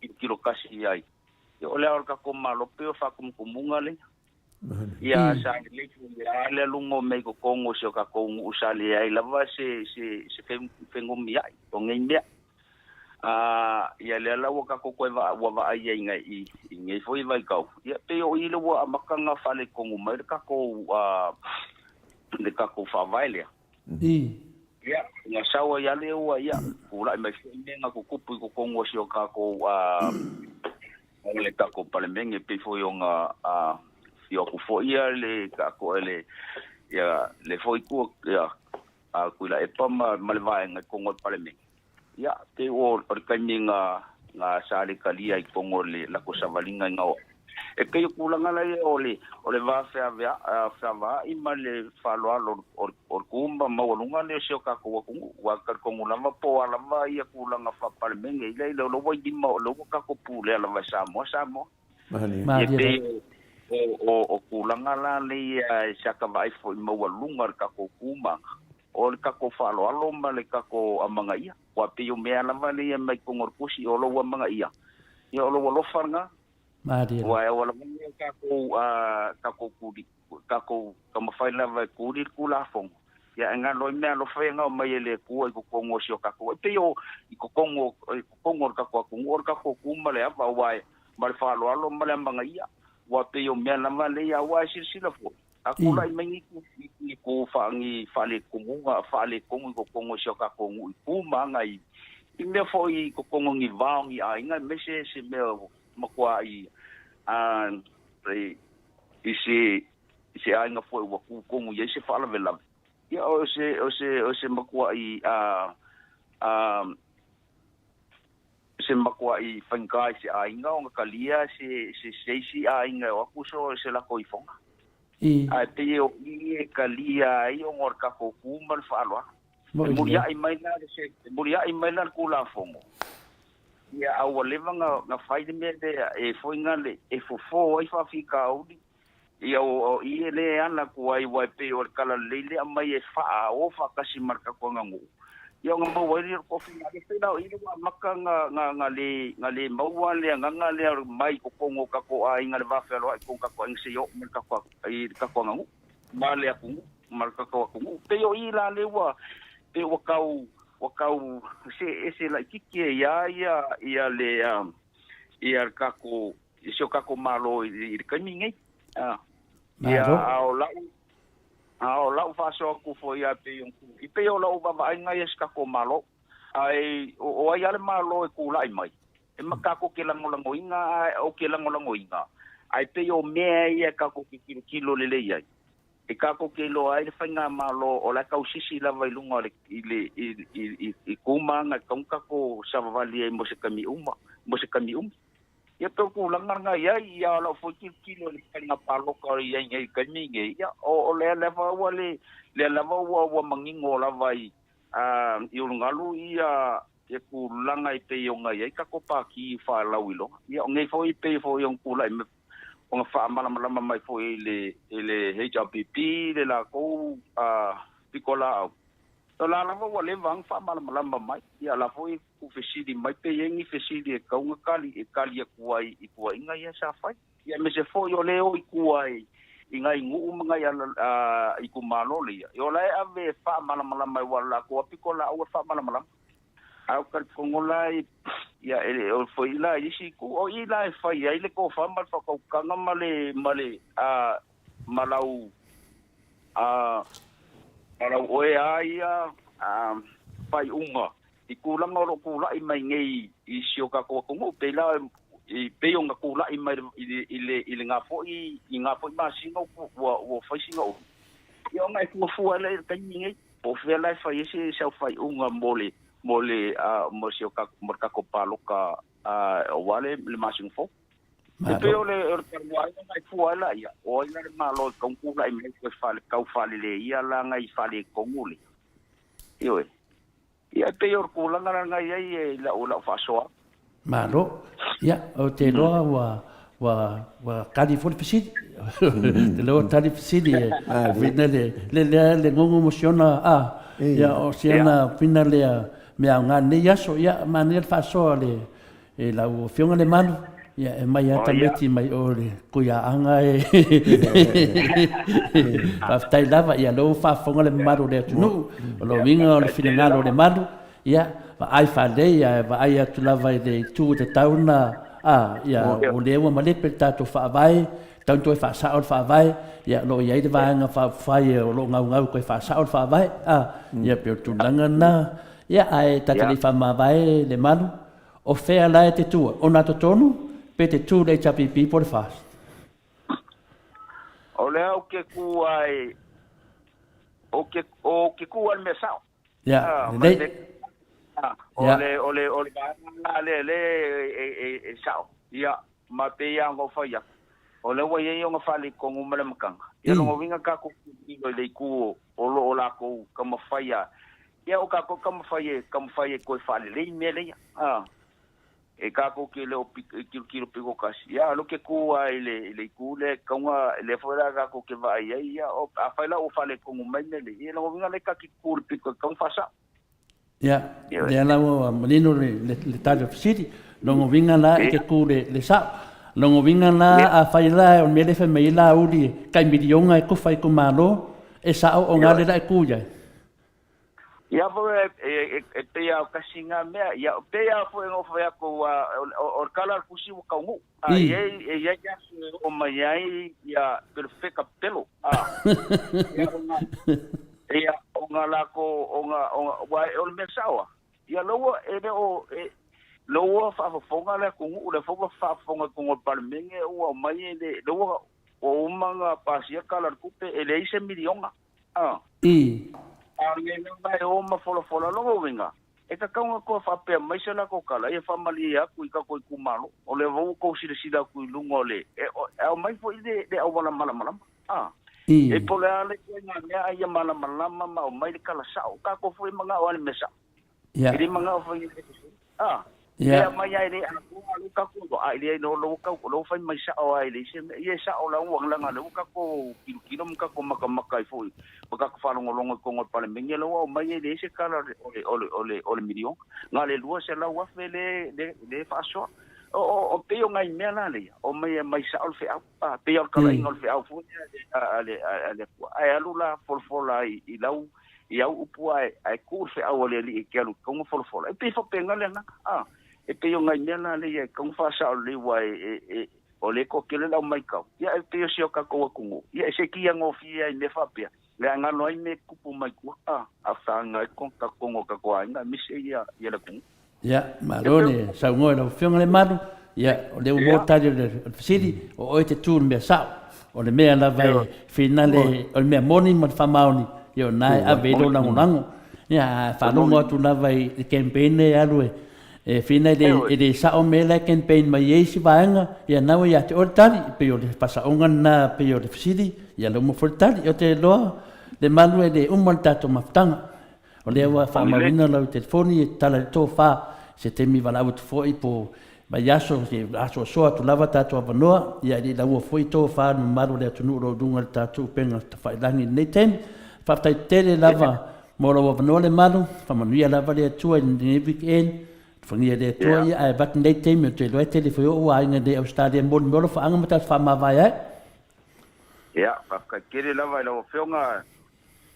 tilotilo tasi i ai. Ia o le ao o le tatou Malo pei o faatumutumuga lea. Ia sa lelei foi lava le aluga o mea i totonu o si o tatou nuu sa leai lava se se se fenumiai o nei mea. A, ia lea la ua tatou toe va, ua vaai ai i, i nei foi vaitau, ia pei o i lea ua amata ona faaletonu mai le tatou, a, le tatou faavae lea. Ia, na sau ai lava lea ua, ia, tulai mai foi mea na tutupu i totonu o si o tatou, a, o le tatou Palemene, pei foi ona, a, afio atu foi ia le tatou, le, ia, le foi itu, ia, a Tuilaepa ma, ma le vaega i totonu o le Palemene. Ia, pei o le taimi na, na sa le talia i totonu o le latou savaliga ina o. E pei o tulaga la ia o le, o le va feavea, feavaai ma le faaaloalo o le, o le tu ma maualuga lea o si o tatou atunuu. Aua e talitonu lava po o a lava ia tulaga faa-Palemene, ia o lea ua i lima, o lea ua tatou pulea lava e Samoa Samoa. Malie. E pei o tulaga la lea e siaka vaai foi maualuga le tatou tu ma aga, o le tatou faaaloalo ma le tatou amanaia. Aua pei o mea lava lea mai totonu o le tusi, o lou amanaia, ia o lou alofa lena. Malie. Aua e auala mai o tatou a tatou kuli tatou taumafai lava e kuli le Tulafono, ia e galo ai mea alofa ia na aumai e le Atua i totonu o si o tatou e pei o i totonu i totonu o le tatou atunuu o le tatou tu ma le ava aua e ma le faaaloalo ma le amanaia aua pei o mea lava lea aua e silasila foi a tulai mai ni ni tu faa ni faaletonu faaletonu i totonu o si o tatou nuu i tu ma aga i i mea foi i totonu o ni vao ni aiga aemaise se mea matuai a i se i se aiga foi ua tu tonu i ai se faalavelave ia o se o se o se matuai a a se matuai faigata i se aiga ona talia se se se isi aiga e o atu so se latou ifoga. I. Ae pei o i e talia ai ona o le tatou tu ma le faaaloalo. E Moʻi lelei. muliaʻi mai la le se e muliaʻi mai la le Tulafono, ia a ua leva na na fai le mea lea e foi na le e fofo ai faafitauli Ia o i e le ala atu ai aua e pei o le talalelei lea aumai e faaō faatasi ma le tatou aganuu. Ia ona maua ai lea o le tofiga lea. Pei la o i lea ua amata na le na le maua le agaga lea mai totonu o tatou aiga le va fealoai i totonu o tatou aiga seia oo mai i le tatou aganuu ma le atunuu ma le tatou atunuu. Pei o i la lea ua pei ua tau ua tau see ese laitiiti ai lava ia le ia le tatou i si o tatou Malo i le taimi nei. Ia, a o lau, a o lau faasoa atu foi ia pei o, i pei o lau vaavaaiga ia i si tatou Malo. Ae o ai lava le Malo e tulai mai, e ma tatou te lagolagoina, ou te lagolagoina, ae pei o mea ia tatou te tilotilo lelei ai, E tatou te iloa ai le faigamalo o la e tausisi lava i luga o le i le i i i ku ma aga e tatau ona tatou savavali ai mo se taimi uma mo se taimi umi. Ia pei o tulaga lena i ai, ia o lau foi tilotilo i le faiga palota o i ai nei i le taimi lenei, ia o o lea lava ua le lea lava ua ua manino lava i a i ulugalu ia ia tulaga e pei ona i ai tatou pati faalauiloa. Ia o nei foi e pei foi ona tulai mai ona faamalamalama mai foi i le, i le HRPP le latou pitolaau. O la lava ua leva ona faamalamalama mai, ia la foi ua fesili mai pe i ai ni fesili e tatau ona tali, e tali atu ai i tuuaiga ia sa fai. Ia aemaise foi o lea e o i tua i, i nai nuu ma nai ala, itumalo lea, o la e ave e faamalamalama aua o le latou lava pitolaau e faamalamalama. A o talitonu la ia e o foi la i isi itu, o i la e fai ai le tofa ma le faatautaga ma le ma le a ma lau a ma lau oe a ia a faaiuga i tulaga o lo o tulai mai nei i si o tatou atunuu pei la i pei ona tulai mai i le i le i lena foi i na foi masina ua ua fai sina umi. Ia ona e fuafua ai lea i le taimi nei. Po o fea la e fai ai se sau faaiuga mo le mo le mo si o mo le tatou palota aua le le masina fou. E pei o le o le talanoaina na e fua ai laia, o ai la le Malo e tatau ona tulai mai toe fale tau faaleleia la nai faaletonu lea. Ioe. Ia e pei o le tulaga la na i ai i lau lau faasoa. Malo. Ia, ou te iloa ua ua ua tali foi le fesili. Te iloa ua tali le fesili e whina le le lea le gogo mo siona a ia o siona whina lea mea aoga lenei aso. Ia, manaia le faasoa le E lau Afioga Lemalu, ia e mai lava tamaiti mai o le Kuiaaga e. Faafetai lava, ia lea ua faafofoga le mamalu o le atunuu, o lona uiga o le finagalo o Lemalu, ia vaai faalelei ae vaai atu lava i le itu e tatau ona, a, ia o lea ua malepe le tatou Faavae, tatau ona toe faasao le Faavae, ia o lo o i ai le Vaega Faaupufai o lo o gaugau e toe faasao le Faavae, a, ia pei o le tulaga lena, ia ae ta te le i faamavae Lemalu, O fea la e te tu ai? O na totonu pe te tu le HRPP po le FAST? O lea ou te tu ai, ou te, ou te tu ai le mea sao. Ia, lelei. O le, o le, o le vaega lena lea, lea e, e, e sao. Ia, ma pei lava ona ou fai atu, o lea ua i ai ona faaletonu ma le amataga. Ia, lona uiga tatou tilotilo i le itu o lo o latou taumafai a, Ia o tatou taumafai e taumafai e toe faalelei mea leia. A e tatou te le o tilotilo pito tasi, ia o lea ou te tu lava i le i le itu lea e tatau ona lea foi la tatou te vaai ai, ia o afai la ua faaletonu mai mea nei, ia lona uiga lea ta te tu i le pito e tatau ona faasao. Ia, lea la ua manino le tali o le fesili. Lona uiga la e te tu i le sao. Lona uiga la, afai la o le mea lea e fai mai ai Laauli e tai miliona e tofa i itumalo, e sao o na lea la e tu i ai. Ia foi e pei lava o tasi na mea, ia pei lava foi ona ou fai atu aua o le tala a le tusi ua taunuu, a e i ai aso e oo mai ai ia pelefeka pelo, a ia ona ia ona latou ona aua o le mea sao lava, ia lea e le o lea ua faafofoga le atunuu, lea foi ua faafofoga i totonu o le Palemene ua aumai e le lea ua uma ona pasia le Tala o le Tupe e leai se miliona. A. I. A o lenei mea e o ma folafola lona uiga, e tatau ona toe faapea mai se latou tala, ia faamalie atu i tatou itumalo. O lea foi ua outou silasila atu i luga o le, e aumai foi le auala malamalama. A. I. E po o le a le ituaiga mea a ia malamalama ma aumai le tala sao. O tatou foi e manao lava i le mea sao. Ia. E le manao foi i le a. Ia. E aumai lava e le atoa lou tatou iloa, a e leai loa lou tau lou fai mai sao lava e leai se mea. Ia e sao la ua leaga o lea ua tatou tilotilo ma tatou matamata ai foi ma tatou faalogologo i totonu o le Palemene lea ua aumai e leai se tala o le o le o le o le miliona. Na o le $200,000 lea lea lea e faasoa. O o o pei o nai mea la ia, omai e aumai sao le feau. A pei o le talaiga o le feau foi lea a le a le Atua. Ae alu la folafola i i lau i au upu ae, ae tuu le feau a le Alii e te alu i totonu folafola. E pei e faapena le agaga, a, e pei o nai mea la lea e tatau ona faasao lelei aua e, e, e, o lea e toatele le au maitau, ia e pei o si o tatou atunuu, ia e sekia gofie ai i mea faapea, le galo ai mea e tutupu mai tua, a, a feaga ai totonu o tatou aiga aemaise ia, ia le atunuu. Ia, malo le saunoa i lau Afioga Lemalu. Ia, o lea ua maua le tali o le fesili, o oe e te tu i le mea sao. O le mea lava e finale, o le mea moni ma le faamaoni, ia o lena e ave i ai lou lagolago. Ia, a faalogo atu lava i le campaign lea e alu e finale e le sao mea la e campaign mai ai isi vaega, ia lena ua ia te oe le tali. E pei o le faasaoga lena e pei o le fesili, ia lea ua maua foi le tali. Ou te iloa Lemalu e le uma le tatou mafutaga. O lea ua faamauina lau telefoni e tatala i le tofa se taimi valaau atu foi po vaiaso se asoasoa atu lava tatou avanoa ia e le i laua foi tofa le mamalu o le atunuu o lo o i luga o le tatou upega tafailagi i lenei taimi. Faafetai tele lava mo lou avanoa Lemalu, faamanuia lava le Atua i lenei weekend, alofagia e le Atua ia ae avatu lenei taimi ou te iloa e tele foi ou aiga i nei Ausetalia mo le mea o alofaaga ma tatou faamavae ai. Ia, faafetai tele lava i lau Afioga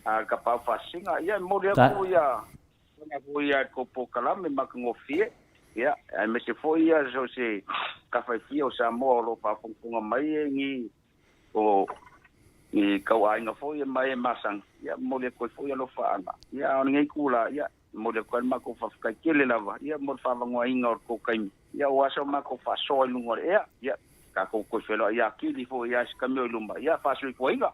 A le Tapaau Faasisiga, ia e momoli atu ia tulaga foi ia i le tou polokalame matagofie, ia, aemaise foi ia so o se tafaifia o Samoa o lo o faafogafoga mai e ni o ni tauaiga foi e mai e masani, ia e momoli atu ai foi alofaaga. Ia a o lenei itula, ia, e momoli atu ai le matou faafetai tele lava, ia, mo le faavanoaina o le tou taimi, ia, aua sa o matou faasoa i luga o le ea, ia, tatou toe feiloai atili foi ia se taimi o i luma, ia, faasoifuaina.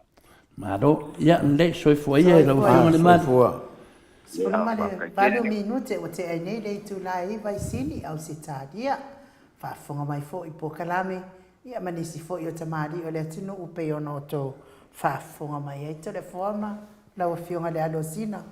Malo, ia, lelei, soifua ia i lau Afioga Lemalu. Soifua. 18 minute ua tea ai nei le itula e 9 i Sini, Ausetalia. Faafofoga mai foi i polokalame ia ma nisi foi o tamalii o le atunuu pei ona outou faafofoga mai ai. Toleafoa ma lau Afioga Lealosina.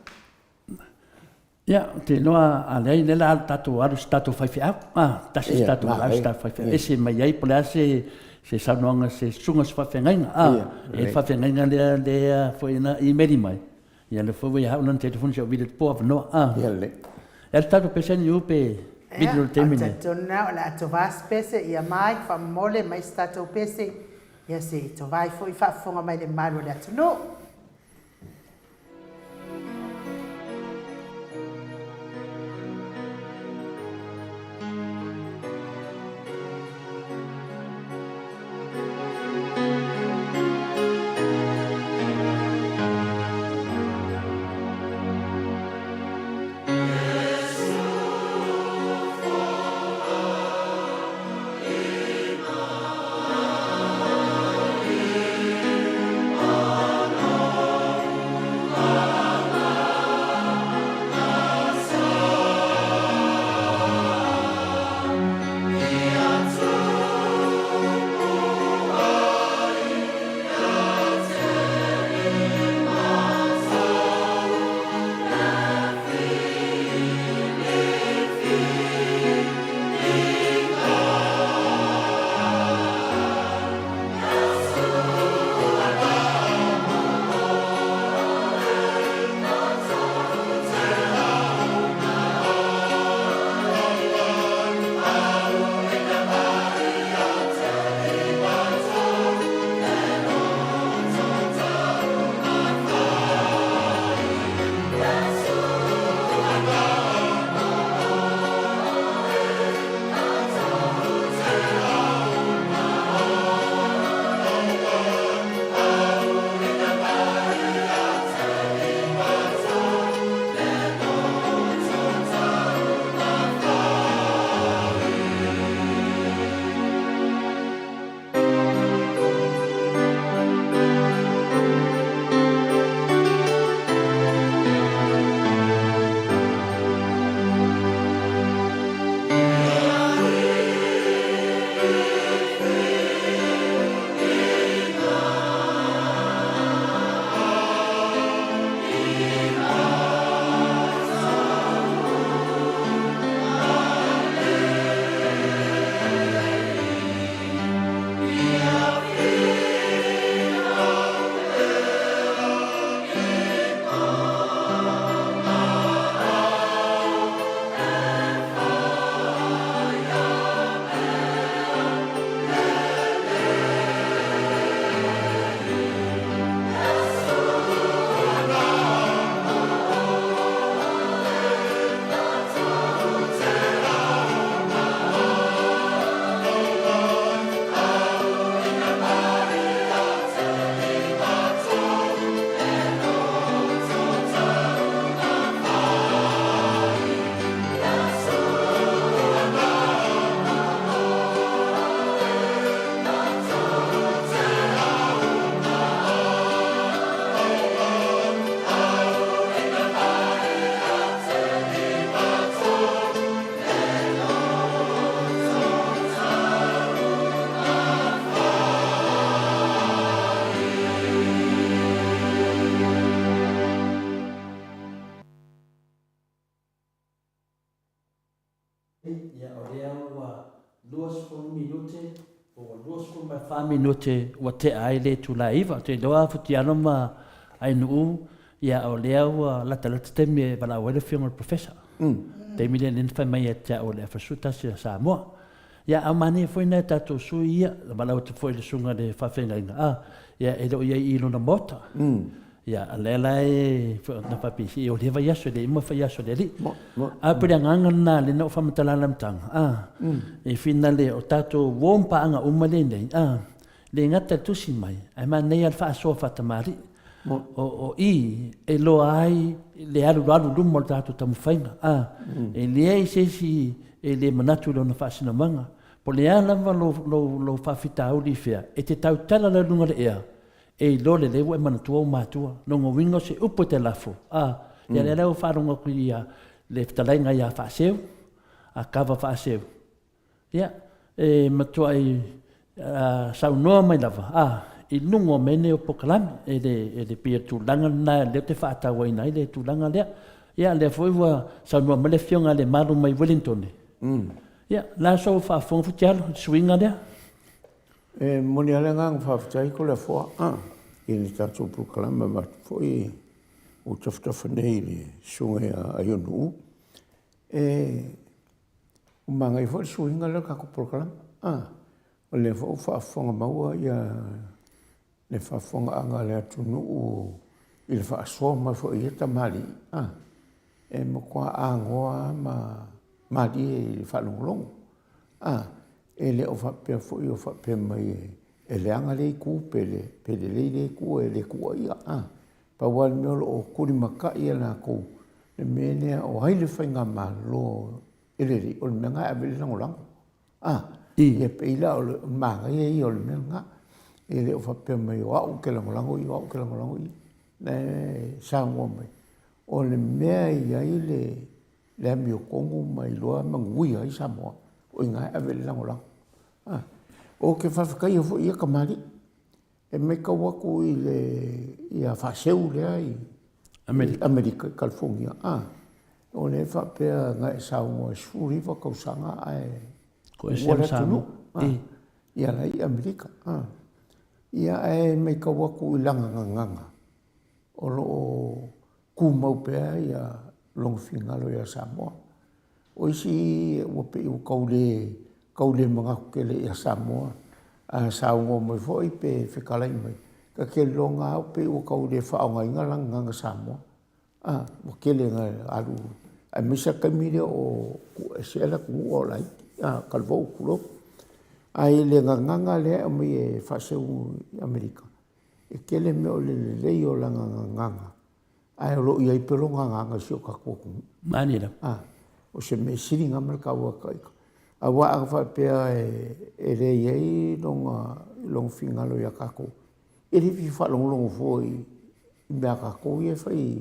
Ia, ou te iloa a leai, lea la tatou alu i se tatou faifeau, a, tasi se tatou alu i se tatou faifeau, ese mai ai po o le a se se saunoaga se susuga se faafeagaiga, a, e i ai le faafeagaiga lea lea foi na imeli mai, ia lea foi ua ia au lana telefoni se i ou vili atu po o avanoa, a. Ia lelei. E alu tatou pese niu pe vili loa i le taimi lenei. Ia, ou te talitonu lava o le a tovā se pese, ia Mike, faamomole mai se tatou pese, ia se i tovā ai foi faafofoga mai le mamalu o le atunuu. Ia, o lea ua 20 minute, po ua 24 minute ua tea ai le itula e 9. Ou te iloa Futialo ma Ainuu, ia o lea ua latalata taimi e valaau ai le afioga i le Professor. Taimi lea na fai mai ia te au o le afa 11 a Samoa. Ia, a o manaia foi nai a tatou sui ia, na valaau atu foi i le susuga i le faafeagaiga, a, ia e le o i ai i lona maota. Ia, a lea la e na faapea, o lea vaiaso e le uma faiaso le alii. A pei o le agaga lena lea na ou faamatala i le amataga, a, e finale o tatou uo ma paaga uma lea e i inei, a, le gata i le tusi mai, ae manaia le faasoa faatamalii. O i e iloa ai le alualu i luma o le tatou taumafaiga, a, e leai se isi e le manatu i lona faasinomaga. Po o le a lava lou faafitauli i fea, e te tautala loa i luga o le ea, E iloa lelei ua e manatua ou matua. Lona uiga o se upu e te lafo, a, ia lea la ua faalogo atu i le fetalaiga ia Faaseu, a Kava Faaseu, ia, e matuai saunoa mai lava, a, i luga o mea nei o polokalame, e le, e le pei o le tulaga lena lea ou te faatauaina ai le tulaga lea. Ia, lea foi ua saunoa mai le Afioga ia Lemalu mai Ueligitone, ia, o le a sou faafofoga Futialo i le suiga lea? E momoli lava le agaga faafetai Toleafoa i le tatou polokalame avatu foi ua tafatafa nei i le susuga ia Aiono. E ua manaia foi le suiga lea o le tatou polokalame. O lea foi ua faafofoga maua ia le faafofogaaga a le atunuu i le faasoa mai foi a ia tamalii. E matua agoa lava ma malie i le faalogologo. A, e le o faapea foi o faapea mai e leaga lea itu pe lelei lea itu, e le tuuaia. A, pau lava le mea o lo o tulimatai e latou le mea lea o ai le faigamalo e lelei, o le mea lena e ave i ai le lagolago. A, ia pei la o le manaia ia o le mea lena. E le o faapea mai o au ou te lagolago i, o au ou te lagolago i. La e saunoa mai, o le mea e i ai le le amiotonu ma iloa manuia ai Samoa, o i ina e ave i ai le lagolago. Ou te faafetaia foi ia tamalii, e matau atu i le ia Faaseu lea i Amerika i Kalifonia, o lea e faapea na e saunoa e 19 tausaga ae ua le atunuu, ia la i Amerika. Ia ae matau atu i lana gagana, o lo o tumau pea ia lona finagalo ia Samoa. O isi ua pei ua tau le, tau le manatu tele ia Samoa, a saunoa mai foi pe fetalai mai, ta te lagona lava pei ua tau le faaaogaina lana gagana Samoa. A, ua tele ina alu, aemaise lava le taimi lea o tuuesea le atunuu a o laiti, a, talavou, tulou. Ae i le gagana lea e aumai e faaseu i Amerika, e tele mea o le lelei o lana gagana, ae o lo o i ai pea lona agaga i si o tatou atunuu. Mani lava. A, o se mea sili lena ma le taua ia te au. Aua a faapea e le i ai lona, lona finagalo ia tatou, e le fia faalogologo fua i mea a tatou ia e fai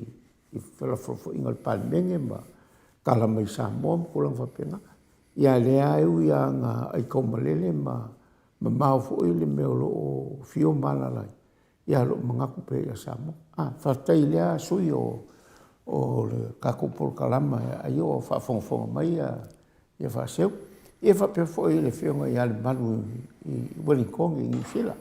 i felafolafoaiga a le Palemene ma tala mai Samoa ma tulaga faapena. Ia a lea e ui lava ina aitaumalele ma mamao foi le mea o lo o afio ma alaala ai, ia o lo o manatu pea ia Samoa. A, faafetai i lea sui o o le tatou polokalama ai o faafogafoga mai ia Faaseu. Ia faapea foi i le Afioga ia Lemalu i Ueligitone i Niu Sila.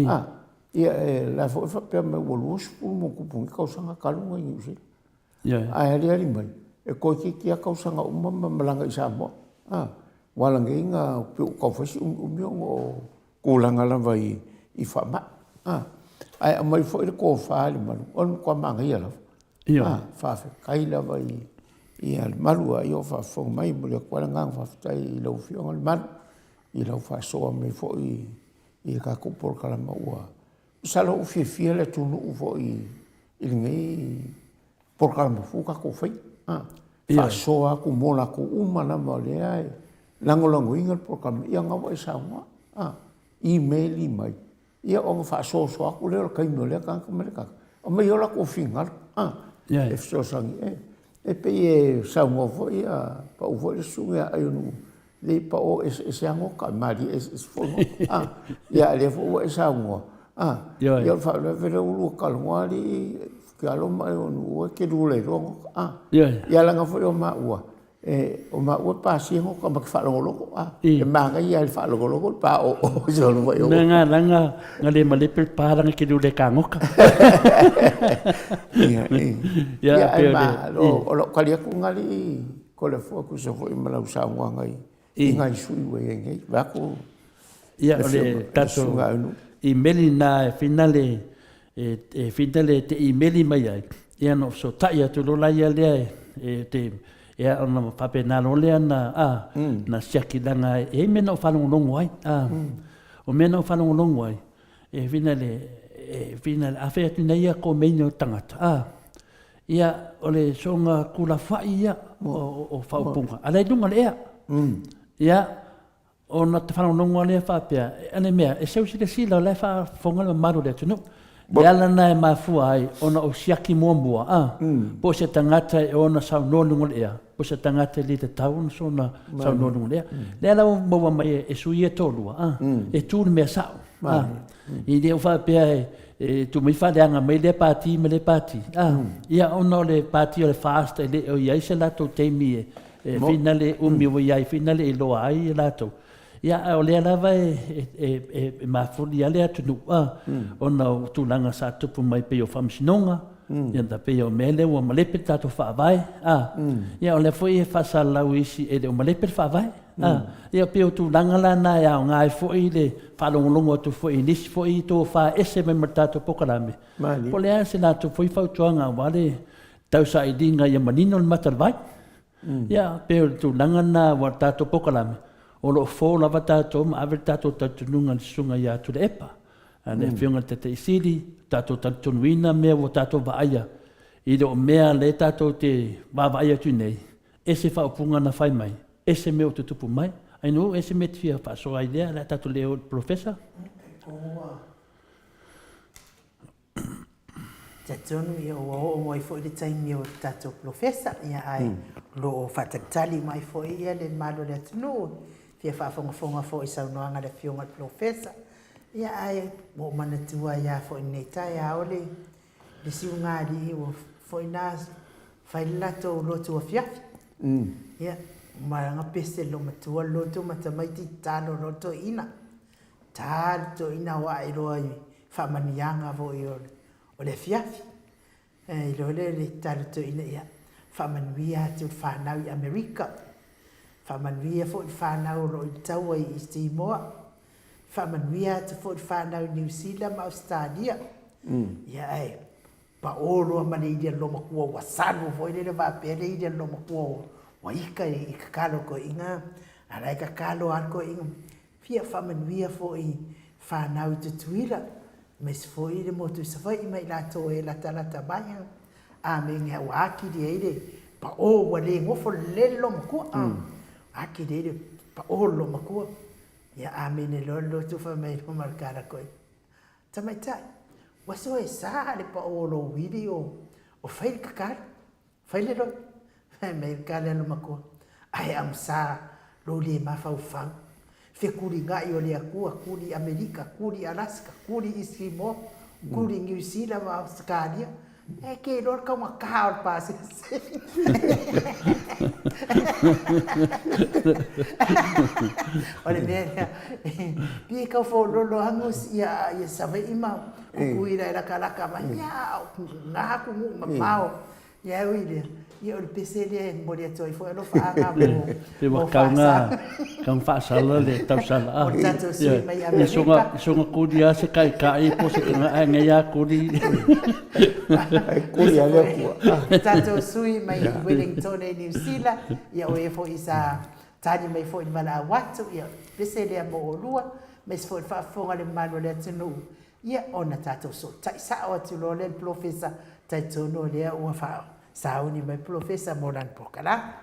A, ia e la foi faapea mai ua 20 ma ono tupu nei tausaga talu ona i Niu Sila. Ae aliali mai, e toeitiiti lava tausaga uma ma malaga i Samoa. A, ua ala nei na pei ua tau fai si umiumi ona o tulaga lava i faamai. A, ae aumai foi le tofa i le malu, o le matua manaia lava. A, faafetai lava i Lemalu a ia o faafofoga mai. E momoli atu ai le agaga faafetai i lau Afioga Lemalu i lau faasoa mai foi i le tatou polokalama ua Masalo ua fiafia le atunuu foi i lenei polokalama fou tatou faia. Faasoa atu mo latou uma lava o lea e lagolagoina le polokalama, ia na ua e saunoa, email mai, ia ona faasoasoa atu lea o le taimi o lea tagata ma lea tagata, aumai ai o latou finagalo, e fesoasoani i ai. E pei e saunoa foi a pau foi le susuga ia Aiono le pao eseese lava nota, e malie eseese foi nota. A, ia a lea foi ua e saunoa, a, ia o le faalavelave lea ua lua talanoa alii Futialo ma Aiono e te lua lailoa nota. A, ia leaga foi o maua. E, o maua e pasia ngo ka ma ke faalogologo, a, e manaia lava i le faalogologo le pa oo solo foi o. Mea nga langa nga le malepe le pa langa ke le kagoka. Ia, ia, ia, ai ma, o lau tali atu lena alii Toleafoa e tusa foi ma lau saunoaga i, i nai sui ua i ai nei. Vaeatu Ia, o le tatou imeli lena e finale, e finale e te imeli mai ai, ia ona ou fesootai atu loa laia lea e te, ia ona faapena loa lea ona, a, na siaki leaga e i ai mea na ou faalogologo ai, a. O mea na ou faalogologo ai, e finale, e finale, a fai atu nei ia komeni o le tagata, a, ia, o le soona kulafoai ia o faaupuga, a o la e i luga o le ea. Ia, Ona te faalogologo lava lea faapea, a le mea, e seu silasila o la e faafofoga le mamalu o le atunuu. Le ala lena e mafua ai ona ou siaki muamua, a, po o se tagata e ona saunoa i luga o le ea, po o se tagata e le tatau ona soona saunoa i luga o le ea. Lea la ua maua mai e sui ia e toalua, a, e tu le mea sao, a. E le o faapea e tuu mai faaleaga mai lea pati ma lea pati, a. Ia ona o le pati o le FAST e le o i ai se latou taimi e E finale umi ua i ai finale e iloa ai e latou. Ia, a o lea lava e mafuli lava le atunuu, a, ona o tulaga sa tupu mai pei o faamasinoga, ia ta pei o mea lea ua malepe le tatou faavae, a. Ia, o lea foi e faasalalau e isi e le o malepe le faavae, a. Ia, pei o tulaga la na e aoga ai foi le faalogologo atu foi i nisi foi tofa ese mai ma le tatou polokalame, po o le a se latou foi fautuaga aua le tausailiga ia manino le mata o le vai. Ia, pei o le tulaga lena aua o le tatou polokalame, o lo o fo lava tatou ma ave le tatou talitonuga i le Susuga ia Tuilaepa, le Afioga i le Taitai Sili, tatou talitonuina mea ua tatou vaaia, e le o mea lea tatou te vaavaai atu nei, ese faaupuga na fai mai, ese mea ua tutupu mai. Ainuu, ese mea e te fia faasoa ai lea, o le a tatou le o i le Polofesa. Talitonu ia ua oo mai foi le taimi o le tatou polofesa, ia ae o lo o faatalitali mai foi ia le mamalu o le atunuu, fia faafogafoga foi i saunoaga a le Afioga i le Polofesa. Ia ae ua ou manatua ai lava foi i lenei taeao le le siugaalii ua foi na fai le latou lotu afiafi. Ia, ma ga pese le loomatua le lotu ma tamaiti tatalo loa le toeaina. Ta le toeaina o ae loa i faamanuiaga foi o le afiafi. E iloa lea le tatalo toeaina, ia faamanuia atu le fanau i Amerika, faamanuia foi le fanau o lo o i taua i East Timor, faamanuia atu foi le fanau i Niu Sila ma Ausetalia. Ia ae pao loa ma le ili a le loomatua ua salu foi lele faapea le ili a le loomatua ua ika i tatalo toeaina, a la e tatalo lava le toeaina. Fia faamanuia foi fanau i Tutuila, aemaise foi le motu i Savaii ma i latou e latalata mai. Amene ua atili ai le pao ua le nofo lelei le loomatua. Atili ai le pao le loomatua. Ia amene loa le lotu fai mai loa ma le tala koe. Tamaitai, ua soe sa le pao o lou ili o fai le tatalo. Fai le loto, fai mai le tala a le matua, ae amusa lou le mafaufau. Fekulina'i o le Atua, kuli Amerika, kuli Alaska, kuli East Timor, kuli Niu Sila ma Ausetalia, ae ke iloa le taugata o le pasese. O le mea lea, pei e tau faaoloolo Angus ia Savaii ma Tutuila e latalata mai, ia a o na atunuu mamao. Ia e ui i lea, ia o le pese lea e momoli atu ai foi alofaaga mo Pe ua tau na tau faasala le tausala a. O le tatou sui mai Amerika. I soga kuli a se kaikai po se tanga ai ngai a kuli. Ai kuli a le atua. Le tatou sui mai Wellington e Niu Sila, ia o e foi sa tali mai foi i le valaau atu, ia pese lea mo olua, aemaise foi le faafofoga a le mamalu o le atunuu. Ia, ona tatou sootai sao atu loa lea i le polofesa, talitonu o lea ua faasauni mai le polofesa mo lana polokalame.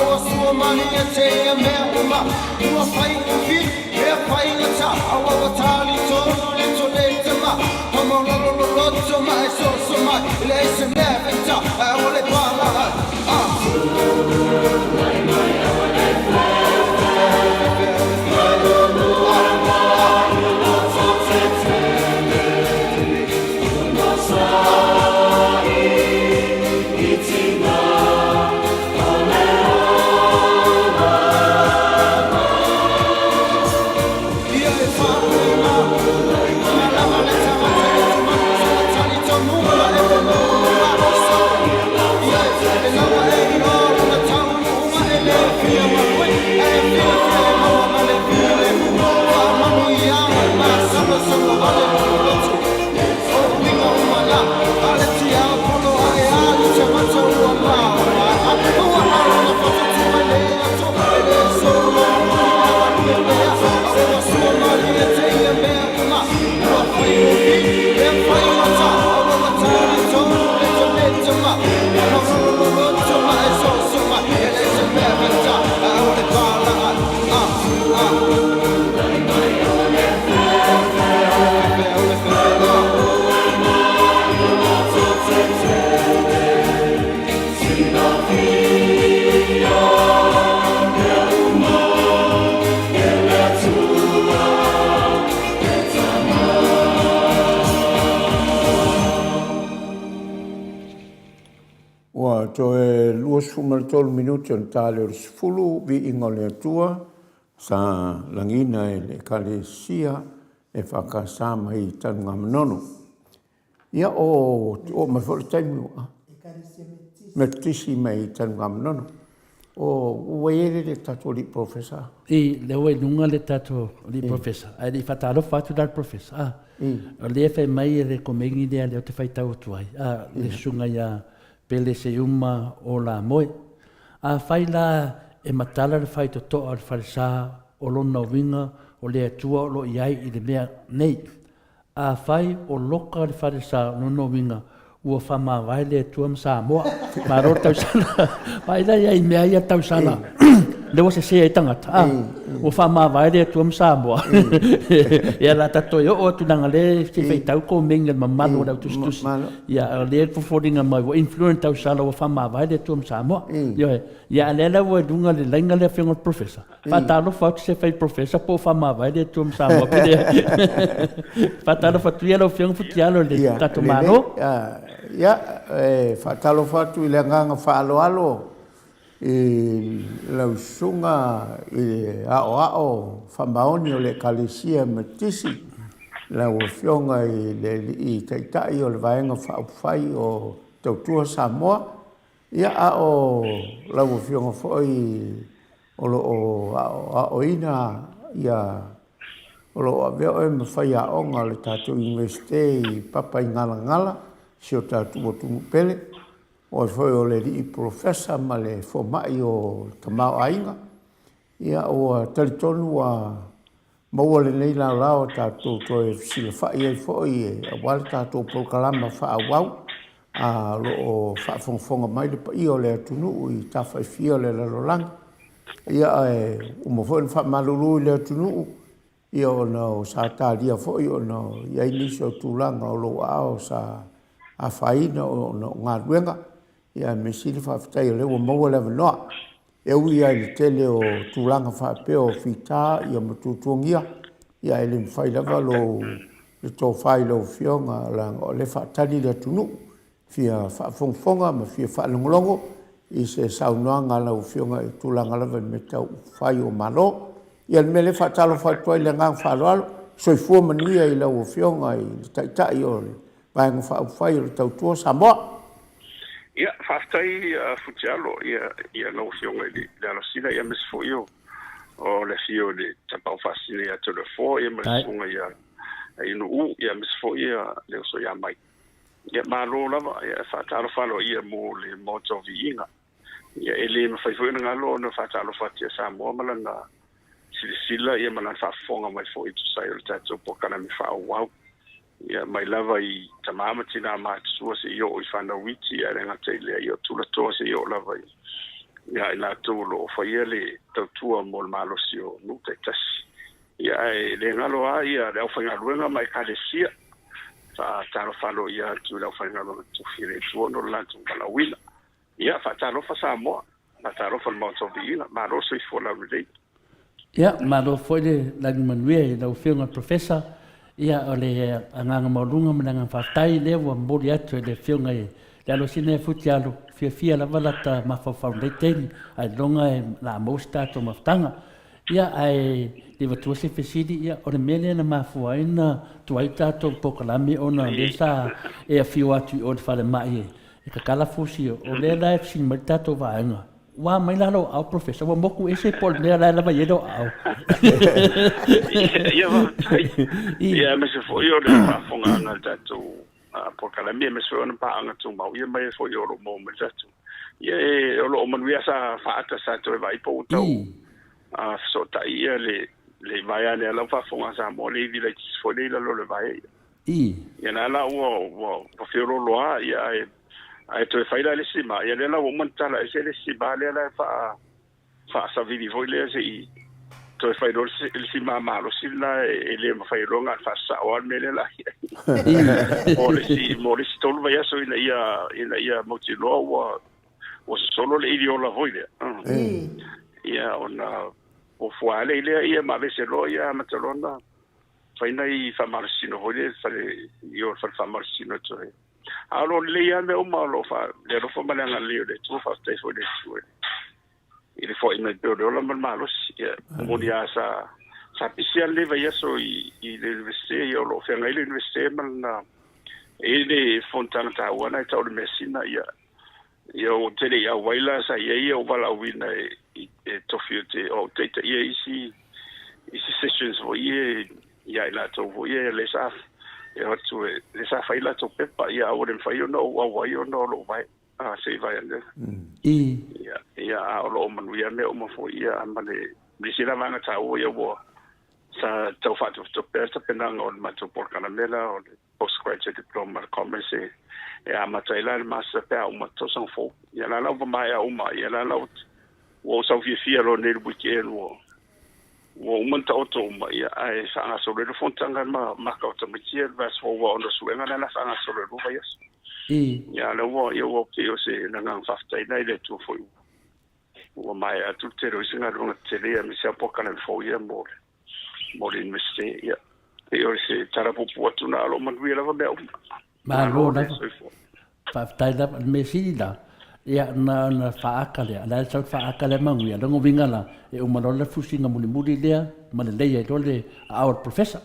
ua sua malie teia mea uma ua faigofie mea faigata a ua talitonu le tolete ma famaulalo loloto ma e soso mai e leai se mea e faigata ae aua le palaai ah. Ua toe 23 minute ona ta lea o le 10, viiga o le Atua sa lagina e le Ekalesia EFKS mai Tanugamanono. Ia o oo mai foi le taimi ua Metotisi mai Tanugamanono. O ua i ai le tatou alii professor? I, lea ua i luga le tatou alii professor, ae le i faatalofa atu la le professor, a, o lea e fai mai e le komeni lea lea ou te faitau atu ai, a, le susuga ia Pele Seiuma o Lamoe. Afai la e matala le faitotoa o le falesa o lona uiga o le Atua o lo o i ai i le mea nei, Afai o loka le falesa o lona uiga ua faamavae le Atua ma Samoa. Malo le tausala. Vaai la i ai i mea ia tausala lea ua sese ai tagata. A, ua faamavae le Atua ma Samoa. Ia la tatou toe oo atu leaga lea se i faitau komeni a le mamalu o le au tusitusi. Ia o lea e foliga mai ua influence tausala ua faamavae le Atua ma Samoa. Ioe. Ia a lea la ua i luga le laina lea afioga i le Professor. Faatalofa atu se fai professor po o faamavae le Atua ma Samoa pe leai. Faatalofa atu ia lau Afioga Futialo i le tatou Malo. Ia, e faatalofa atu i le agaga faaaloalo i lau susuga i le aoao faamaoni o le Ekalesia Metotisi, lau Afioga i le Alii Taitai o le Vaega Faaupufai o Tautua Samoa, ia a o lau Afioga foi o lo o aoaoina ia o lo o avea oe ma faiaoga o le tatou Iunivesite i Papaigalagala, si o tatou atunuu pele. O oe foi o le alii polofesa ma le fomai o le tamaoaiga. Ia ua talitonu ua maua lenei laolao tatou toe fesilafai ai foi aua le tatou polokalama faaauau a o lo o faafogafoga mai le paia o le atunuu i tafa e fia o le lalolagi. Ia ae uma foi ona faamalulu i le atunuu ia ona o sa talia foi ona i ai nisi o tulaga o lou aao sa afaina ona o galuega. Ia ae mea sili faafetai o lea ua maua le avanoa. E ui lava i le tele o tulaga faapea o fita ia ma tuatuagia, ia ae le mafai lava lou le tofa i lau Afioga leaga o lea e faatali le atunuu fia faafogafoga ma fia faalogologo i se saunoaga a lau Afioga i tulaga lava i mea tau upufai o Malo. Ia le mea lea e faatalofa atu ai i le agaga faaaloalo, soifua manuia i lau Afioga i le Taitai o le Vaega Faaupufai o le Tautua Samoa. Ia, faafetai Futialo ia lau Afioga i le Alosina, ia aemaise foi o le afio i le Tapaau Faasisina ia Toleafoa, ia ma le Susuga ia Inuu, ia aemaise foi le uso ia Mike. Ia malo lava, ia faatalofa aloaia mo le Maota o Viiga. Ia e le mafai foi ona galo ona faatalofa atu ia Samoa ma lana silasila ia ma lana faafofoga mai foi e tusa ai o le tatou polokalame faaauau. Ia mai lava i tama ma tina matutua seia oo i fanau iti, ae le gata i lea, ia o tulatoa seia oo lava i ia i latou o lo o faia le tautua mo le malosi o nuu taitasi. Ia ae le galo lava ia le aufaigaluega ma Ekalesia. Faatalofa aloaia atu i le aufaigaluega tofi a le Atua ona o le latou valaauina. Ia faatalofa Samoa, faatalofa le Maota o Viiga, malo le soifua laulelei. Ia, malo foi le lagi manuia i lau Afioga i le Professor. Ia, o le agaga maualuga ma le agaga faafetai lea ua momoli atu e le Afioga i le Alosina ia Futialo, fiafia lava lata mafaufau i lenei taimi, ailoga o le a maua se tatou mafutaga. Ia, ae le i avatua se fesili, ia, o le mea lea na mafua ai ona tuai tatou polokalame ona o lea sa e afio atu i o i le falemai e tatala fusi, o lea la e fesili mai le tatou vaega, Ua mai la lou aao Professor, ua moku ese po o le mea la e lava i ai lou aao. Ia faafetai. Ia aemaise foi o le faafofogaaga a le tatou polokalame, aemaise foi ona paaga tumau ia mai foi o lo o maua mai le tatou. Ia e, o lo o manuia sa faata sa toe vaai po ua tau fesootai ia le le vaea lea lau faafofoga a Samoa le ivi laitiiti foi lea i lalo o le vaea. Ia na la ua ua feoloolo lava ia ae Ae toe fai la le isi ma, ia lea la ua uma ona tala ese le isi ma lea la e faa, faasavili foi lea se i toe fai loa le isi ma malosi lena e le mafai loa ona faasasao lava le mea lea la i ai. Mo le isi, mo le isi 3 vaiaso ina ia, ina ia mautinoa ua, ua sosolo le ʻili ola foi lea. Ia ona fuafua lea lea ia ma aveese loa ia amata loa ona fai nai faamalositino foi lea i le fale, i o i le fale faamalositino e toe A o lo o lelei lava mea uma o lo o faa, le alofa ma le agalelei o le Atua, faafetai foi i le Atua i le foai mai pea o le ola ma le malosi. Ia, moni lava sa, sa pisi lava lenei vaiaso i, i le Iunivesite, ia o lo o feagai le Iunivesite ma lana, e i ai le fonotaga taua lena e tau o le measina, ia, ia ou te le i auai la, sa i ai ou valaauina e, e tofi ou te, o au taitaia isi, isi sessions foi ia ia i latou foi ia lea sa e o atu e lea sa fai latou pepa ia aua le mafai ona ou auai ona o lou vae a se i vae ane. Ia ia a o lo o manuia mea uma foi ia ma le le isi la vaega taua ia ua sa tau faatopetope ai le tapenaga o le matou polokalame la o le Postgraduate Diploma i le Commerce e e amata ai la le Master pe a uma le tausaga fou. Ia la la ua maea uma ia la la ua ou sau fiafia loa nei i le weekend ua Ua uma ona taoto uma, ia, ae faagasolo ai le fonotaga ma maka o tamaiti ia i le vaiaso fou, aua ona o suega lea o le a faagasolo i le vaiaso. Ia, a o lea ua, ia, ua pei o se agaga faafetai lena i le Atua foi ua, ua maea atu le tele o isi galuega tetele ia, aemaise lava polokalame fou ia mo le, mo le Iunivesite. Ia, pei o se tala puupuu atu lena, o lo o manuia lava mea uma. Malo lava. Faafetai lava. O le mea sili la, ia na ona faaata lea, o le a le sau le faaata lea manuia, lona uiga la, e uma loa le fusiga mulimuli lea ma lelei ai loa le aao o le Professor.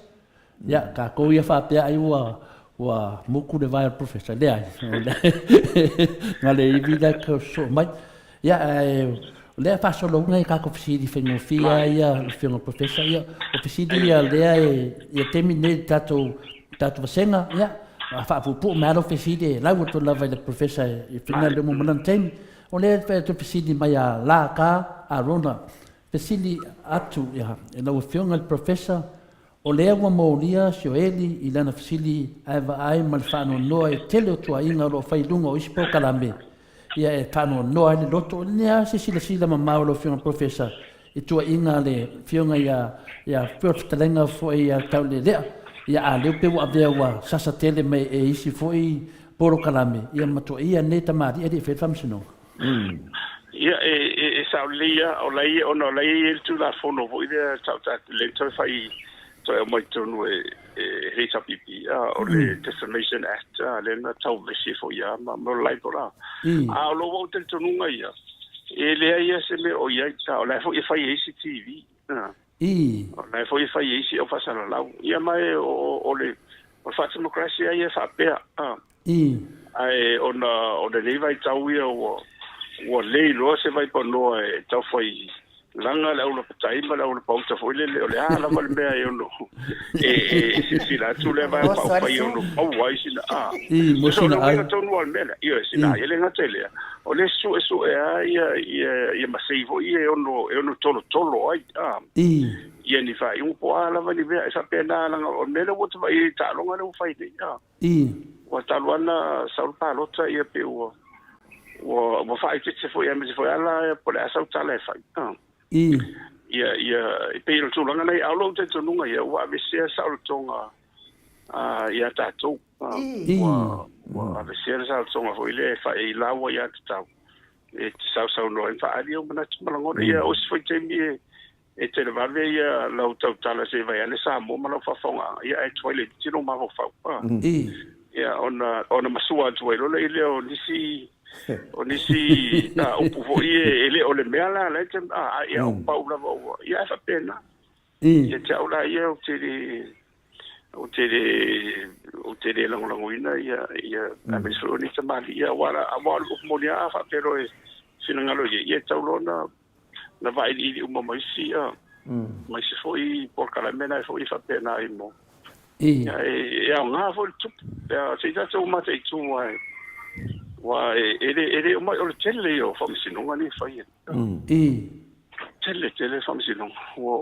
Ia, tatou ia faapea ai ua ua mutu le vae o le Professor, leai, na le ivi la e tau sosoo mai. Ia, ae o lea e faasoloina i tatou fesili faigofie lava ia lau Afioga i le Professor. Ia, o fesili ia lea e, i le taimi lenei i le tatou, tatou vasega, ia, a faapuupuu mai lava lau fesili e lau atu lava i le Professor e fai le uma ma lana taimi. O lea e toe fesili mai a La Ka Arona, fesili atu ia, i lau Afioga i le Professor, o lea ua molia Sioeli i lana fesili ae vaai ma le faanoanoa i le tele o tuuaiga o lo o fai i luga o isi polokalame, ia e faanoanoa ai le loto. O lenei lava se silasila mamao a lau Afioga Professor i tuuaiga a le Afioga ia ia pei o le fetalaiga foi ia Taulealea, ia a leu pei ua avea ua sasa tele mai e isi foi polokalame ia ma tuuaia nei tamalii e le i faia le faamasinoga. Ia, e, e, e sao lelei lava, o la e, ona o la e i ai le Tulafono foi lea tau ta, lea toe fai, toe aumai totonu e, e HRPP, o le Defamation Act, lea na tau vevesi ai foi lava ma, ma le libel la. A o lou talitonuga ia, e leai lava se mea o i ai, o la e foi e fai e isi TV. O la e foi e fai e isi au faasalalau. Ia ma e o, o le, o le faatemokrasi lava ia e faapea. Ae ona o lenei vaitau ia ua, ua le iloa se vaipanoa e tau fai laga le aulapatai ma le aulapauta foi lele, o le a lava le mea e ono e, e silasila atu lea vaega faaupufai e ono maua ai sina a. Mo sina ai. O le tonu lava o le mea lea. Ioe, sina ai. E le gata i lea, o lea e suesue lava ia, ia, ia masei foi ia e ono, e ono tolotolo ai, a. Ia ni faaiuga po o a lava ni mea e faapena, leaga o le mea lea ua ta vaai ai i le taaloga lea ua fai nei, a. Ua talu lava ona sau le palota ia pei ua. Ua ua faaeteete foi aemaise foi ala po o le a sau tala e fai. Ia ia e pei o le tulaga lea, a o lou talitonuga ia ua aveesea le saolotoga ia tatou. Ua ua aveesea le saolotoga foi lea e fai e lau ai aiatatau e te sausaunoa ai ma faaali ou manatu ma lagona. Ia o isi foi taimi e e televave ia lau tautala se i vaai ane Samoa ma lau faafofogaaga, ia ae tuai laitiiti lou mafaufau. Ia ona ona masua atu ai loa lea o nisi o nisi upu foi e le o le mea la la e te a ia o pau lava ua ia ae faapena. Ia te au la ia ou te le ou te le ou te le lagolagoina ia ia aemaise foi o ni tamalii ia aua aua o le upu moni lava a faapea loa e finagalo i ai ia e tatau loa ona na vailiili uma ma isi ma isi foi polokalame na e foi e faapena ai mo ia e aoga foi le tupu pea se i tatou mataitu aua aua e le e le uma o le tele ia o faamasinoga nei e fai tele tele faamasinoga ua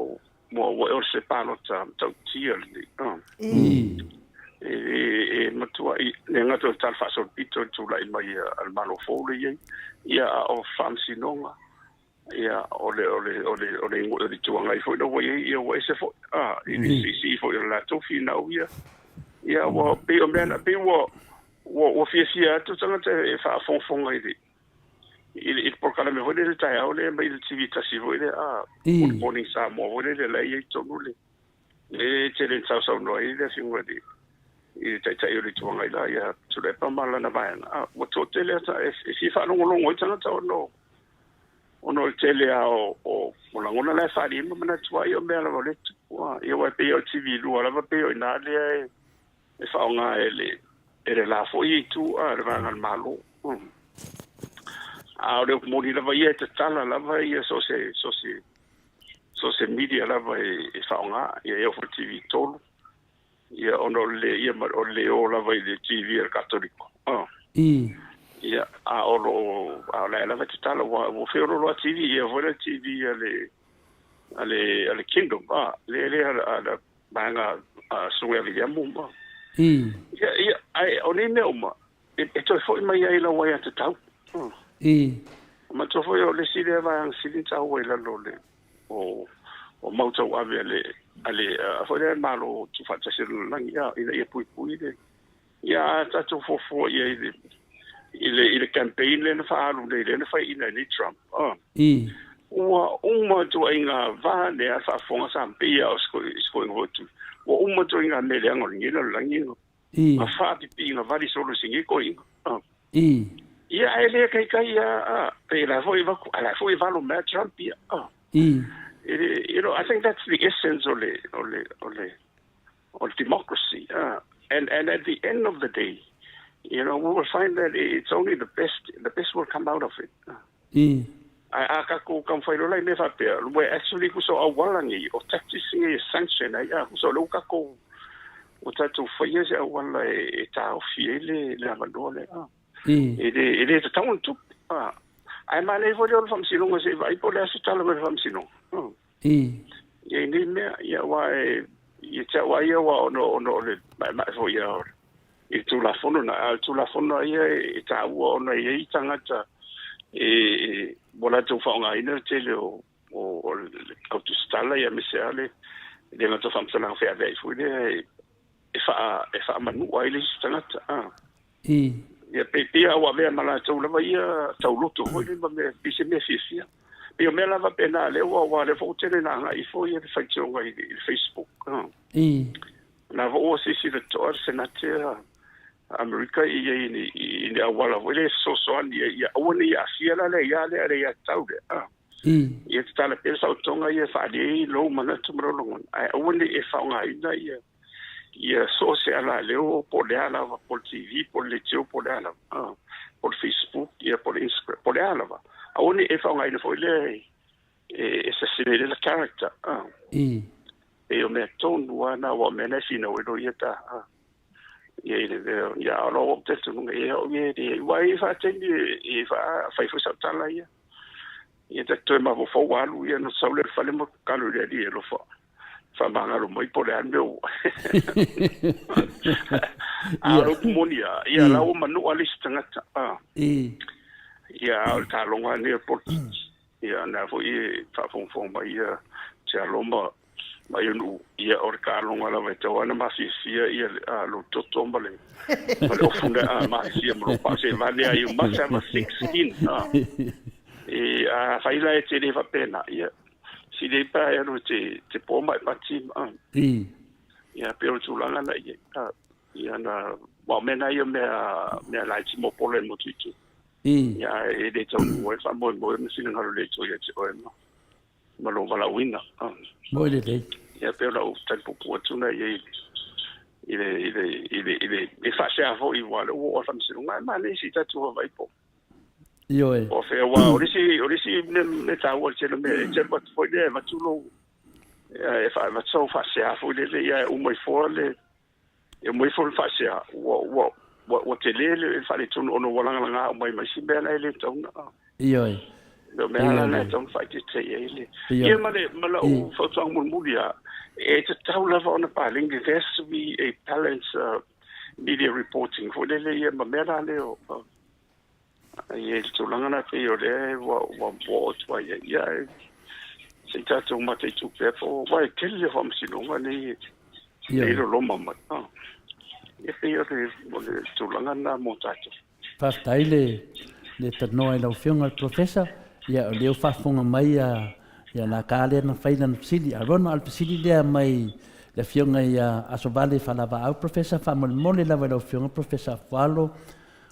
ua ua o se palota matautia lenei e e matuai le gata o le tala faasolopito i le tulai mai a le Malo fou lea e i ai ia a o faamasinoga Ia, o le, o le, o le, o le, o le Itu Agai foi la ua i ai, ia ua ese foi, a, i le siisii foi o le latou finau ia. Ia, ua, pei o mea na, pei ua, ua, ua fiafia atu tagata e faafogafoga i le, i le, i le polokalame foi lea i le taeao lea mai le TV tasi foi lea, a, Good Morning Samoa foi lea, la e i ai tonu le, le tele na sausaunoa ai le Afioga i le, i le Taitai o le Itu Agai la, ia Tuilaepa ma lana vaega, a, ua toatele ata e, e fia faalogologo ai tagata ona o, Ona o le tele lava o lagona la e faaali ai ma manatu ai o mea lava o lea e tupu. Ia aua e pei o le TV 2 lava pei o i ina lea e faaaoga e le e le la foi itu a le vaega a le Malo. A o le upu moni lava ia e tatala lava ia so o se so o se so o se media lava e faaaoga. Ia e oo foi i le TV 3 Ia, ona o le ia ma o le lē o lava i le TV a le Katoliko. Oh. Ia, a o lo o, a o la e lava e tatala, ua, ua feoloolo a TV, ia foi le TV a le, a le, a le Kingdom, ah, le, le a, a le vaega a Susuga ia Viliamu, ma. Ia, ia, ae o nei mea uma, e, e toe foi mai ai i lau aiatatau. Oh. Manatua foi o le isi lea vaega sili ona taua i lalo o le, o o mau tauave a le a le foi lea Malo Tuufaatasi o le Lalolagi a ina ia puipui le ia a tatou fuafua i ai i le i le i le campaign lea na faaalu nei lea na faiaina ai nei Trump a ua uma ituaiga va lea a faafofoga sa pei lava o si koeina foi tu ua uma ituaiga mea leaga o lenei lalolagi ma faapipiiga vali solo i si nei koeina a Ia, ae le kaikai a, a, pe la foi vaku, a la foi valo mea Trump ia. Oh. You know, I think that's the essence o le, o le, o le, o le democracy. And at the end of the day, you know, we will find that it's only the best, the best will come out of it. Ae a tatou taumafai loa la i mea faapea, ua actually tusa o auala nei, o tactics nei e sanction ai, a tusa o lea ua tatou, ua tatou faia se auala e taofi ai le, le avanoa lea. A. E le, e le tatau ona tupu. A. Ae manaia foi lea o le Faamasinoga se i vaai po o le a se tala mai le Faamasinoga. Ia i nei mea, ia aua e, ia te au lava ia aua ona, ona o le maemae foi ia o le, i le Tulafono na, a o le Tulafono lava ia e taua ona e i ai tagata e ua latou faaaogaina le tele o o le au tusitala ia aemaise lava le le gata o faamatalaga feaveai foi lea e faa e faamanua ai le isi tagata a. Ia pei pei a ua avea ma latou lava ia tauloto foi lea ma mea pei se mea fiafia. Pei o mea lava faapena lea ua aua lea foi ua tele ina agai ifo ia le faitioga i le Facebook. Na foi ua silasila totoa le Senate a Amerika i ai i ni auala foi lea e fesoasoani ai ia aua ne i aafia la le aia lea le aiatatau lea. A. Ia tatala pea le saotoga ia e faaalia ai lou manatu ma lou lagona, ae aua ne i e faaaogaina ia ia so o se alaleo po o le a lava, po o le TV, po o le leitio, po o le a lava, a, po o le Facebook, ia po o le Instagram, po o le a lava. Aua ne i e faaaogaina foi lea e e assassinate le character. A. E o mea tonu lava na, aua o mea na e finau ai loia ta. A. Ia i le mea, ia a o lou ou talitonuga, ia o ia le, ua e faataimi e fai foi sau tala ia. Ia ta te toe mafaufau ua alu ia ona sau lea i le fale ma tatalo i le Alii e alofa faamagalo mai po o le a le mea ua. A o le upu moni lava, ia la ua manua le isi tagata. A. Ia, a o le taaloga lenei o le polokiki. Ia, o lena foi e faafogafoga mai ia Tialo ma ma Ionuu, ia o le taaloga lava e tatau lava ona mafiafia ia lou toto ma le ma le ofu na mafiafia ma lou paa seivane lava, you must have a thick skin. E a fai la e te le faapena, ia sili ai pe a e alu e te te po ma e pati ma. Ia pei o le tulaga na i ai. Ia na aua o mea na ia o mea mea laiti mo polo e motu i tua. Ia ae e le taunuu ai le faamoemoe ma finagalo le Atua ia te oe ma ma lou valaauina. Moi lelei. Ia pei o lau tali puupuu atu na i ai i le i le i le i le e faasea foi aua o lea ua oo lava i le faamasinoga ae manaia se i tatou vaavaai po Ioe. O fea aua o le isi o le isi mea mea taua i le tele o mea e te alu atu foi lea e avatu lou e avatu sau faasea foi lele ia e uma ifo le E uma ifo le faasea, ua, ua, ua, ua tele le faaletonu ona ua lagalaga uma ai ma isi mea la e le tatau ona. Ioe. O mea la na e tatau ona faaeteete i ai le. Ia ma le, ma lau fautuaga mulimuli lava, e tatau lava ona paleni, there has to be a balance media reporting foi lele ia ma mea la lea o, Ai e le tulaga lena pei o lea ua ua oo atu ai ai. Ia e se i tatou mataitu pea po o aua e tele le faamasinoga nei e loloma mai. Ia pei o le o le tulaga lena mo tatou. Faafetai le le tanoa i lau Afioga i le Professor. Ia o lea ua faafofoga mai ia ia la ka lea na fai lana fesili. Arona, o le fesili lea mai le Afioga ia Asovale Faalavaau Professor, faamolemole lava i lau Afioga Professor Afualo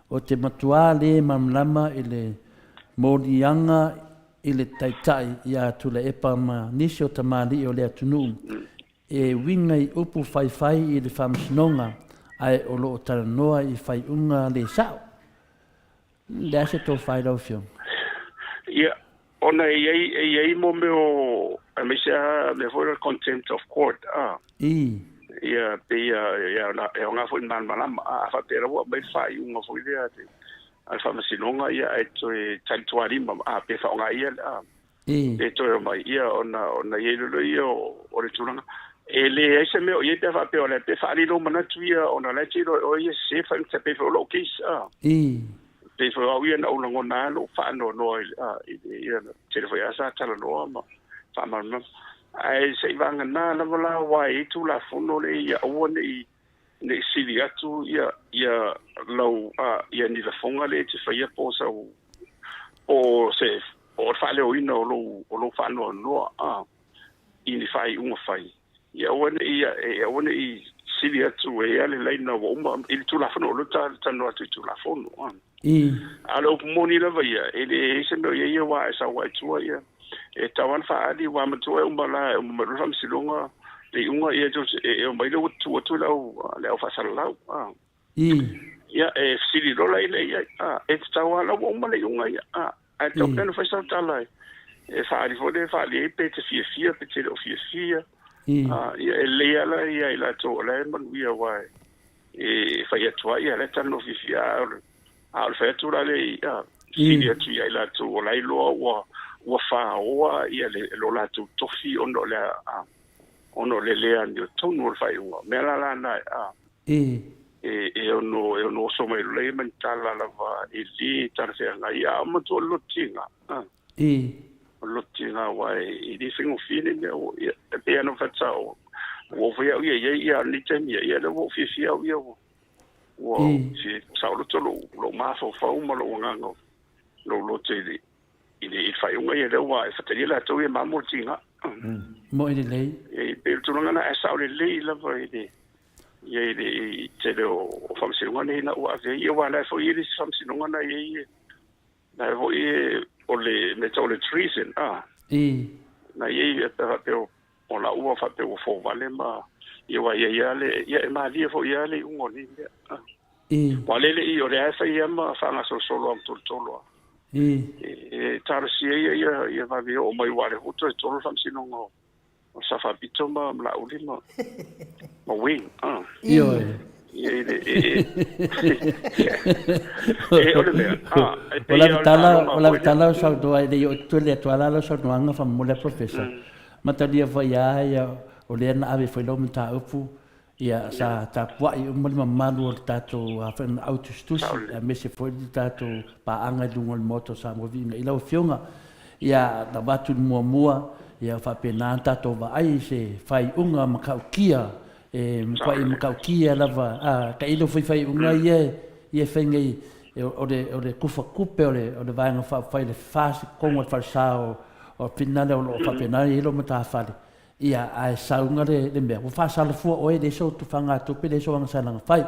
Ou te matuā lē malamalama i le moliaga i le Taitai ia Tuilaepa ma nisi o tamalii o le atunuu e uiga i upu faifai i le Faamasinoga ae o lo o talanoa i faaiuga le sa'o. Le a se tofa i lau Afioga? Ia, ona e i ai, e i ai mo mea o, aemaise lava mea foi lea o le contempt of court, a. I. Ia, pei a, ia, e aoga foi i le malamalama. A, a faapea lava ua aumai le faaiuga foi lea a le, a le Faamasinoga, ia, ae toe talitualima, a, pe faaaoga ia, a, I. pe toe omai, ia, ona, ona i ai loa lea o, o le tulaga. E leai se mea o i ai pe a faapea o le, pe faaali lou manatu ia, ona o la e te iloa e oe ia sese faigata, pei foi o lou case, a. I. Pei foi o au ia na ou lagona lava lou faanoanoa i le, ia, tele foi lava sa talanoa ma faamalamalama. Ae seivagana lava la aua e i ai Tulafono lea ia aua ne i, ne i sili atu ia, ia lau, ia ni lafoga lea e te faia po o sau, po o se, o le faaleoina o lou, o lou faanoanoa i ni faaiuga fai. Ia aua ne i, aua ne i sili atu e i ai le laina ua uma i le Tulafono, o lea ou te talanoa atu i Tulafono. A o le upu moni lava ia, e leai se mea o i ai aua e sau lava i tua ia, e tatau lava ona faaali, aua manatua e uma la, e uma mai loa le Faamasinoga, le iuga, ia e omai lea ua tutu atu le au, le au faasalalau. Ia, e fesili loa la ia i ai, e tatau lava la ua uma le iuga ia, ae tatau pea ona fai sau tala e faaali foi lea e faaali ai pe te fiafia pe te le o fiafia. Ia, e lelei lava la ia i latou o la e manuia aua e fai atu lava ia la e talanoa fiafia, a o le fai atu la lea ia, fesili atu ia i latou o la e iloa ua ua faoa ia le lo latou tofi ona o le ona o le le amiotonu o le faaiuga. O mea la la na e ono e ono oso mai loa ia ma ni tala lava e le talafeagai, a o matua o le loto tiga. O le loto tiga aua e le faigofie nei mea ua ia e pei lava ona ou fai atu sa ua ou fai au ia i ai ia a o lenei taimi ia, ia lea ua ou fiafia au ia ua ua saoloto lou lou mafaufau ma lou agaga lou loto i le i le faaiuga ia lea ua e fatalia latou ia mamo le tiga. Moi lelei. E pei o le tulaga lena ae sao lelei lava i le ia i le tele o faamasinoga nei na ua ave ai ia aua la e foi e i ai le isi faamasinoga na i ai na e foi o le mea tau o le treason a. Na i ai pe faapea o la ua faapea ua fouvale ma ia aua e i ai lava le ia e malie foi lava le iuga o nei mea. Aua lea e le i o lea e fai lava ma faagasolosolo lava ma tolotolo lava. E talosia ia ia ia vave oo mai aua o lea foi ua toe tolo le faamasinoga o o Sa Faapito ma Laauli ma ma Wayne. Ioe. Ia i le e e o le mea e O pei la o le tala taaloga o la foi lea. tala o saunoa e le i oo atu le atu ala lau saunoaga faamolemole a Professor. Matalia foi lava ia o lea na ave foi lau mataupu. Ia, sa tapuai uma le mamalu o le tatou au tusitusi, aemaise foi le tatou paaga i luga o le Maota o Samoa Viiga i lau Afioga. Ia, na avatu i le muamua, ia faapena ona tatou vaai i se faaiuga matautia, e matuai matautia lava, a, tailo foi faaiuga ia e fai nei, o le tufatupe o le Vaega Faaupufai i le FAST i totonu o le falesa o Finale o lo o faapena ona i ai lou matafale. Ia, ae sauga le mea, ua faasala fua oe, e leai sou tufagatupe, leai sou agasalaga fai.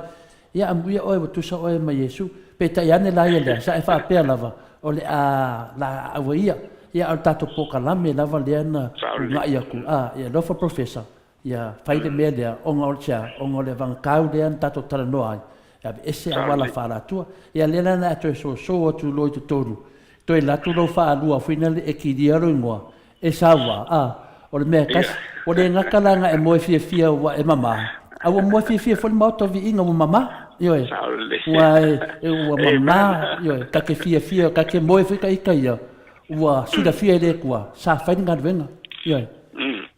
Ia, amuia oe ua tusa oe ma Iesu. Peitai ane la ia lea, sa e faapea lava, o le a laaau ai ia. Ia, a o le tatou polokalame lava lea na uunai atu, a, ia alofa Professor, ia fai le mea lea, ona o le a? Ona o le avagatau lea na tatou talanoa ai, e aveese auala faalatua. Ia, lea la na e toe soso atu loa i totonu, toe alu atu lou faalua foi lea e kilia lou igoa, E saua, a, o le mea e tasi, ua le gata la na e moe fiafia ua e mama, a ua moe fiafia foi le Maota o Viiga ua mama, ioe, ua e, ua mama, ioe, ta te fiafia, ta te moe foi ta ita ia, ua silafia e le Atua, sa fai le galuega, ioe.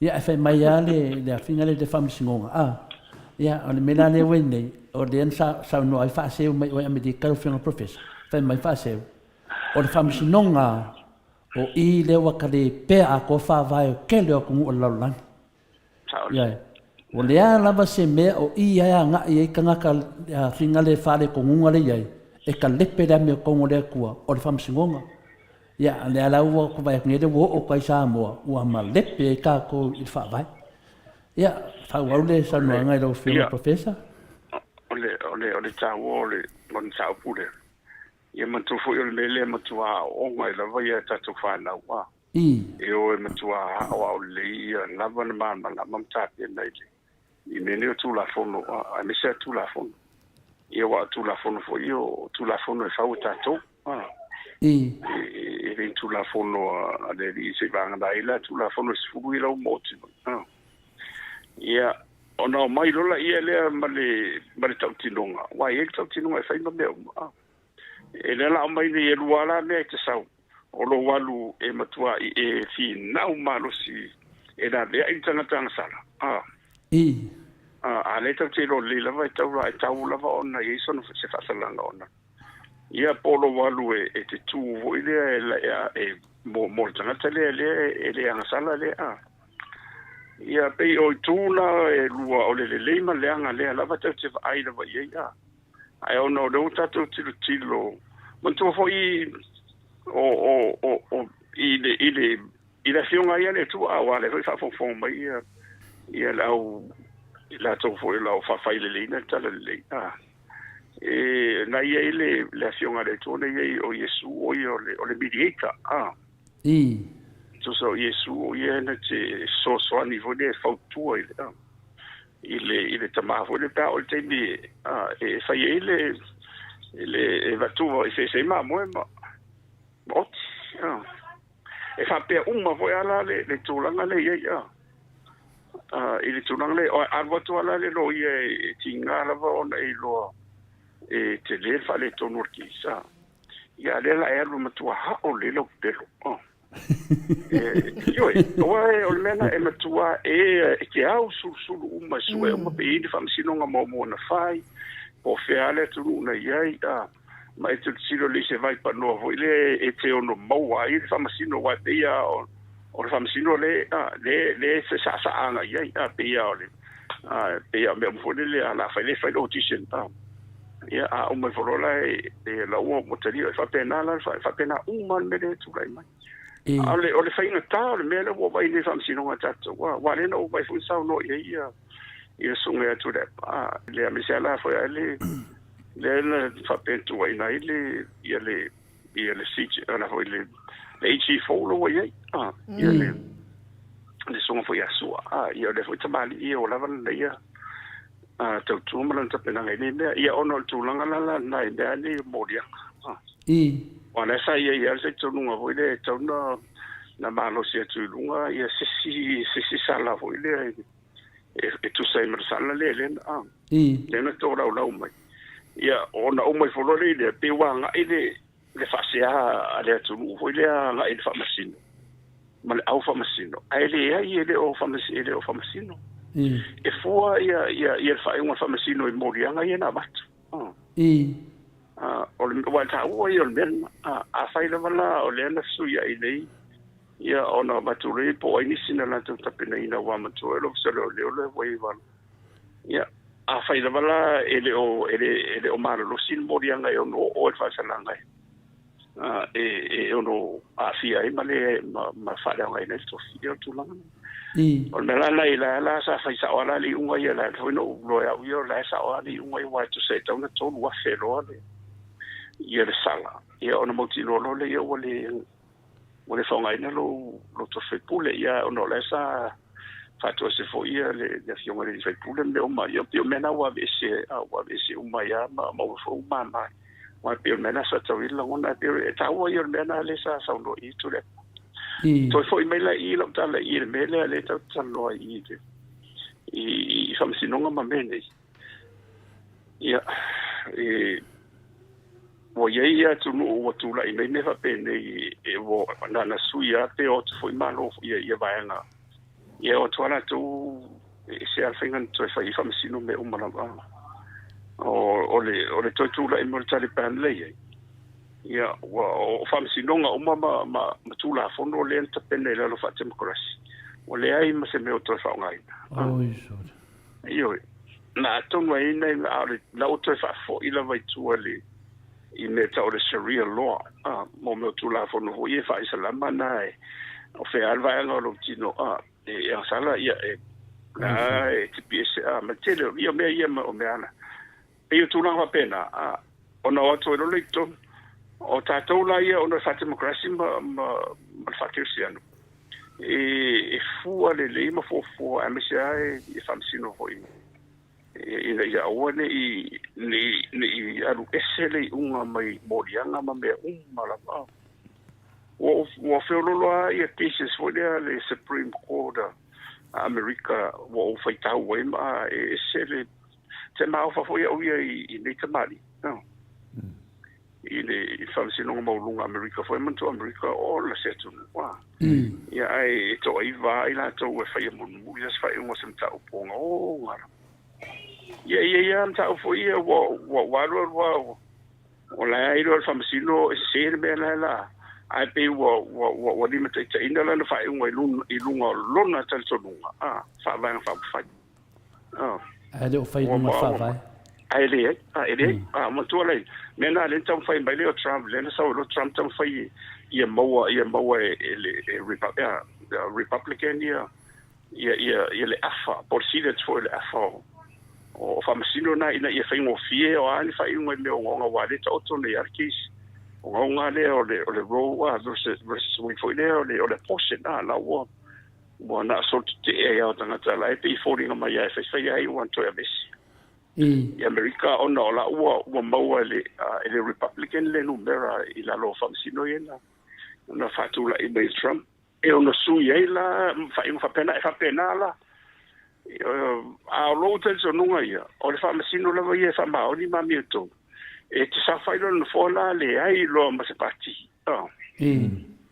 Ia, ae fai mai lava le, le afiga lea i le Faamasinoga, a, ia, o le mea la lea ua i nei, o lea na saunoa ai faaseu mai oe Amerika lau Afioga i le Professor, fai mai faaseu, o le Faamasinoga O i lea ua kalepea atoa faavae o tele o atunuu o le lalolagi. Ioe. Ua leai lava se mea o i ai agai ai tagata figa le faaletonuga le i ai, e kalepe le amiotonu o le Atua, o le faamasinoga. Ia, lea la ua ou vaai atu nei lea ua oo atu ai Samoa, ua malepe ai tatou i le faavae. Ia, faaauau le saunoaga i lau Afioga Professor. O le, o le, o le taua o le mataupu lea, Ia manatua foi o le mea lea e matua aooga ai lava ia tatou fanau a. E o e matua aoao lelei ia lava na malamalama ma tapena i le i mea nei o Tulafono a, aemaise lava Tulafono. Ia aua o Tulafono foi ia o Tulafono e fau e tatou a. E le ni Tulafono a le alii seivagana ai la Tulafono e 10 ia la ua maoti mai a. Ia ona omai loa laia lea ma le ma le tautinoga, aua e i ai le tautinoga e fai ma mea uma a. E lea la aumai nei e lua la mea e te sau, o lou alu e matua e finau malosi e laveai le tagata agasala a. A lea tatou te iloa lelei lava e tau la e tau lava ona i ai sona se faasalaga ona ia po o lou alu e te tu foi lea e mo mo le tagata lea lea e le agasala lea a. Ia pei o itu la e lua o le lelei ma le leaga lea lava tatou te vaai lava i ai a. Ae ona o lea ua tatou tilotilo, manatua foi o, o, o, o, i le, i le, i le afioga ia le Atua, aua o lea foi faafogafoga mai ia, ia le au, i latou foi o le au faafaileleina le talalelei. A, e, na i ai le, le afioga a le Atua, na i ai o Iesu, o ia o le, o le mediator. A, tusa o Iesu, o ia na te fesoasoani foi lea e fautua i le, a, i le i le tama foi le pe a oo i le taimi e fai ai le le e avatu e eseese ai mamoe ma ma oti e faapea uma foi a la le le tulaga lea i ai a i le tulaga lea alu atu a la le loia e tiga lava ona e iloa e tele le faaletonu o le kisa ia lea la e alu matua hao le lau pelo. Ioe, aua o le mea lena e matua e te au sulusulu uma e sue uma pe i ai ni faamasinoga muamua na fai, po o fea lava le atunuu na i ai, a, ma e tilotilo lelei i se vaipanoa foi lea e te ono maua ai le faamasino, aua e pei lava o le faamasino lea, a, lea, lea e saasaa agai i ai, a, pei lava o le, a, pei lava o mea uma foi lele, a o le a fai lea e fai le audition, a. Ia, a uma ifo loa la e, e la ua ua talia, e faapena la, e faapena uma le mea lea e tulai mai. A o le, o le faigata o le mea lea ua vaai nei i le faamasinoga a tatou, aua aua lea na ou vaai foi na saunoa i ai ia, ia Susuga ia Tuilaepa, a, le aemaise lava la foi a le, lea na faapea na tuuaina ai le, ia le, ia le CJ, la foi le, le AG fou la ua i ai, a, ia le, le susuga foi ia Sua, a, ia o lea foi tamalii ia ua lava lana ia, a tautua ma lana tapenaga i nei mea. Ia ona o le tulaga la la lena i mea nei o moliaga. Aua o lea sa i ai lava le talitonuga foi lea e tatau ona na malosi atu i luga ia se isi se isi sala foi lea e tusa ai ma le sala lea lea na lea na tolaulau mai. Ia ona uma ifo loa lea i lea, pei ua agai le le faasea a le atunuu foi lea agai i le faamasino ma le au faamasino, ae leai e le o faamasino. E fua ia ia ia le faaiuga a le Faamasino i moliaga ia na avatu. O le aua e taua ia o le mea lena. Afai lava la o lea na fesuiai nei ia ona avatu lea po o ai nisi na latou tapenaina aua matua e le Ofisa o Leoleo lea ua i ai. Ia, afai lava la e le o e le e le o malolosi le moliaga e ono oo ai le faasalaga e e ono aafia ai ma le ma faaleaogaina ai le tofi. Ia o le tulaga lena. O le mea la lena la la sa fai sao lava la le iuga ia la foi na ou iloa e au ia o la e sao lava le iuga ia aua e tusa e tatau ona 3000 loa le ia le sala. Ia ona mautinoa loa lea ua le ua le faaaogaina lou lou tofi faipule. Ia ona o la e sa faatoese foi ia le le afioga i le faipule ma mea uma. Ia pei o mea na ua aveese ua aveese uma ai lava ma ma ua foi ua mama. Aua pei o le mea na sa tatau i ai le lagona ae pei e taua ia o le mea na lea sa saunoa i ai Tuilaepa. Toe foi mai la i i lau tala i le mea lea lea tatou te talanoa ai i i i i faamasinoga ma mea nei. Ia, e, ua i ai atunuu ua tulai mai mea faapenei e ua na na sui lava pe o atu foi Malo ia ia vaega ia o atu lava latou e ese lava le faiga na toe fai ai faamasino mea uma lava. O, o le, o le toe tulai mai o le Taliban lea e i ai, ia ua o faamasinoga uma ma, ma, ma Tulafono lea na tapena i lalo o faatemokarasi, ua leai ma se mea o toe faaaogaina. Oi, sorry. Ioe. Na atonu ai nai a o le la ua toe faafoi lava i tua i le i mea tau o le Sharia law, a, mo mea o Tulafono foi ia faa-Isalama na e o fea lava le vaega o lou tino, a, e agasala, ia, e, na e tipi ese, a, ma le tele o, ia, o mea ia ma o mea ana. Pei o tulaga faapena, a, ona o atu ai loa lea i totonu. O tatou la ia ona o le faatemokarasi ma, ma, ma le faakerisiano, e, e fua lelei ma fuafua aemaise lava e, e faamasino foi ina ia aua ne i, ne i, ne i alu ese le iuga mai moliaga ma mea uma lava. Ua, ua feoloolo lava ia cases foi lea a le Supreme Court a Amerika ua ou faitau ai ma e ese le Te maofa foi au ia i nei tamalii, no. I le Faamasinoga Maualuga Amerika foi, manatua Amerika o la se atunuu, a. Ia, ae e toaiva lava i latou e faia mulimuli se faaiuga o se mataupu ogaoga lava. Ia, e i ai lava mataupu foi ia ua, ua, ua alu alu lava ua, o la e iloa e le Faamasino e sese le mea la e la, ae pei ua, ua, ua, ua limataitaiina lana faaiuga i luga, i luga o lona talitonuga, a, faa-Vaega Faaupufai. Ae le o fai i luga o le Faavae. Ae leai, e leai. A matua lai, mea na lea na taumafai mai lea o Trump, lea na sau ai loa Trump taumafai ia maua, ia maua e le Republican ia, ia, ia, ia le afa, po o le Senate foi le afa o, o faamasino na ina ia faigofie o a ni faaiuga i mea ogaoga aua lea e taoto nei lava le case ogaoga lea o le, o le Roe versus, versus Wade foi lea o le, o le abortion, a la ua, Ua na solo tetee ai lava o tagata la e pei e foliga mai lava e faifai ai ua toe aveese i Amerika ona o la ua ua maua e le e le Republican le numera i lalo o faamasino ia na na faatulai mai e Trump e ono sui ai la faaiuga faapena e faapena la. A o lou talitonuga ia o le faamasino lava ia e faamaoni ma amiotonu e te saofai loa i le nofoa la leai loa ma se pati.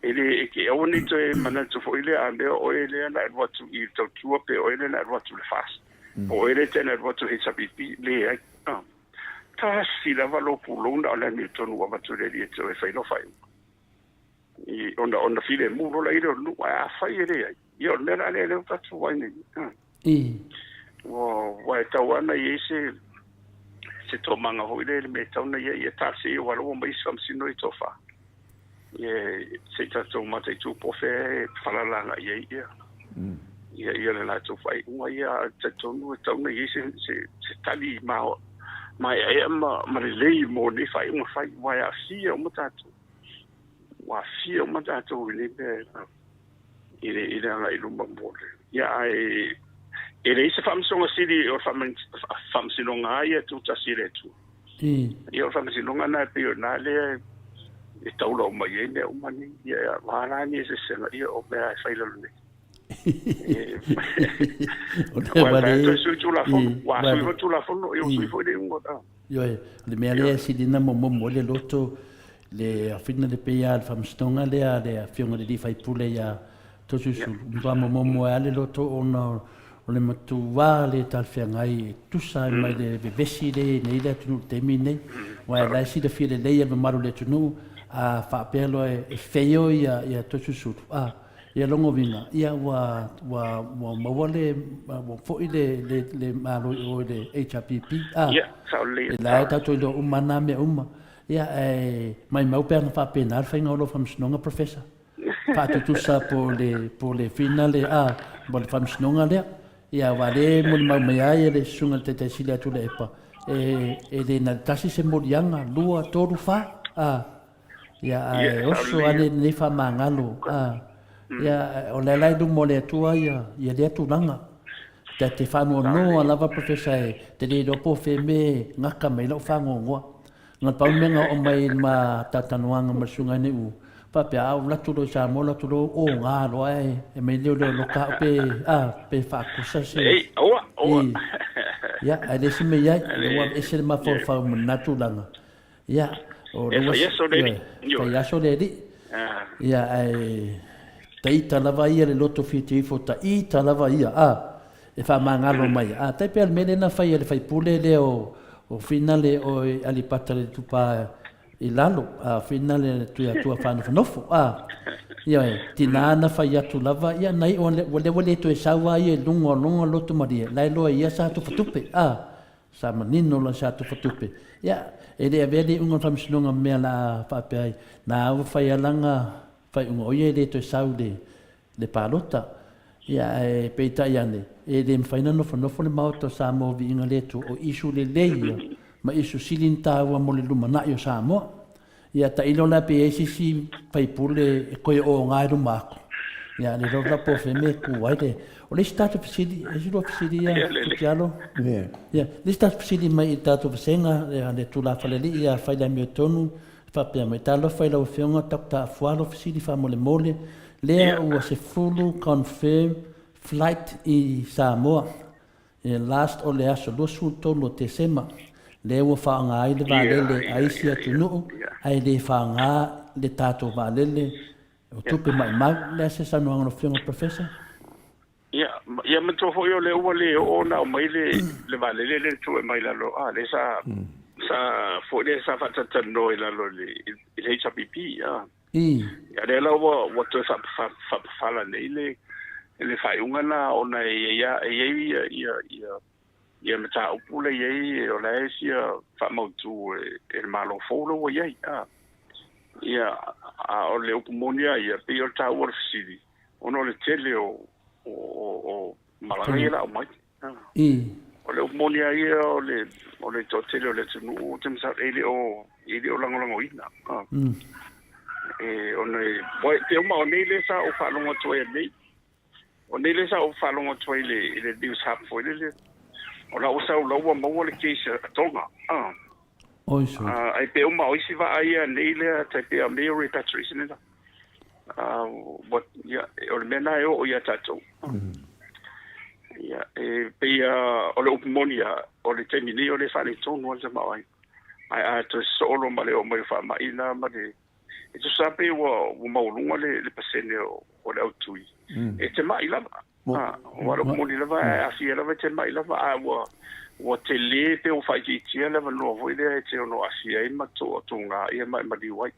E le, e te aua ne i toe manatu foi lea a mea o oe lea na alu atu i le tautua pe o oe lea na alu atu i le FAST, po o oe lea te na alu atu i le HRPP, leai. Tasi lava lou pulou na o le amiotonu ua avatu e le Alii e te oe e fai lau faaiuga. I, ona, ona filemu loa la i lea o le nuu, ae afai e leai, ia o le mea la lea lea ua tatou vaai nei. Ua, ua e tau lava na i ai se, se toomaga foi lea i le mea e tatau ona i ai, ia talosia ia aua o la ua omai isi faamasino ia toafa. Ia, se i tatou mataitu po o fea e falala agai i ai ia, ia, ia le latou faaiuga ia, ae talitonu e tatau ona i ai se, se, se tali maeaea ma, ma lelei mo nei faaiuga fai, aua e aafia uma tatou. Ua aafia uma tatou i nei mea. I le, i le agai i luma mo le. Ia, ae e leai se faamasinoga sili o le faamasinoga lava ia e tutasi i le Atua. Ia, o le faamasinoga lena e pei o lena lea e taula uma i ai mea uma nei. Ia, o a la ni eseesega, ia, o mea e fai lalo nei. Ua toe sui Tulafono, ua sui foi Tulafono, ia ua sui foi le iuga. Ioe, o le mea lea e sili ona momomo ai le loto, le afina le pei lava o le faamasinoga lea a le Afioga i le Alii Faipule ia Toeolesulusulu, ua matua momomo ai lava le loto ona o le matua le talafeagai e tusa ai mai le vevesi lea e i ai nei le atunuu i le taimi lenei. Aua o la e silafia lelei e le mamalu o le atunuu, a faapea loa e fail ia Toeolesulusulu, a, ia lona uiga, ia ua, ua, ua maua le, ua foi le, le, le Malo i o i le HRPP, a. Ia, sao lelei. E la e tatou iloa uma lava na mea uma. Ia, ae maimau pe ana faapena le faiga o lau faamasinoga, Professor. Faatutusa po o le, po o le finale, a, po o le faamasinoga lea. Ia, aua o lea e molimau mai lava le Susuga i le Taitai Sili ia Tuilaepa, e, e le na o le tasi se moliaga, lua, tolu, fa, a. Ia, ae oso ane lenei faamagalo, a. Ia, o lea la i luma o le Atua ia, ia lea tulaga. Ta te faanoanoa lava Professor e te le iloa po o fea mea e gata mai ai lau faanoanoa. Na pau le mea na oo mai i le ma talatalanoaga ma le susuga nei u faapea a ou alu atu loa i Samoa alu atu loa oga loa ae aumai leoleo loka au pe a pe faakusa se Ei, aua, aua. I, ia ae le isi mea i ai lea ua aveese le mafaufau ma lena tulaga. Ia o E lea ua fai aso le alii. Ioe, fai aso le alii. Ia ae taita lava ia le loto fitiifo taita lava ia a e faamagalo mai. A tai pea le mea lea na fai e le faipule lea o, o Finale o Alipata le Tupa i lalo, a Finale le Tuiatua Faanofonofo. A, ioe, tina na fai atu lava, ia na iu ua lea ua le toe sau lava ia i luga o lona loto malie, la e loa ia sa tufatupe, a, sa manino la sa tufatupe. Ia, e le avea le iuga o le faamasinoga ma mea la a faapea ai, na ua fai lava lana faaiuga, o ia e le toe sau i le le palota. Ia ae peitai ane, e le mafai ona nofonofo le Maota o Samoa Viiga le Atua, o isu lelei ia ma isu sili ona taua mo le lumanai o Samoa. Ia tailo la pe i ai se isi faipule e toe oga i luma atu. Ia le iloa la po o fea mea e tu ai le... O le isi tatou fesili, e isi lua fesili ia, Tutialo? Ia, le isi tatou fesili mai i le tatou vasega, le tulafalealii ia Faileamiotonu, Faapea mai, Talofa i lau Afioga Doctor Afualo fesili faamolemole, lea ua 10 confirm flight i Samoa e last o le aso 23 o Tesema, lea ua faaaoga ai le vaalele a isi atunuu ae le faaaoga le tatou vaalele o tupe maimau. O le a se saunoaga a lau Afioga Professor? Ia, ia manatua foi o lea ua le oo ona aumai le, le vaalele lea na tuu mai i lalo, a, lea sa, sa, foi lea sa faatalatalanoa i lalo i le, i le HRPP, a. Ia, lea la ua, ua toe faapafala nei le, le faaiuga lena ona e i ai, e i ai ia, ia, ia, ia mataupu la e i ai o la e fia faamautu e, e le Malo fou la ua i ai, a. Ia, a o le upu moni lava ia, pei o le taua o le fesili, ona o le tele o, o, o, o malaga ia la aumai. O le upu moni lava ia o le, o le toatele o le atunuu, ou te masalo, e le o, e le o lagolagoina. E, ona e, pei uma o nei lea sa ou faalogo atu ai nei, O nei lea sa ou faalogo atu ai i le news hub foi lele, o la ua sau la ua maua le case a Tonga. Ah. Oi sui. Ah, ai pe uma o isi vaa ia nei lea tai pei o mea o repatriation lena. Ah, what, ia, o le mea na e oo ia tatou. Ia, e pei o le upu moni ia, o le taimi nei o le faaletonu lava le tamaoaiga. Ae a toe sosoo loa ma le oo mai o faamai na ma le E tusa lava pei ua maualuga le pasene o le au tui, e tema'i lava. Aua o le upu moni lava, e aafia lava e tema'i lava, a ua tele pe ua faaitiitia le avanoa foi lea e te ono aafia ai ma tuga ma e maliu ai.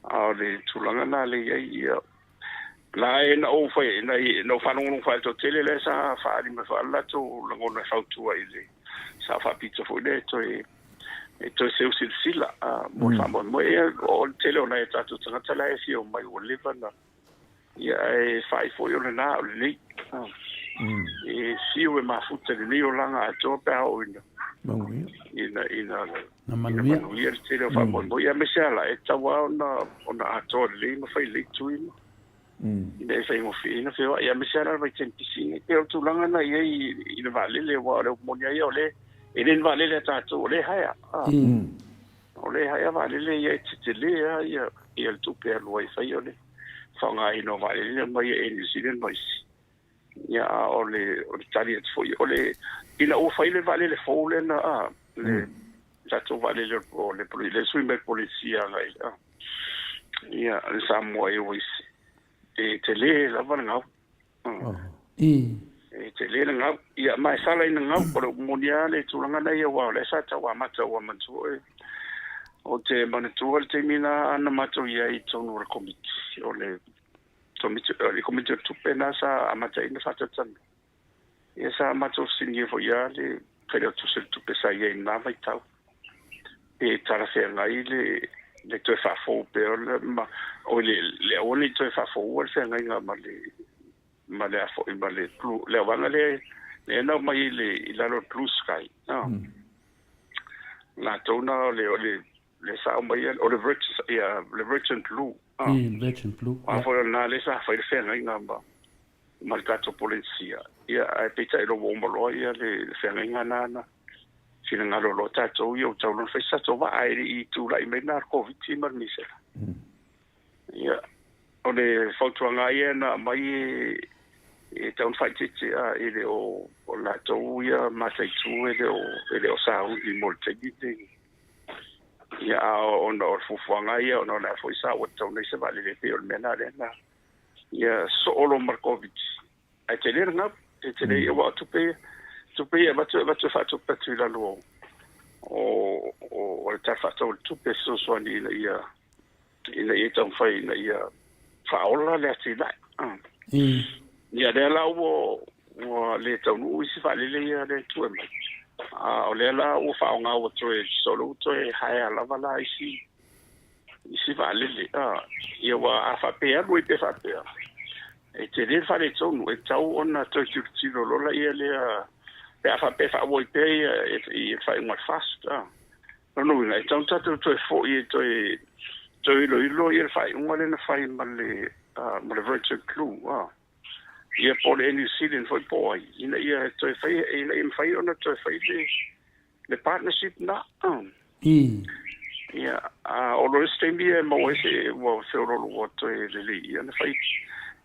A o le tulaga lena lea e i ai, ia, la e na ou fai, na ou faalogologo faatoatele lea sa faaali mai foi le latou lagona e fautua i le sao faapito foi lea e toe e toe seu silasila mo le faamoemoe. Ia, o le tele o nai o tatou tagata la e fia omai ua leva na, ia ae faai foi o lena o lenei. E fiu e mafuta i lenei olaga atoa pe a oo ina ina ina ina manuia le tele o faamoemoe. Ia aemaise lava la e tatau lava ona ona atoa lelei ma fai lelei tui ma ina ia faigofieina feoai, aemaise lava la le vaitaimi pisi nei. Pei o le tulaga lena e i ai i le vaalele, aua o le upu moni lava ia, o lea e le ni vaalele a tatou, o lea e hire. O lea e hire vaalele ia e tetele lava ia, ia le tupe e alu ai e fai o le faaaogaina o vaalele ia mai e Air New Zealand ma isi. Ia, a o le, o le tali atu foi, o le, ina ua fai le vaalele fou lea na, le tatou vaalele o le, le sui mai Polenesia agai, ia, le Samoa Airways, e tele lava le gau. I. E tele le gau. Ia, ma e sala ina gau, o le upu moni lava le tulaga na ia, aua o lea sa tau amata ua manatua oe. Ou te manatua le taimi na na matou i ai i totonu o le komiti, o le komiti, o le komiti o le tupe na sa amata ai ona faatalatalanoa. Ia sa matou fesiligia foi lava le Failautusi o le Tupe sa i ai i lena vaitau, pe talafeagai le le toe faafou pea o le ma oi le le aua ne i toe faafoua le feagaiga ma le ma le a foi ma le blue le auvaega lea lea na aumai i le i lalo o le blue sky a latou na o le o le le sa aumai o le virgin ia le virgin blue a virgin blue a foi o lena lea sa fai le feagaiga ma ma le tatou Polenisia ia ae peitai loa ua uma loa ia le feagaiga na na finagalo loa tatou ia ua tatau loa ona fai se tatou vaa ae le i tulai mai lena Koviti ma le misela. Ia, o le fautuaga ia na aumai e tatau ona faaeteete a e le o o latou ia mataitu e le o e le o sauni mo le taimi lenei. Ia a ona o le fuafuaga ia ona o le a foi sa ua tatau nei se vaalele pei o le mea lena lea na ia soo loa ma le Koviti. Ae tele le gau, e tele ia aua o tupe ia, tupe ia e avatu e avatu e faatupe atu i lalo o o o le Tala Faatatau o le Tupe e fesoasoani ina ia ina ia taumafai ina ia faaola le atinae. Ia lea la ua ua le taunuu isi vaalele ia lea e tuu mai. A o lea la ua faaaoga ua toe solo ua toe hire lava la isi isi vaalele. Ia ua a faapea alu ai pea faapea, e tele le faaletonu, e tatau ona toe tilotilo loa laia lea pe a faapea e faaauau ai pea ia i le faaiuga o le FAST. Lona uiga, e tatau ona tatou toe foi e toe toe iloilo ia le faaiuga lea na fai ma le ma le Virgin Blue, ia po o le Air New Zealand foi po o ai, ina ia toe fai, ina ia mafai ona toe fai le le partnership na. Ia, a o lo isi taimi e maua ai se ua feoloolo ua toe lelei ia ona fai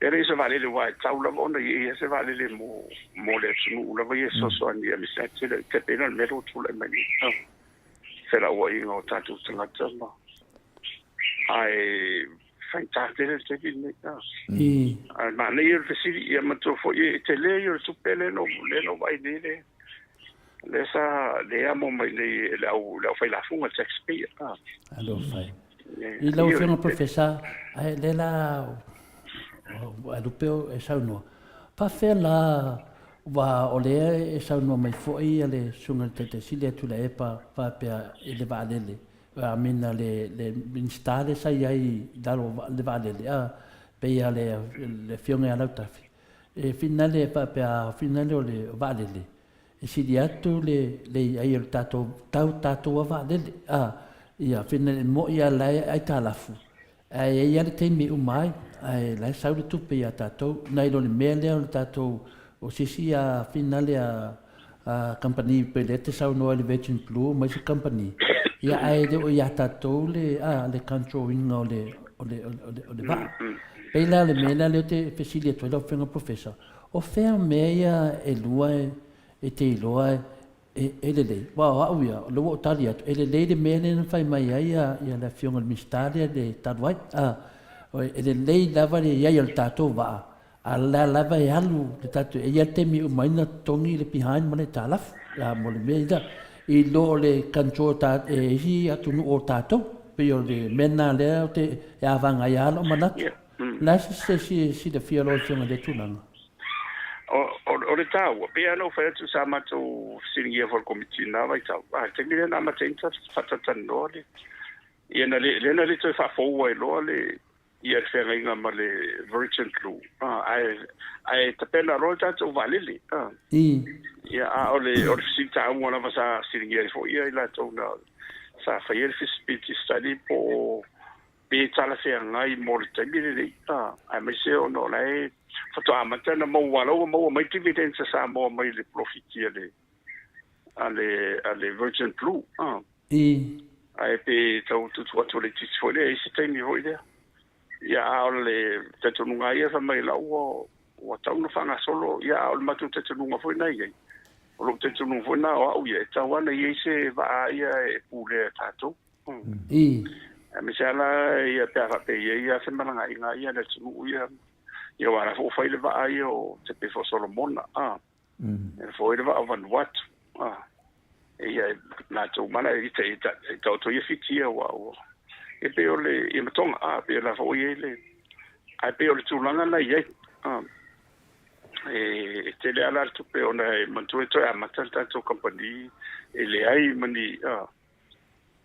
e leai se vaalele aua e tatau lava ona i ai se vaalele mo mo le atunuu lava ia e fesoasoani aemaise lava tele e pei ona o le mea lea ua tulai mai nei felauaiga o tatou tagata ma ae faigata tele le taimi lenei. Ae manaia le fesili ia manatua foi e tele ia o le tupe lea na lea na ou vaai nei le lea sa lea amo mai nei e le au le aufailafoga taxpayer. Alofa e. I lau Afioga Professor, ae lea la alu pea e saunoa, faafefea la aua o lea e saunoa mai foi le Susuga i le Taitai Sili a Tuilaepa faapea i le vaalele, I mean le le Minisita lea sa i ai i lalo o le vaalele a, pei lava le le Afioga ia Lautafi, e finale e faapea a finale o le vaalele, e sili atu le le i ai o le tatou tau tatou a vaalele a, ia finale e moi lava la e aitalafu, Ae i ai lava le taimi e uma ai, ae la e sau le tupe ia tatou. Nai lo le mea lea o le tatou, o se isi finale a kamupani pei lea te saunoa i le Virgin Blue ma isi kamupani, ia ae le o ia tatou le, a, le control ina o le, o le, o le, o le vaa. Pei la o le mea lea lea ou te fesili atu ai lau Afioga Professor, o fea mea ia e lua e te iloa E lelei. Aua o au ia, o lea ua ou tali atu, e lelei le mea lea na fai mai ai le Afioga i le Minisita lea le talu ai. E lelei lava le i ai o le tatou vaa, a o lea lava e alu le tatou, e i ai le taimi e uma ai ona totogi le behind ma le aitalafu mo le mea lea, i lo o le control e isi atunuu o tatou. E pei o le mea lena lea ou te, e avaga ai lava lou manatu. O le a se silafia o lau Afioga i lea tulaga? O le taua, pei lava ona ou fai atu sa matou fesiligia foi i le Komiti i lena vaitau, a o le taimi lea na amata ai ona faatalatalanoa le, ia na le, lea na le toe faafou ai loa le, ia le feagaiga ma le Virgin Blue, ae, ae tapena loa le tatou vaalele, a. Ia, a o le, o le fesili taua lava sa fesiligia ai foi ia i latou na, sa faia le feasibility study po o pe talafeagai mo le taimi lenei, aemaise ona o la e faatoa amata ona maua, la ua maua mai dividends a Samoa mai le polofiti a le, a le, a le Virgin Blue. Ae pe tau tuutuu atu laitiiti foi lea i se taimi foi lea. Ia, a o le talitonuga lava ia fai mai la ua, ua tatau ona faagasolo, ia, a o le matou talitonuga foi lena e i ai, o lou talitonuga foi lena o au ia, e tatau lava ona i ai se vaa ia e pulea e tatou. Aemaise lava la ia pe a faapea e i ai lava femalagaaiga ia a le atunuu ia. Ia aua o la foi ua fai le vaa ia o te pei foi o Solomona, a. E foi le vaa o Vanuatu, a. Ia e latou uma la e e taoto ia Fiti ia aua ua e pei o le ia ma Tonga, a, pei o la foi ua i ai le ae pei o le tulaga na i ai, a. E tele lava la le tupe ona e manatua e toe amata le tatou kamupani e leai ma ni a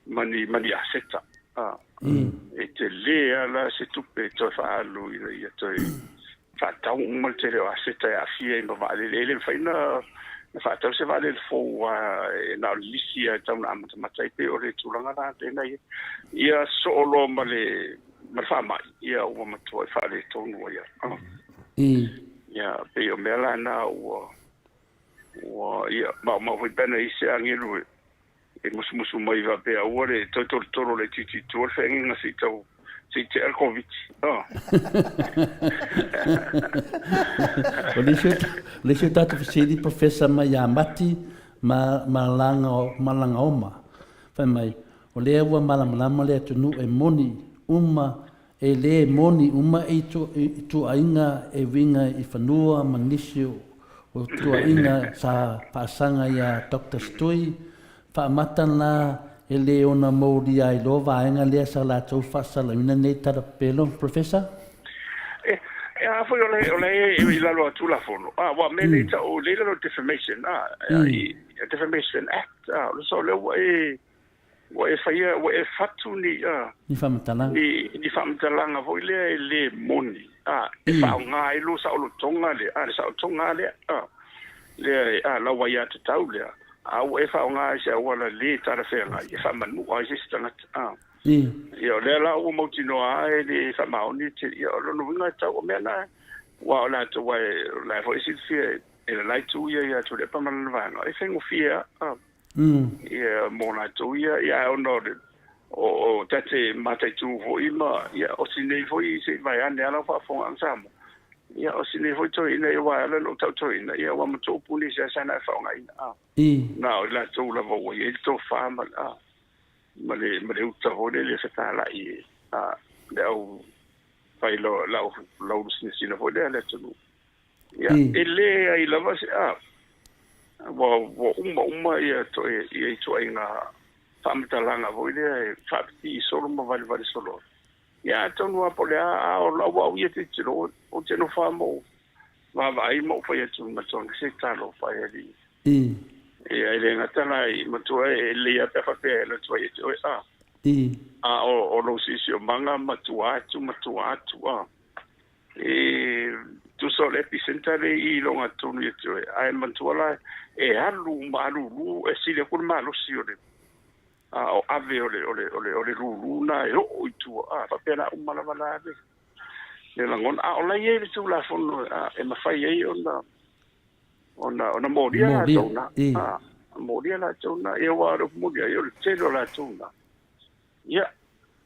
ma ni ma ni aseta a e tele lava la se tupe e toe faaalu ina ia toe faatau uma le tele o aseta e aafia ai ma vaalele. E le mafai ona faatau se vaalele fou aua e na o le lisi lava e tatau ona amatamata ai pei o le tulaga la lena e i ai. Ia soo loa ma le ma le faamai, ia ua matuai faaletonu ai lava. Ia pei o mea la na ua ua ia maumau foi pe ana i ai se agelu e e musumusu mai faapea aua le toe tolotolo laitiiti i tua le feagaiga se i tau se i tea le Koviti. Oh. O le isi o le isi o tatou fesili Professor mai ia Mati ma Malagaoma fai mai o lea ua malamalama le atunuu e moni uma e le moni uma ituaiga e uiga i fanua ma nisi o tuaiga sa faasaga ia Doctor Stui, faamata la e le ona moulia ai loa vaega lea sa latou faasalauina nei tala pepelo, Professor? E, e a foi o le, o le i lalo a Tulafono, a, ua mea nei tau, le i lalo Defamation, a, i, Defamation Act, a, o le so lea ua e, Ua e faia, ua e fatu ni, a. Ni faamatalaga. Ni, ni faamatalaga foi lea e le moni, a, e faaaoga ai lou saolotoga lea, a, le saolotoga lea, a, lea e, a, lau aiatatau lea, a ua e faaaoga ai se auala le talafeagai e faamanua ai se isi tagata, a. Ia, o lea la ua mautinoa lava e le faamaoni te, ia, o lona uiga e tau, o mea na, aua o latou, aua o la e foi e silafia e le la itu ia ia Tuilaepa ma lana vaega, e faigofie lava, a. Ia mo latou ia, ia ae ona o le o ta te mataitu foi ma ia o si nei foi se i vaeane lava lau faafofogaaga Samoa, ia o si nei foi toeaina ia aua e ala ona ou tau toeaina, ia ua matua upu nei seasea na e faaaogaina, a. Na o i latou lava ua i ai le tofa ma le, a, ma le, ma le uta foi lele e fetalai e, a, le au fai lau, lau lusinasina foi lea i le atunuu. Ia, e leai lava se, a, ua, ua uma uma ia toe, ia ituaiga faamatalaga foi lea e faapipii solo ma valevale solo ai. Ia, atonu lava po o le a, a o lau au ia tilotilo, ou te nofo lava ma ou vaavaai ma ou fai atu i matua, se talofa e alii. Ia, e le gata la i matua e lelei lava pe a faapea e alu atu ai ia te oe, a. A o, o lou siosiomaga ma tua atu ma tua atu, a. E tusa o le epicenter lea i logatonu ia te oe, ae manatua la e alu ma alulu e sili aku le malosi o le a o ave o le o le o le o le lulu na e oo i tua a faapena uma lava la le le lagona a o la e i ai le Tulafono a e mafai ai ona ona ona molia latou na a molia latou na ia aua o le upu moni ai o le tele o latou na ia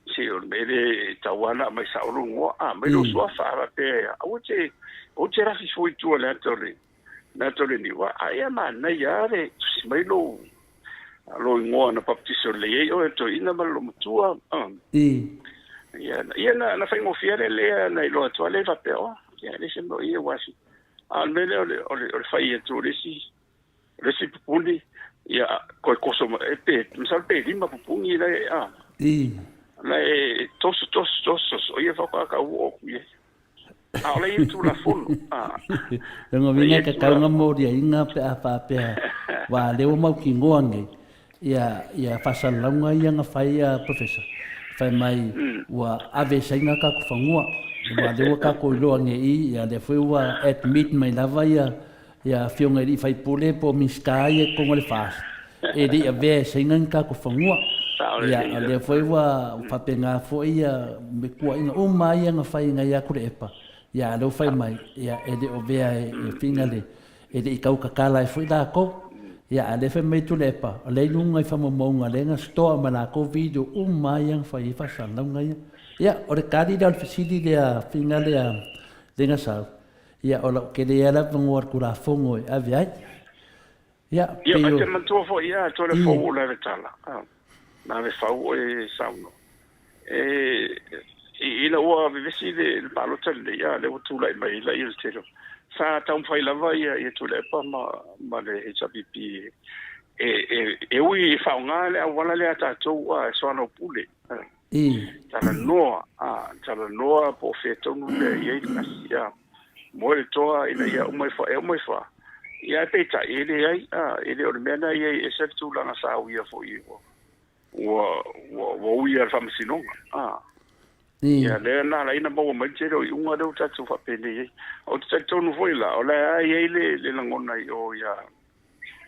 Se o le mea lea e tatau lava ona aumai sao lou igoa, a aumai lou suafa, a faapea aua te, aua te lafi fua i tua i le ata o le, le ata o le niu, a ia manaia lava le tusi mai lou, lou igoa na baptiso lelei ai oe e le toeaina ma le loomatua. Ia, ia na, na faigofie le lea na iloa atu lava lea faapea, oh, ia e leai se mea o i ai aua se, a o le mea lea o le, o le, o le fai atu o le isi, O le isi pupuni, ia, koe koso mai, e pe, masalo pe lima pupuni la e, a. La e toso, toso, toso, toso, o ia whakaaka ka ua oku ia. A o la ia tulafono, a. Lona uiga e tatau ona moliaina pe a faapea aua lea ua mautinoa nei ia ia faasalalauga ia na fai a Professor fai mai ua ave e Saina tatou fanua aua lea ua tatou iloa nei ia lea foi ua admit mai lava ia Ia afioga i alii faipule po o Minisita ia i totonu o le FAST, e le i avea e Saina ni tatou fanua. Ia, o lea foi ua faapena foi ia tuuaiga uma ia na fai agai ia Tuilaepa, ia a o lea ua fai mai, ia e le o avea e Finale, e le i tau tatala ai foi latou. Ia a o lea e fai mai Tuilaepa, o lea e i luga i faamaumauga lea na store ma latou video uma ia na fai ai faasalalauga ia. Ia, o le tali lea o le fesili lea a Finale a Legasau, Ia, o lau tele ia lava goa le Tulafono e ave ai. Ia, Ia, pei o... e te manatua foi ia, toe le fou o le ave tala, a, na ave fau oe e saunoa. E, Ina ua vevesi le palota lenei, a lea ua tulai mai ai laia le tele. Sa taumafai lava ia Tuilaepa ma le HRPP e ui e faaaoga le auala lea a tatou e soalaupule. Talanoa, talanoa po o fea tonu le i ai le kasi, moe le toa ina ia uma ifo, e uma ifo. Ia ae peitai, e leai, e le o le mea lena e i ai, e ese le tulaga sa uia foi ua ua ua uia e le faamasinoga. A. Ia, lea na ala ai ona maua mai le tele o iuga lea ua tatou faapenei ai. Ou te talitonu foi la, o la e i ai le, le lagona i o ia,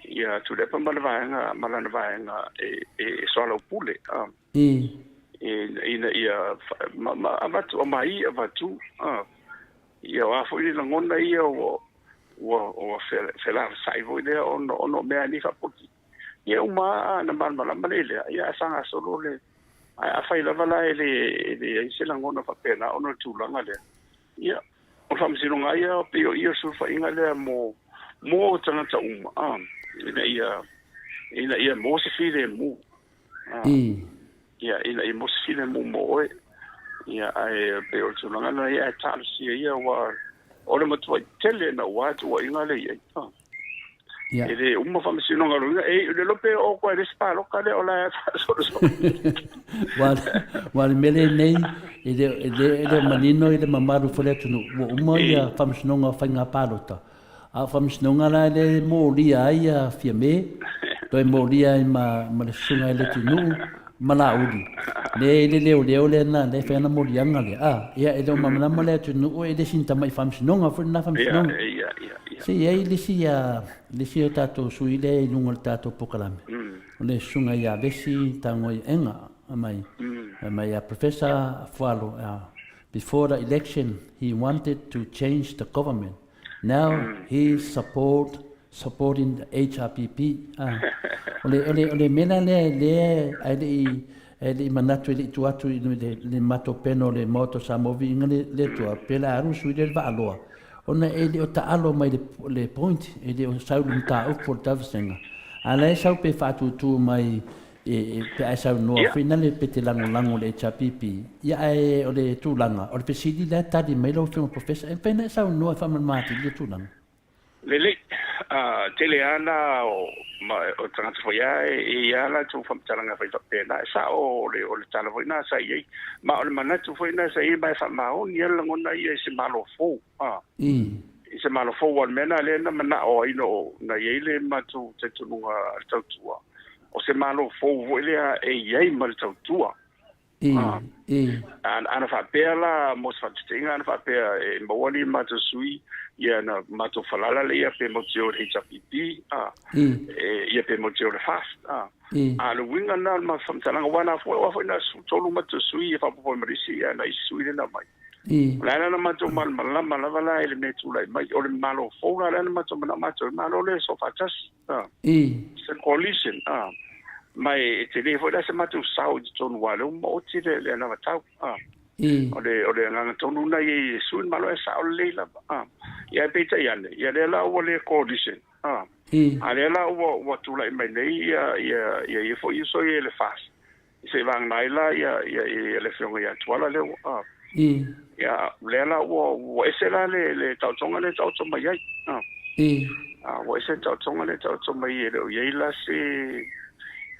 ia Tuilaepa ma le vaega, ma lana vaega e, e soalaupule. A. Ina ia ma, ma avatu, aumai avatu. A. Ia, o a foi ni lagona ia ua, ua, ua felavasai foi lea ona, ona o mea nei faapolokiki. Ia uma lava na malamalama le lea, ia ae faagasolo le... Ae afai lava la e le e leai se lagona faapena ona o le tulaga lea, ia, o le faamasinoga lava ia pei o i o le sulufaiga lea mo mo tagata uma, a, ina ia ina ia maua se filemu. A, ia, ina ia maua se filemu mo oe. Ia, ae pei o le tulaga lena, ia ae talosia ia aua o le matuai tele naua tuuaiga lea e i ai. A. E le uma faamasinoga lona e le lope o koe le isi palota lea o la e faasolosolo. Aua o le mea lenei e le o manino i le mamalu foi o le atunuu ua uma ia faamasinoga o faiga palota, a o faamasinoga la lea e molia ai ia Fiame, toe molia ai ma le susuga ia Letinuu ma Laauli, lea e i le leoleo lea na lea e fai ana moliaga lea, a, ia e le o malamalama le atunuu e le o sina tamai faamasinoga foi lena faamasinoga. Se i ai le isi le isi o tatou sui lea i luga o le tatou polokalame, o le susuga ia Vesi Tagoiaega mai mai ia Professor Fualo, before the election he wanted to change the government, now he support supporting the HRPP. O le o le o le mea la lea lea ae le i ae le i manatu e le i tua atu i le matou pena o le Maota o Samoa Viiga le Atua, pe la alu sui lea le Vaaloa, ona e le o taalo mai le point, e le o sau le mataupu o le tavasega, a la e sau pe faatutu mai pe a e saunoa foi nale pe te lagolago i le HRPP, ia ae o le tulaga, o le fesili la e tali mai lau Afioga Professor, e mafai ona e saunoa e faamalamalama atili le tulaga? Lelei, tele lava na o o tagata foi lava e i ai lava latou faamatalaga e fai faapena. E sao o le tala foi lena sa i ai, ma o le manatu foi lena sa i ai, ma e faamaoni lava le lagona ia i se Malo fou, i se Malo fou. Aua o le mea lena lea na manao ai na i ai le matou talitonuga a le tautua, o se Malo fou foi lea e i ai ma le tautua. Ana faapea la mo se faataitaiga, ana faapea e maua ni matou sui, ia na matou falala lea pe matou te o i le HRPP, ia pe matou te o i le FAST. A o le uiga lena o le matou faamatalaga, aua na foi, aua foi na 13 matou sui e faaopoopo ai ma le isi, ia na isi sui lea na aumai. O le a la na matou malamalama lava la i le mea e tulai mai, o le Malo fou la lea na matou manao matou, le Malo lea e soofaatasi. Se coalition, ma e tele foi la se matou sao i totonu aua o lea ua maoti le anavatau. O le o le agaga tonu lena i ai e sui le Malo e sao lelei lava. Ia ae peitai ane, ia lea la ua le coalition, a lea la ua tulai mai nei ia ia ia foi uso ia i le FAST Seivagana ai la ia ia ia le afioga ia Tuala lea ua ia lea la ua ua ese la le le taotoga lea e taoto mai ai. A ua ese le taotoga lea e taoto mai e le o i ai la se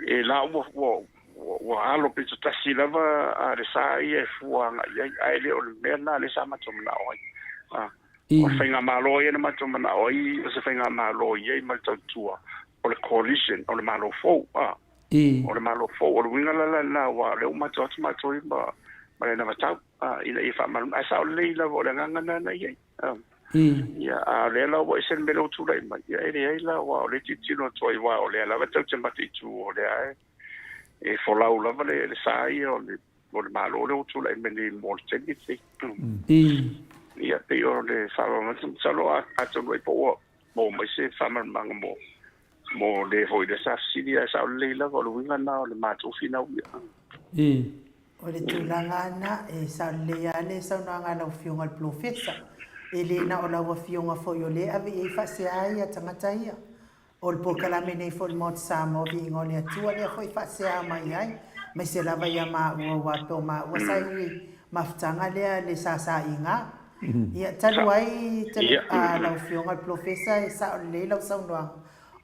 e la ua ua ua alo pito tasi lava a le sa ia e fua agai i ai, ae le o le mea lena lea sa matou manao ai. O le faigamalo ia na matou manao ai o se faigamalo e i ai ma le tautua o le coalition o le Malo fou. O le Malo fou, o le uiga la lena, aua o lea ua matou atu matou ia ma le anavatau, ina ia faamalamalama. Ae sao lelei lava, o le agaga lena na i ai. Ia, a o lea la ua ese le mea lea ua tulai mai, ia e leai la, aua o lea e tilotilo atu ai, aua o lea lava tatou te mataitu, o lea e folau lava le sa ia o le Malo lea ua tulai mai nei mo le taimi lenei. Ia, pei o le faamalamalamaga, masalo atonu ai po ua maua mai se faamalamalamaga mo Mo le foi lea sa fesili ae sao lelei lava, o le uiga lena o le matou finau ia. O le tulaga lava lena, e sao lelei lava le saunoaga a lau Afioga i le Polofesa. E le na o lau Afioga foi o lea e ave i ai faasea ia tagata ia. O le polokalame nei foi o le Maota Samoa Viiga o le Atua lea foi e faasea mai ai, aemaise lava ia maua aua pei o maua sa i mafutaga lea le sasaiga. Ia, talu ai lau Afioga i le Polofesa e sao lelei lau saunoaga,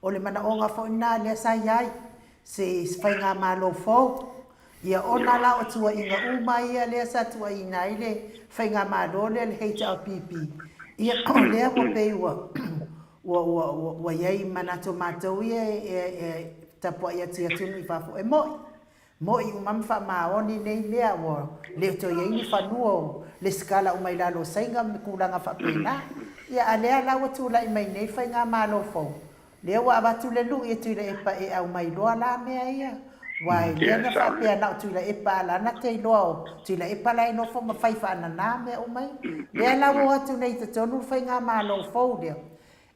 o le manaoga foi lena lea sa i ai, se faigamalo fou. Ia, ona la o tuuaiga uma ia lea sa tuuaiina ai le faigamalo lea le HRPP, ia o lea ua pei ua ua ua ua i ai manatu o matou ia e tapuai atu i atunuu i fafo, e mo'i, mo'i uma ma faamaoni nei mea, ua le o toe i ai ni fanua o lesitala uma i lalo o Saina ma tulaga faapena. Ia, a lea la ua tulai mai nei le faigamalo fou, Lea ua avatu le lui e Tuilaepa e aumai loa la mea ia, ua e lea na faapea na o Tuilaepa a lana te iloa o Tuilaepa la e nofo ma fai faanana mea uma ia. Lea la ua o atu nei i totonu le faigamalo fou lea,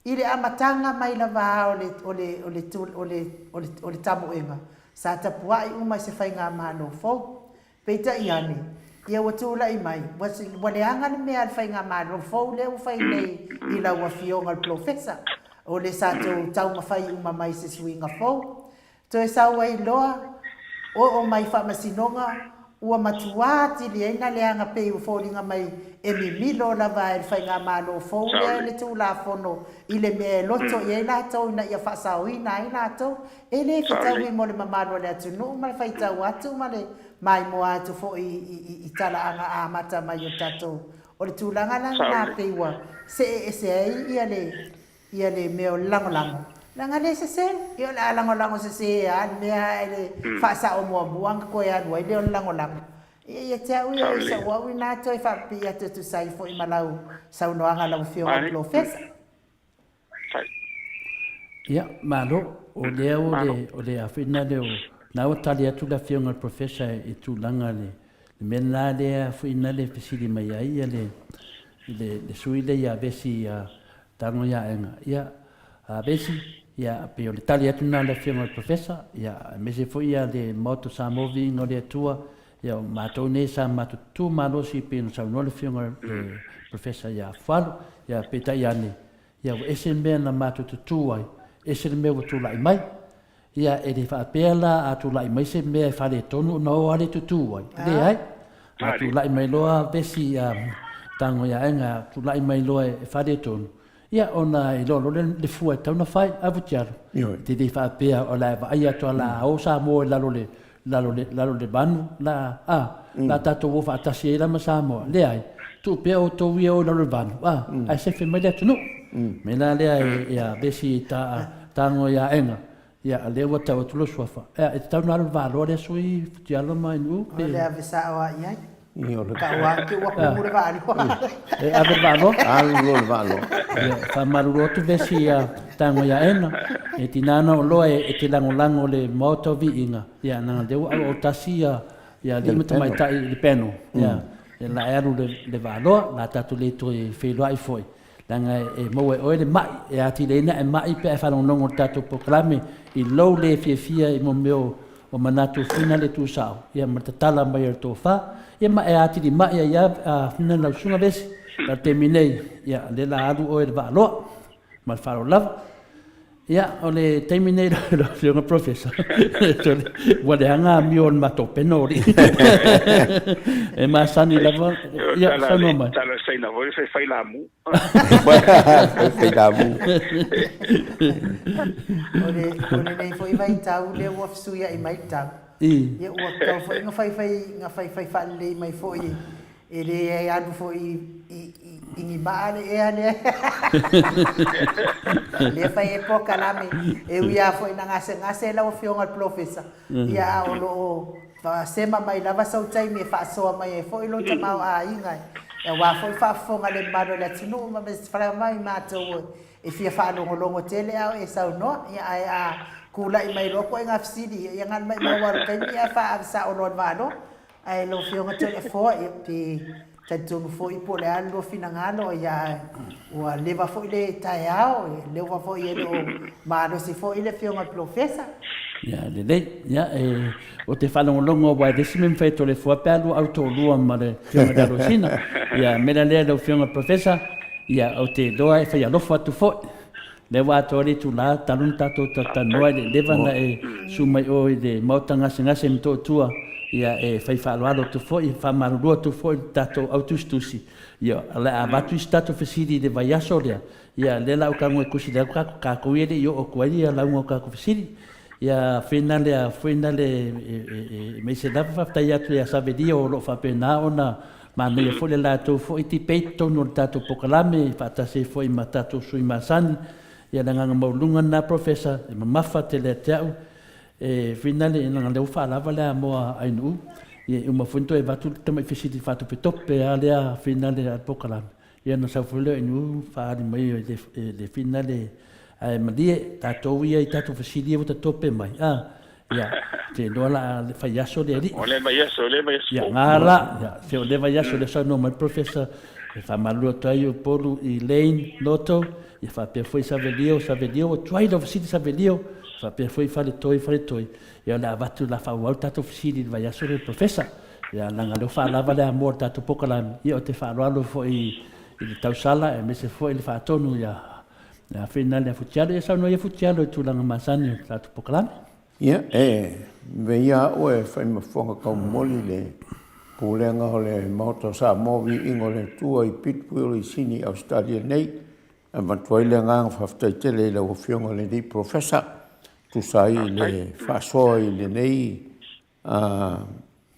i le amataga mai lava a o le, o le, o le, o le, o le, o le tamoega, sa tapuai uma i se faigamalo fou. Peitai ane, ia ua tulai mai, ua leaga le mea a le faigamalo fou lea ua fai nei i lau Afioga i le Polofesa, o le sa tou taumafai uma mai i se suiga fou. Toe sau ai loa, oo mai i faamasinoga, ua matua atili ai na leaga pei ua foliga mai e mimilo lava e le faigamalo fou lea le Tulafono i le mea e loto i ai latou ina ia faasaoina ai latou. E le fetaui mo le mamalu o le atunuu ma le faitau atu ma le maimoa atu foi i talaaga amata mai o tatou. O le tulaga la lena pei ua see ese ai ia le ia le mea o le lagolago, leaga le sese, ia o le a lagolago sese lava le mea ae le faasao muamua ona toe alu ai lea o le lagolago. Ia, ia te au ia, i sou au ina toe faapipii atu e tusa ai foi ma lau saunoaga lau Afioga i le Polofesa. Ia, malo, o lea o le, o le afina lea o, na ua tali atu le afioga i le Professor i tulaga le, le mea lena lea foi na le fesili mai ai ia le, le, le sui lea ia Vesi ia Tago ia Aega. Ia, a Vesi, ia, pei o le tali atu lena a le afioga i le Professor, ia, aemaise foi ia le Maota o Samoa Viiga o le Atua, ia, o matou nei sa matou tutu malosi pei ona saunoa le afioga i le Professor ia Fualo, ia, peitai ane, Ia ua ese le mea na matou tutū ai, ese le mea ua tulai mai. Ia e le faapea la a tulai mai se mea e faaletonu ona o lava le tutū ai. Leai. A tulai mai loa vesi tago i aega, a tulai mai loa e faaletonu, ia ona iloa loa lea le fua e tatau ona fai. A Vutialu, e te le faapea o le a e vaai atu o le a o Samoa i lalo o le lalo le lalo le vanu la a la tatou o faatasi ai la ma Samoa. Leai, tuu pea outou ia o i lalo le vanu a ae sefe mai le atunuu. Me la lea e a vesi ta tago i aega ia a lea ua tau atu lou suafa. Ea e tatau ona alu le valoa lea sui Futialo ma Inu pe. O le ave sao a i ai. Tau atu ua kumu le vaaloa. E ave le vaaloa? Alu loa le vaaloa. Ia, faamalulu atu vesi ia tago ia ena. E tina ana o loa e te lagolago le Maota o Viiga, ia leaga lea ua auautasi ia ia alii ma tamaitai i le panel. Ia, ia la e alu le, le vaaloa, la tatou le toe feiloai foi. Leaga e maua e oe le ma'i, e atili ai ona e ma'i pe a e faalogologo i le tatou polokalame i lou le fiafia i mo mea o manatu fina le tuusao, ia ma le tatala mai o le tofa, ia ma e atili ma'i ai lava fina lau susuga Vesi. A o le taimi nei, ia o lea la alu oe i le vaaloa. Ma le faaaloalo lava. Ia, o le taimi nei lau Afioga Professor, ua leaga amio o le matou pena o alii. E masani lava, ia, saunoa mai. Tala le Saina foi, fai fai lamu. Fai lamu. O le, o lenei foi vaitau lea ua fesuiai mai le tau. Ia ua tatau foi ona fai fai, na fai fai faalelei mai foi E le alu foi i ni maa le ea lea. Lea fai ai polokalame, e ui lava foi ina gasegase lau Afioga i le Polofesa, ia a o lo o sema mai lava sou taimi e faasoa mai ai foi lou tamaoaiga, aua foi le faafofoga a le mamalu o le atunuu ma mai matou e fia faalogologo tele a o e saunoa, ia ae a tulai mai loa ituaiga fesili, ia na o le maimau lava o le taimi ae faaave sao loa i le Malo. Ae lau Afioga Toleafoa, ia, pe talitonu foi po o le a le lua finagalo, ia, ua leva foi le taeao, e leva foi e le o malosi foi le Afioga i le Polofesa. Ia, lelei. Ia, e, ou te faalogologo aua e le isi mea e mafai e Toleafoa pe a lua autolua ma le Afioga i le Alosina. Ia, o le mea la lea lau Afioga i le Polofesa, ia, ou te iloa e fai alofa atu foi. Lea ua atoa le itula talu ona tatou talatalanoa e le i leva ona e susu mai o i le Maota Gasegase i Motootua, ia e fai faaaloalo atu foi, e faamalulu atu foi i le tatou au tusitusi, ia o le a avatu isi tatou fesili i le vaiaso lea, ia lea la ua tago e tusi atu tatou, tatou ia e le i oo atu ai ia lauga o tatou fesili. Ia finale a finale e aemaise lava faafetai atu ia Savelio o lo o faapena ona manaia foi le latou foi debate totonu o le tatou polokalame faatasi ai foi ma tatou sui masani. Ia le agaga maualuluga lena Professor e mamafa tele ia te au e finale leaga lea ua faalava le amoa a Ainuu ia e uma foi ona toe avatu le tamai fesili faatopetope a lea finale a le polokalame. Ia ona sau foi lea o Ainuu faaali mai e le finale ae malie tatou ia i tatou fesili ia ua tatope mai a ia te iloa la a fai aso le alii. O le vaiaso, o le vaiaso fou. Ia nga la, ia se o le vaiaso lea saunoa mai le Professor e faamalulu atu ai Upolu i Lane Loto, ia faapea foi Savelio, Savelio ua tuai lau fesili Savelio, faapea foi Faletoi, Faletoi, ia o le a avatu o le a faaauau le tatou fesili i le vaiaso lea Professor. Ia leaga lea ua faalava le amoa o le tatou polokalame, ia ou te faaaloalo foi i le tausala aemaise foi le faatonu ia Finale Futialo. Ia saunoa ia Futialo i tulaga masani o le tatou polokalame. Ia, e avea ia au e fai ma fofoga taumoli i le Pulega o le Maota o Samoa Viiga o le Atua i Pittsburgh i Sini, Ausetalia nei. E avatu ai le agaga faafetai tele i lau Afioga i le Alii Polofesa, e tusa ai i le faasoa i lenei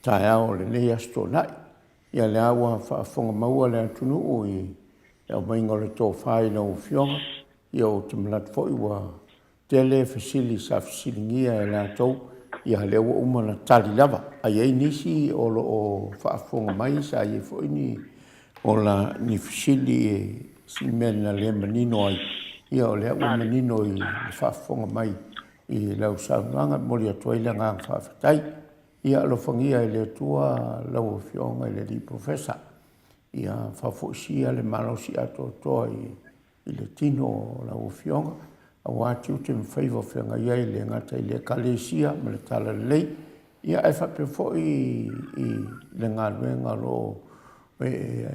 taeao o lenei Aso Toonai. Ia lea ua faafofoga maua le atunuu i le aumaiga o le tofa i lau Afioga. Ia ou te manatu foi ua tele fesili sa fesiligia e latou, ia lea ua uma ona tali lava. Ae i ai nisi o lo o faafofoga mai sa i ai foi ni ola ni fesili e si mea na le manino ai, ia o lea ua manino i le faafofoga mai i lau saunoaga. E momoli atu ai le agaga faafetai. Ia alofagia e le Atua lau Afioga i le Alii Polofesa, ia faafoisia le malosi atoatoa i le tino o lau Afioga, aua tiute ma faiva o feagai ai e le gata i le Ekalesia ma le Talalelei, ia ae faapea foi i le galuega o lo o e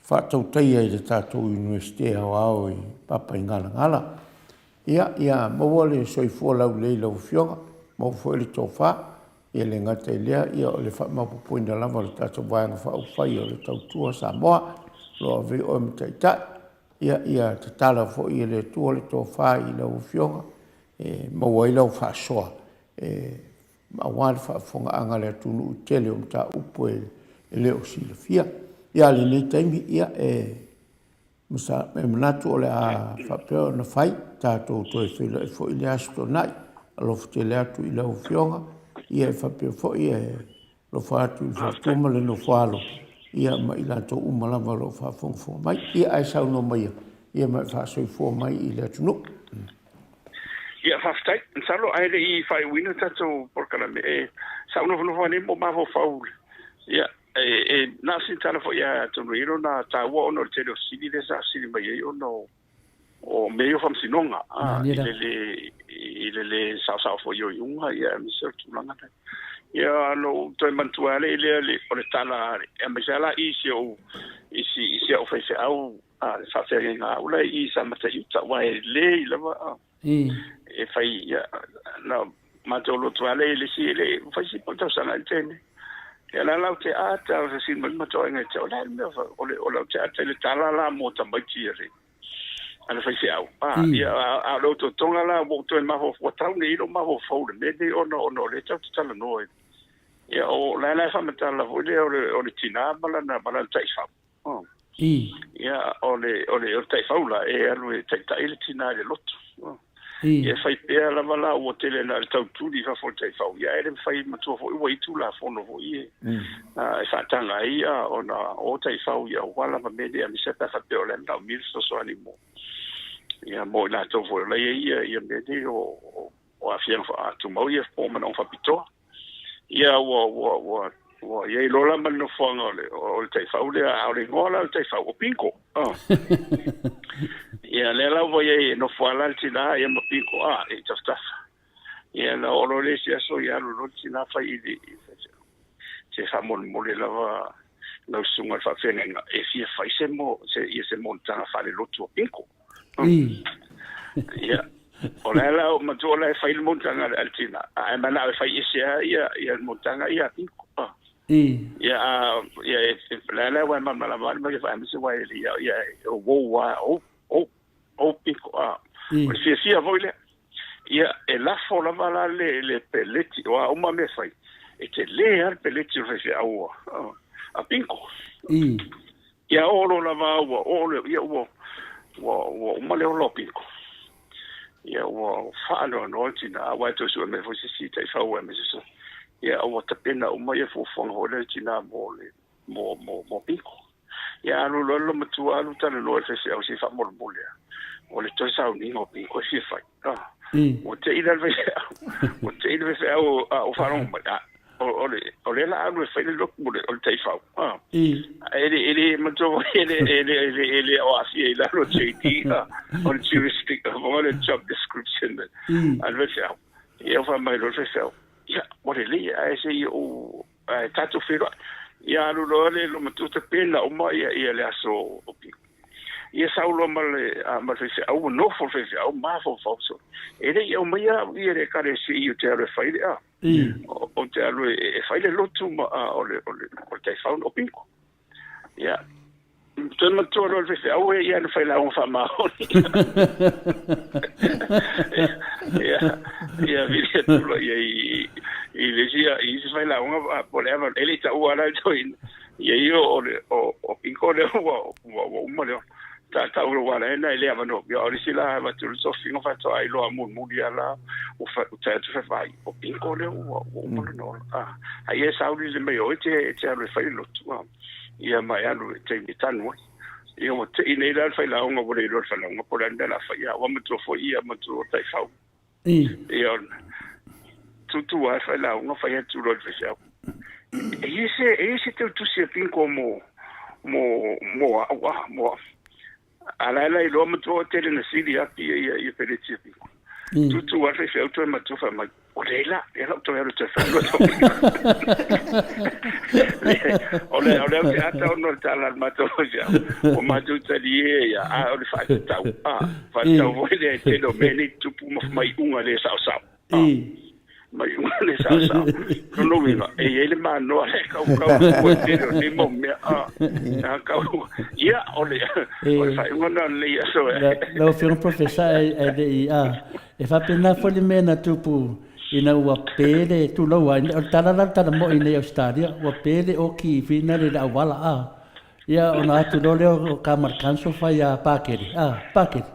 faatautaia i le tatou Iunivesite Aoao i Papaigalagala. Ia, ia maua le soifua laulelei i lau Afioga, maua foi le tofa, ia le gata i lea, ia o le faamaopoopoina lava o le tatou Vaega Faaupufai o le Tautua Samoa, o lo o avea oe ma Taitai. Ia, ia tatala foi e le Atua le tofa i lau Afioga e maua ai lau faasoa e aua le faafofogaaga a le atunuu i le tele o mataupu e le o silafia. Ia, a lenei taimi, ia, e manatu o le a faapea ona fai, tatou toe feiloai foi i le Aso Toonai. Alofa tele atu i lau Afioga, ia e faapea foi e alofa atu i le faletua ma le nofoalo, ia ma i latou uma lava o lo o faafogafoga mai. Ia, ae saunoa maia, ia ma e faasoifua mai i le atunuu. Ia, faafetai. Masalo ae le i faaiuina le tatou polokalame, e, sa ou nofonofo lava nei ma ou mafaufau, ia, e, e, na o sina tala foi ia atonu e i ai lona taua ona o le tele o fesili lea sa fesili mai ai ona o, o mea ia o faamasinoga, a, i le le, i le le saosao foi o iuga, ia, aemaise o le tulaga lea. Ia, na ou toe manatua lava lea, o le tala, aemaise lava la i si ou, i si, i si au faifeau, A le faafeagaiga au la i Samata i uta, aua e lelei lava e fai, ia, na matou lotu lava lea i le isi, e le fai si pau tausaga i le teine. Ia la lau te ata, o se sini mai matoaiga i te, o le a le mea, o le, o lau te ata i le tala la mo tamaiti a le, a le faifeau. A, ia, a, a o le ototoga la, ua ou toe mafaufau, ua tau nei lou mafaufau i le mea lenei ona, ona o lea tatou te talanoa i, ia, o la e la e faamatala foi lea o le, o le tinā ma lana, ma lana taifau. Oh. I. Ia, o le, o le, o le taifau la, e alu e taitai le tinā i le lotu. Oh. I. Ia, e fai pea lava la, ua tele na o le tautuli i fafo o le taifau. Ia, e le mafai matua foi, ua i ai Tulafono foi e, mm. e faataga ai ona o taifau ia aua lava mea nei, aemaise pe a faapea o la e manaomia le fesoasoani mo, ia, mo i latou foi o la e i ai ia, ia mea nei o, o, o aafiaga faatumau ia po o manaoga faapitoa. Ia ua ua ua ua i ai loa la ma le nofoaga o le o le taifau lea, a o le igoa la o le taifau o Pinko. Oh. Ia lea la ua i ai e nofo lava la le tinā ia ma Pinko a i tafatafa. Ia na oo loa le isi aso ia alu loa le tinā fai i le se faamolemole lava lau susuga i le faafeagaiga e fia fai se mo se ia se monotaga faalelotu a Pinko. Ia, o le ala o matua la e fai le monotaga a le tina, a e manao e fai ese lava ia, ia le monotaga ia a Pinko. Ia, a, ia, e, le ala ua e malamalama ai ma aemaise ua e le ia, ia, e uou lava, ou, ou, ou Pinko, a. O le fiafia foi lea. Ia, e lafo lava la le, le peleti, o a uma mea fai, e tele lava le peleti o le faifeau a, a Pinko. Ia oo loa lava ua oo le, ia ua, ua, ua uma le ola o Pinko. Ia ua faanoanoa le tina, aua e toe sue mai foi se isi taifau aemaise se, ia ua tapena uma ia fuafuaga foi lea le tina mo le, mo, mo, mo Pinko. Ia alu loa le loomatua alu talanoa i le faifeau se i faamolemole lava, o le toe sauniga o Pinko e fia fai. Ah, ua te i la le faifeau, ua te i le faifeau a o faalogo mai, ah, o le, o lea la alu e fai le lotu o le, o le taifau. Ah, e le, e le, matua foi, e le, e le, e le, e le o aafia i lalo JD, ah, o le jurisdiction, o le job description a le faifeau. Ia, fai mai loa le faifeau, ia, ua lelei, ae se i ou, ae tatou feiloai. Ia alu loa le loomatua tapena uma ia, ia le aso o Pinko. Ia sau loa ma le, ma le faifeau, ua nofo le faifeau, mafaufau solo. E le i aumaia au ia le ekalesia i ou te alu e fai le, a, ou te alu e fai le lotu ma, a, o le, o le, o le taifau o Pinko. Ia, toe matua loa le faifeau e ia na fai lauga faamaoni. Ia, ia vili atu loa ia i, i le isi, i isi fai lauga, po o le ava, e le i taua la le toeaina. Ia ia o le, o, o Pinko lea ua, ua, ua uma lea. Tatau loa ua ala ai na e le avanoa. Ia o le isi la avatu le tofiga faatoa iloa mulimuli lava la ua fa, ua tai atu fai, o Pinko lea ua, ua uma lona ola. Ah, a ia e saulili mai o e te, e te alu e fai le lotu. Ah, ia ma e alu e taimi e tanu ai. Ia ua tei nei la le failauga ua le iloa le failauga po o le a le mea o le a fai. Ia ua matua foi ia matua taifau. Ia tutu lava le failauga fai atu loa i le faifeau. E i ai se, e i ai se teutusi a Pinko mo, mo, mo au, ah, mo au. A la e la iloa matua o tele na sili atu ia, ia, ia peleti a Pinko. Tutu lava le faifeau toe matua fai mai, O lea la, lea la ou toe alu toe fai loa O le, o le au te ata ona o le tala a le matou faifeau, ua matou talie ia, a o le faatatau, a, faatatau foi lea e tele o mea nei tutupu ma maiuga le saosao, a, maiuga le saosao. Lona uiga, e i ai le manoa lea e kaukau tua i le tele o nei mau mea, a, a kau, ia, o le, o le faaiuga lena o lenei aso. Lau Afioga Professor, ae le i, a, E faapena foi le mea na tupu ina ua pe le tulou ai, o le tala la le tala moi nei Ausetalia, ua pe le oki whina le le auala a. Ia ona atu loa lea o ka ma le council fai a Pakele, a, Pakele,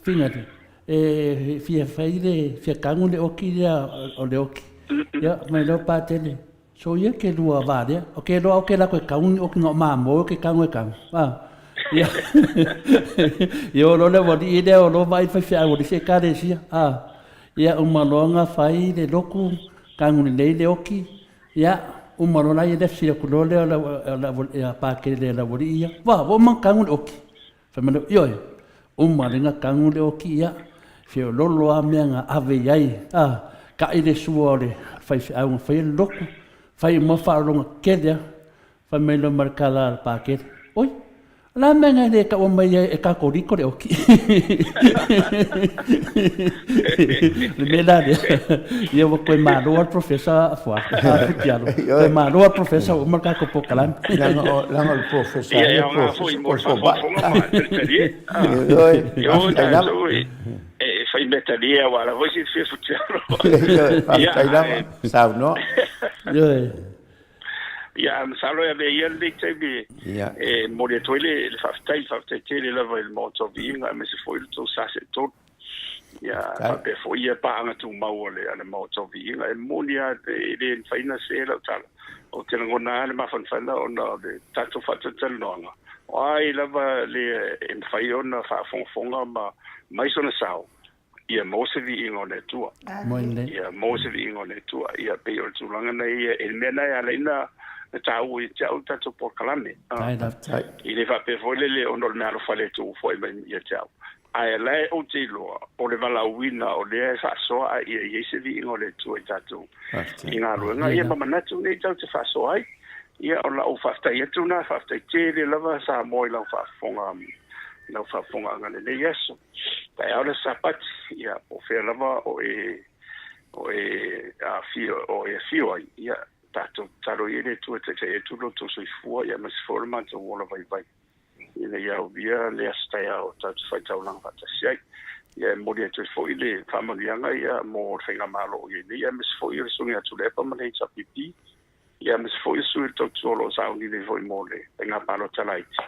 whina le, e fia fai le, fia kagu le oki lea o le oki. Ia, mai loa Patele, Soia ke lua va lea. O ke loa o ke lako e kauni o ki ngā mā mō ke kaunga e kaunga. Ah. Ia. Ia o lole wali i lea o lo vai whai whia wali se ekalesia. Ah. Ia uma loa ngā whai le loku kaunguni nei le oki. Ia uma loa la ia lea whia ku loa lea o la ia pākere lea la wali ia. Wā, wā uma kaunguni oki. Whai mai lea, ioe, uma le nga kaungu le oki ia, whiololo a mea nga ave i ai, a, kaʻi le sua o le faifeau nga faia le loku, fai uma whaalolonga kele a, whai mai loa ma le kala a le Pakele, oi, o le a mea nga e le kaua mai ai e Kakoliko le oki. Le mea la lea, ia ua koe malo a le Professor Fuafu, a Futialo, koe malo a le Professor ua uma le kakou pokalame. Leaga o, leaga o le professor Ia, e e aoga foi professor mo o le le fomai. faafogafoga ma talitalie. Ioe, Ia o faafetai lava. tatou e, e fai mea talie aua la foi silafia Futialo. Ioe, Ia, faafetai lava, ae saunoa. Ioe. Ia, masalo e avea ia lenei taimi Ia. e momoli atu ai le, le faafetai, faafetai tele lava i le Maota o Viiga aemaise foi le tou sa seetolu. Ia, Faafetai. faapea foi ia paaga tumau a le, a le Maota o Viiga. E moni lava e le mafai ona se lau tala. Ou te lagona lava le mafanafana ona o le tatou faatalatalanoaga. O ai lava le e mafai ona faafogafoga ma mai sona sao, ia maua se viiga o le Atua. Ia maua se viiga o le Atua. Ia pei o le tulaga na ia, e le mea na e ala ai na taua ia te au le tatou polokalame. I le faapea foi lele ona o le mea alofa le Atua ua foai mai ia te au. Ae o la e ou te iloa, o le valaauina o lea e faasoa a ia i ai se viiga o le Atua i tatou i galuega ia ma manatu nei tatou te faasoa ai. Ia o lau faafetai atu na, faafetai tele lava Samoa i lau faafofoga. lau faafofogaaga i lenei aso. Taeao le Sapati, ia, po o fea lava o e, o e afio, o e afio ai, ia, tatou tatalo ia i le Atua e taitai atu lo outou soifua, ia, aemaise foi o le matou ola vaivai, ina ia aulia le aso taeao tatou te faitaulaga faatasi ai. Ia, e momoli atu ai foi le faamanuiaga ia mo le faigamalo o i ai nei, aemaise foi o le Susuga ia Tuilaepa ma le HRPP, ia, aemaise foi o sui o le tautua o lo o sauni nei foi mo le faiga palota laiti,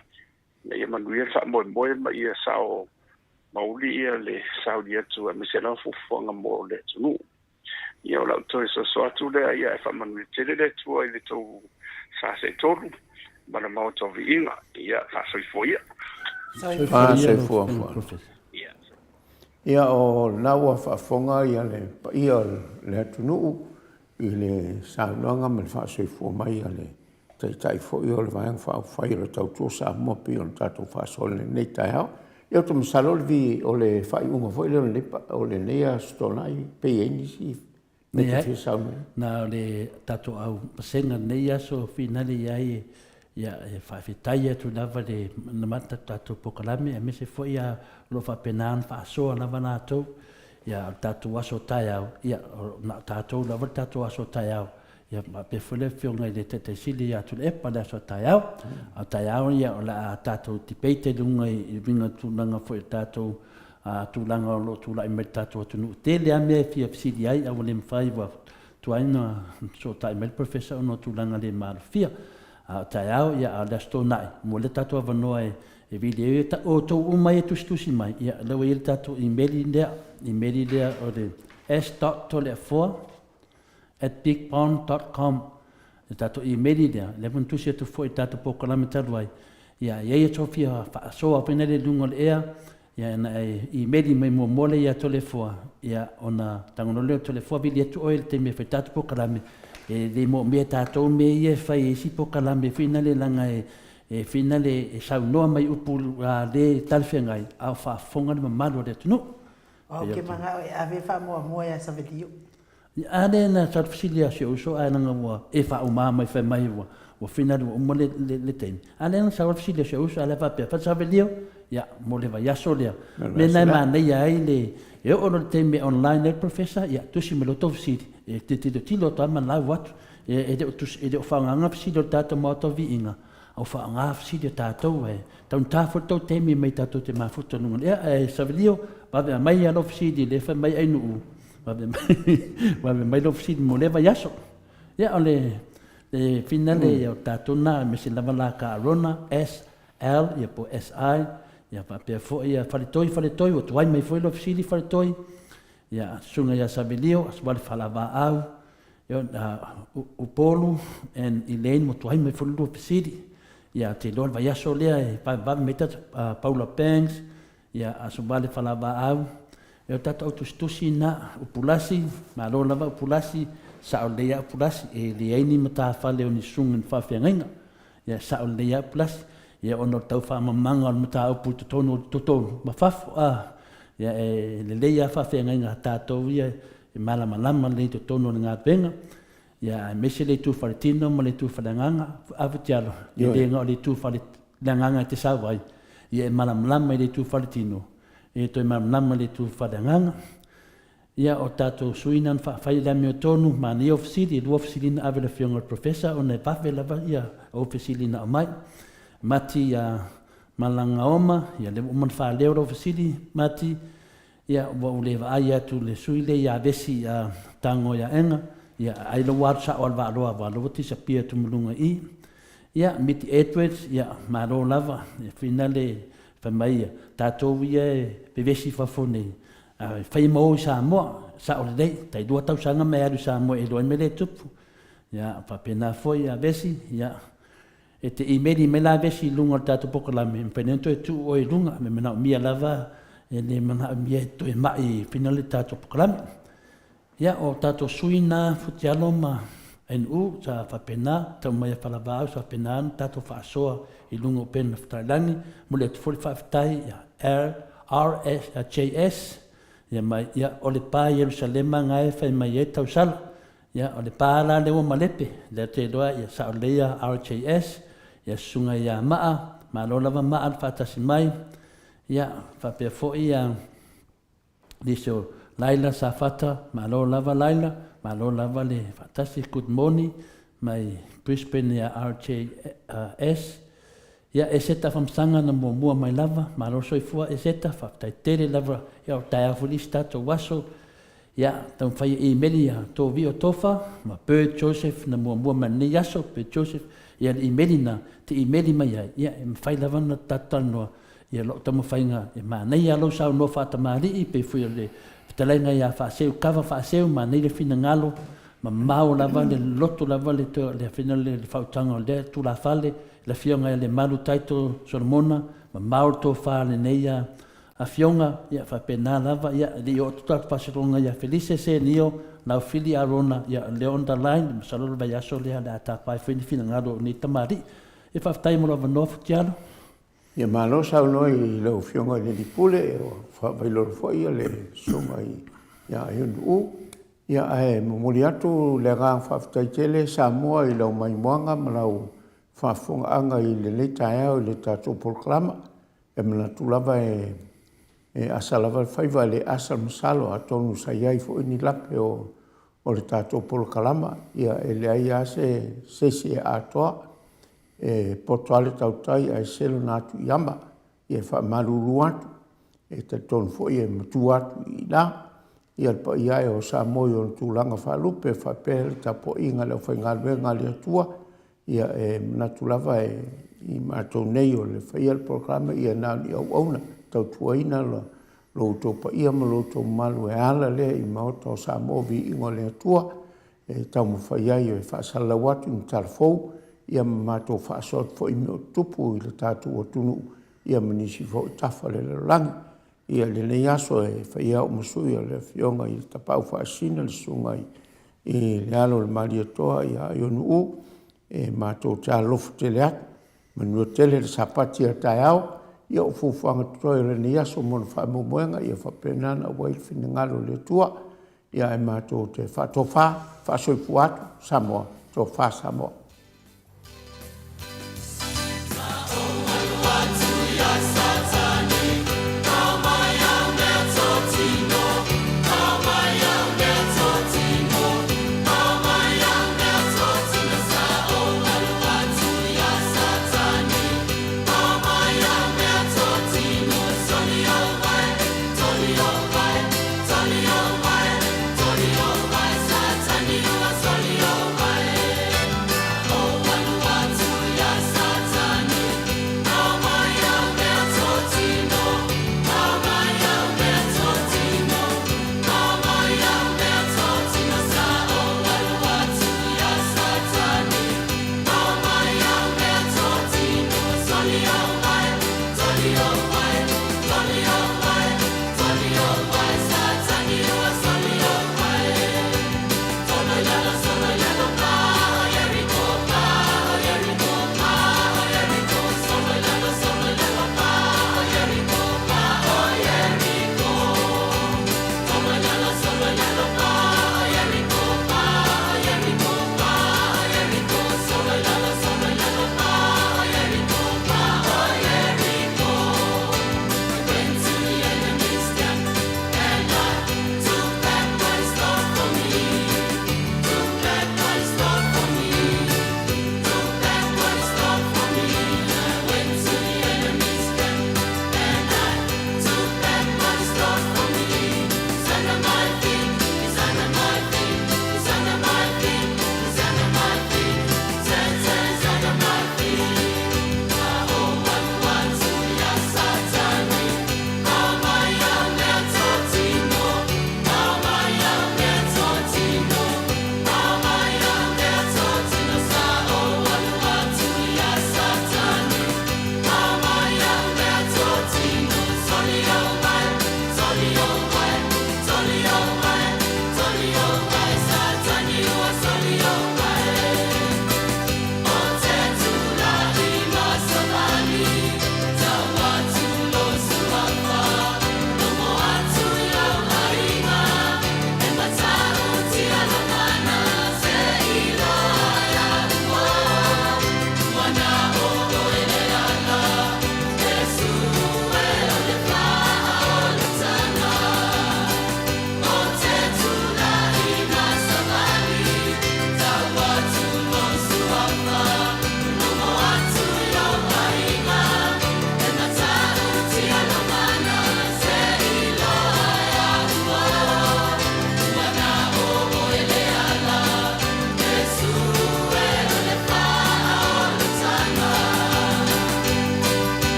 ina ia manuia le faamoemoe ma ia sao mauli ia le sauni atu aemaise lava fuafuaga mo le atunuu. Ia, o lau toe soasoa atu lea, ia, e faamanuia tele le Atua i le tou sa seetolu ma le Maota o Viiga. Ia, faasoifua ia. Soifua ia. Ia, o lena ua faafofoga ia le paia o le atunuu i le saunoaga ma le faasoifua mai a le Taitai foi o le Vaega Faaupufai o le Tautua Samoa pei ona tatou faasoa i lenei taeao. Ia ou te masalo o le faaiuga foi lea o lenei Aso Toonai, pe i ai nisi mea e te fia saunoa i ai. Na o le tatou au vasega lenei aso finale i ai, ia, e faafetai atu lava le namata o le tatou polokalame, aemaise foi o lo o faapena ona faasoa lava latou. Ia, o le tatou aso taeao, ia, na o tatou lava le tatou aso taeao. Ia faapea foi le afioga i le Taitai Sili ia Tuilaepa i le aso a taeao. A o taeao ia o le a tatou debate i luga i uiga tulaga foi o tatou tulaga o lo o tulai mai i le tatou atunuu. E tele lava mea e fia fesili ai ae ua le mafai ua tuai ona fesootai mai le Professor ona o tulaga le maalofia. A o taeao ia a o le Aso Toonai mo le tatou avanoa e vili ai outou uma ia e tusitusi mai, ia lea ua i ai le tatou imeli lea, imeli lea o le s.toleafoa at bigpond dot com le tatou imeli lea, lea foi na tusi atu foi i le tatou polokalame talu ai, ia e i ai aso fia faasoa foi lea i luga o le ea, ia na e imeli mai muamua lea ia Toleafoa, ia ona tago loa lea o Toleafoa vili atu oe i le taimi e fai tatou polokalame, e le moomia e tatou mea ia e fai e isi polokalame foi na le leaga e foi na le e saunoa mai upu le talafeagai, a o faafofoga le mamalu o le atunuu. Ou te manao e ave faamuamua ia Savelio. A lea na sa fesili a si ou uso ae leaga ua e faauma mai fai mai ua ua finali ua uma le le le taimi. A lea na sau fesili a si ou uso ae lea faapea fai Savelio ia mo le vaiaso lea. Mea na e manaia ai le e oo loa i le taimi e online ai le professor ia tusi mai loa tou fesili e te tilotilo atu lava ma lau atu. E le o tusi e le o faagaga fesili o le tatou Maota o Viiga a o faaaoga fesili a tatou ae taugata foi le tou taimi mai tatou te mafuta i luga o le ea. Ae Savelio vave aumai lava lau fesili lea fai mai Ainuu Vave mai, vave mai lou fesili mo lea vaiaso. Ia, o le, le finale ia o tatou na, aemaise lava la ka Arona, S, L, ia po S, I, ia faapea foi ia Faletoi, Faletoi, ua tuai mai foi lou fesili Faletoi, ia Susuga ia Savelio, Aswali Falavaau, ia, Upolu and Elaine, ua tuai mai foi le lua fesili. Ia, te iloa le vaiaso lea e vavevave mai tatou, Paula Banks, Ia, Aso Vale Falavaau, e o tatou au tusitusi na, Upulasi, malo lava Upulasi, sao lelei lava Upulasi, e leai ni matafale o ni susuga ni faafeagaiga. Ia, sao lelei lava Upulasi. Ia, ona o le tau faamamaga o le mataupu i totonu o totonu ma fafo, a, ia, e lelei lava faafeagaiga a tatou ia e malamalama lelei i totonu o le galuega. Ia, aemaise le itu faletino ma le itu faleagaga, ave tialo, e le na o le itu faleagaga e te sau ai, ia e malamalama i le itu faletino, e toe malamalama i le itu faleagaga. Ia, o tatou sui na na faafai i le amiotonu, manaia o fesili, e lua fesili na ave i le Afioga i le Professor ona e vave lava ia ou fesili na aumai. Mati ia Malagaoma, ia lea ua uma ona faaleo lau fesili, Mati, Ia, ua ou le vaai atu i le sui lea ia Vesi ia Tago ia Ega, ia ai la ua alu sao lava i le Vaaloa aua la ua disappear atu ma luga i i. Ia, Miti Edwards, ia, malo lava, ia finale fai mai ia, tatou ia e vevesi i fafo nei, a e fai ma o i Samoa, sao lelei, tai lua tausaga ma e alu i Samoa e iloa ai mea lea e tupu. Ia, faapena foi ia Vesi, ia, E te imeli mai la vesi i luga o le tatou polokalame, e mafai nei ona toe tuu oe i luga, me manaomia lava, e le manaomia e toe mai fina le tatou polokalame. Ia, o tatou sui na Futialo ma NU sa faapena, tau mai a Falavaau sa faapena ona tatou faasoa i luga o upega tafailagi. Momoli atu foi le faafetai ia R, R, S, JS, ia mai, ia, o le pa i Ierusalema na e fai mai ai tausala. Ia, o le pa la lea ua malepe, lea ou te iloa ia sao lelei ia RJS, ia Susuga ia Maa, malo lava Maa le faatasi mai. Ia, faapea foi ia nisi o Laila Safata, malo lava Laila, malo lava le faatasi, good morning mai Brisbane ia RJS. Ia, Eseta Famasaga na muamua mai lava, malo soifua Eseta, faafetai tele lava, ia o taeao foi le isi tatou aso. Ia, taumafai e imeli ia Tovio Tofa ma Bird Joseph na muamua mai lenei aso, Bird Joseph, ia le imeli na te imeli mai ai, ia e mafai lava ona tatou talanoa, ia lou taumafaiga e manaia lou saunoa faatamalii, pei foi o le fetalaiga ia Faaseu Kava Faaseu, manaia le finagalo, mamao lava le loto lava le le le faautaga o lea tulafale, le afioga ia Lemalu Taito Solomona, mamao le tofa a lenei Afioga, ia faapena lava, ia e le i oo atu tatou faasologa ia Felise Senio, Laufili Arona, ia lea on the line, masalo o le vaiaso lea o le a tapa ai foi ni finagalo o nei tamalii. Ia faafetai mo lou avanoa Futialo. Ia malo saunoa i lau Afioga i le Alii Pule, ua faavailolo foi le Susuga ia Aionu'u. Ia ae momoli atu le agaga faafetai tele Samoa i lau maimoaga ma lau faafofogaaga i lenei taeao i le tatou polokalama. E manatu lava e asa lava le faiva, e le asa le masalo, atonu sa i ai foi ni lape o le tatou polokalama, ia e leai lava se isi e atoa. E poto lava le tautai ae sese lona atu i ama. Ia e faamalulu atu, e talitonu foi e matua atu i ina. Ia le paia e o Samoa i ona tulaga faalupe faapea le tapuaiga a le aufaigaluega a le Atua, Ia, e manatu lava i matou nei o le faia le polokalame, ia na o ni auauna e tautuaina lo outou paia ma lo outou mamalu e ala lea i Maota o Samoa, viiga o le Atua, e taumafai ai e faasalalau atu ni tala fou, ia ma matou faasoa atu foi i mea o tutupu i le tatou atunuu, ia ma nisi foi o tafa o le lalolagi. Ia, i lenei aso e fai ai au ma sui o le Afioga i le Tapaau Faasisina, le Susuga i le alo o le Malietoa ia Aionu'u, e matou te alolofa tele atu. Manuia tele le Sapati a taeao. Ia o fuafuaga totoe o lenei aso mo le faamoemoega, ia faapena ona auai le finagalo o le Atua. Ia ae matou te faatofa, faasoifua atu Samoa, tofa Samoa.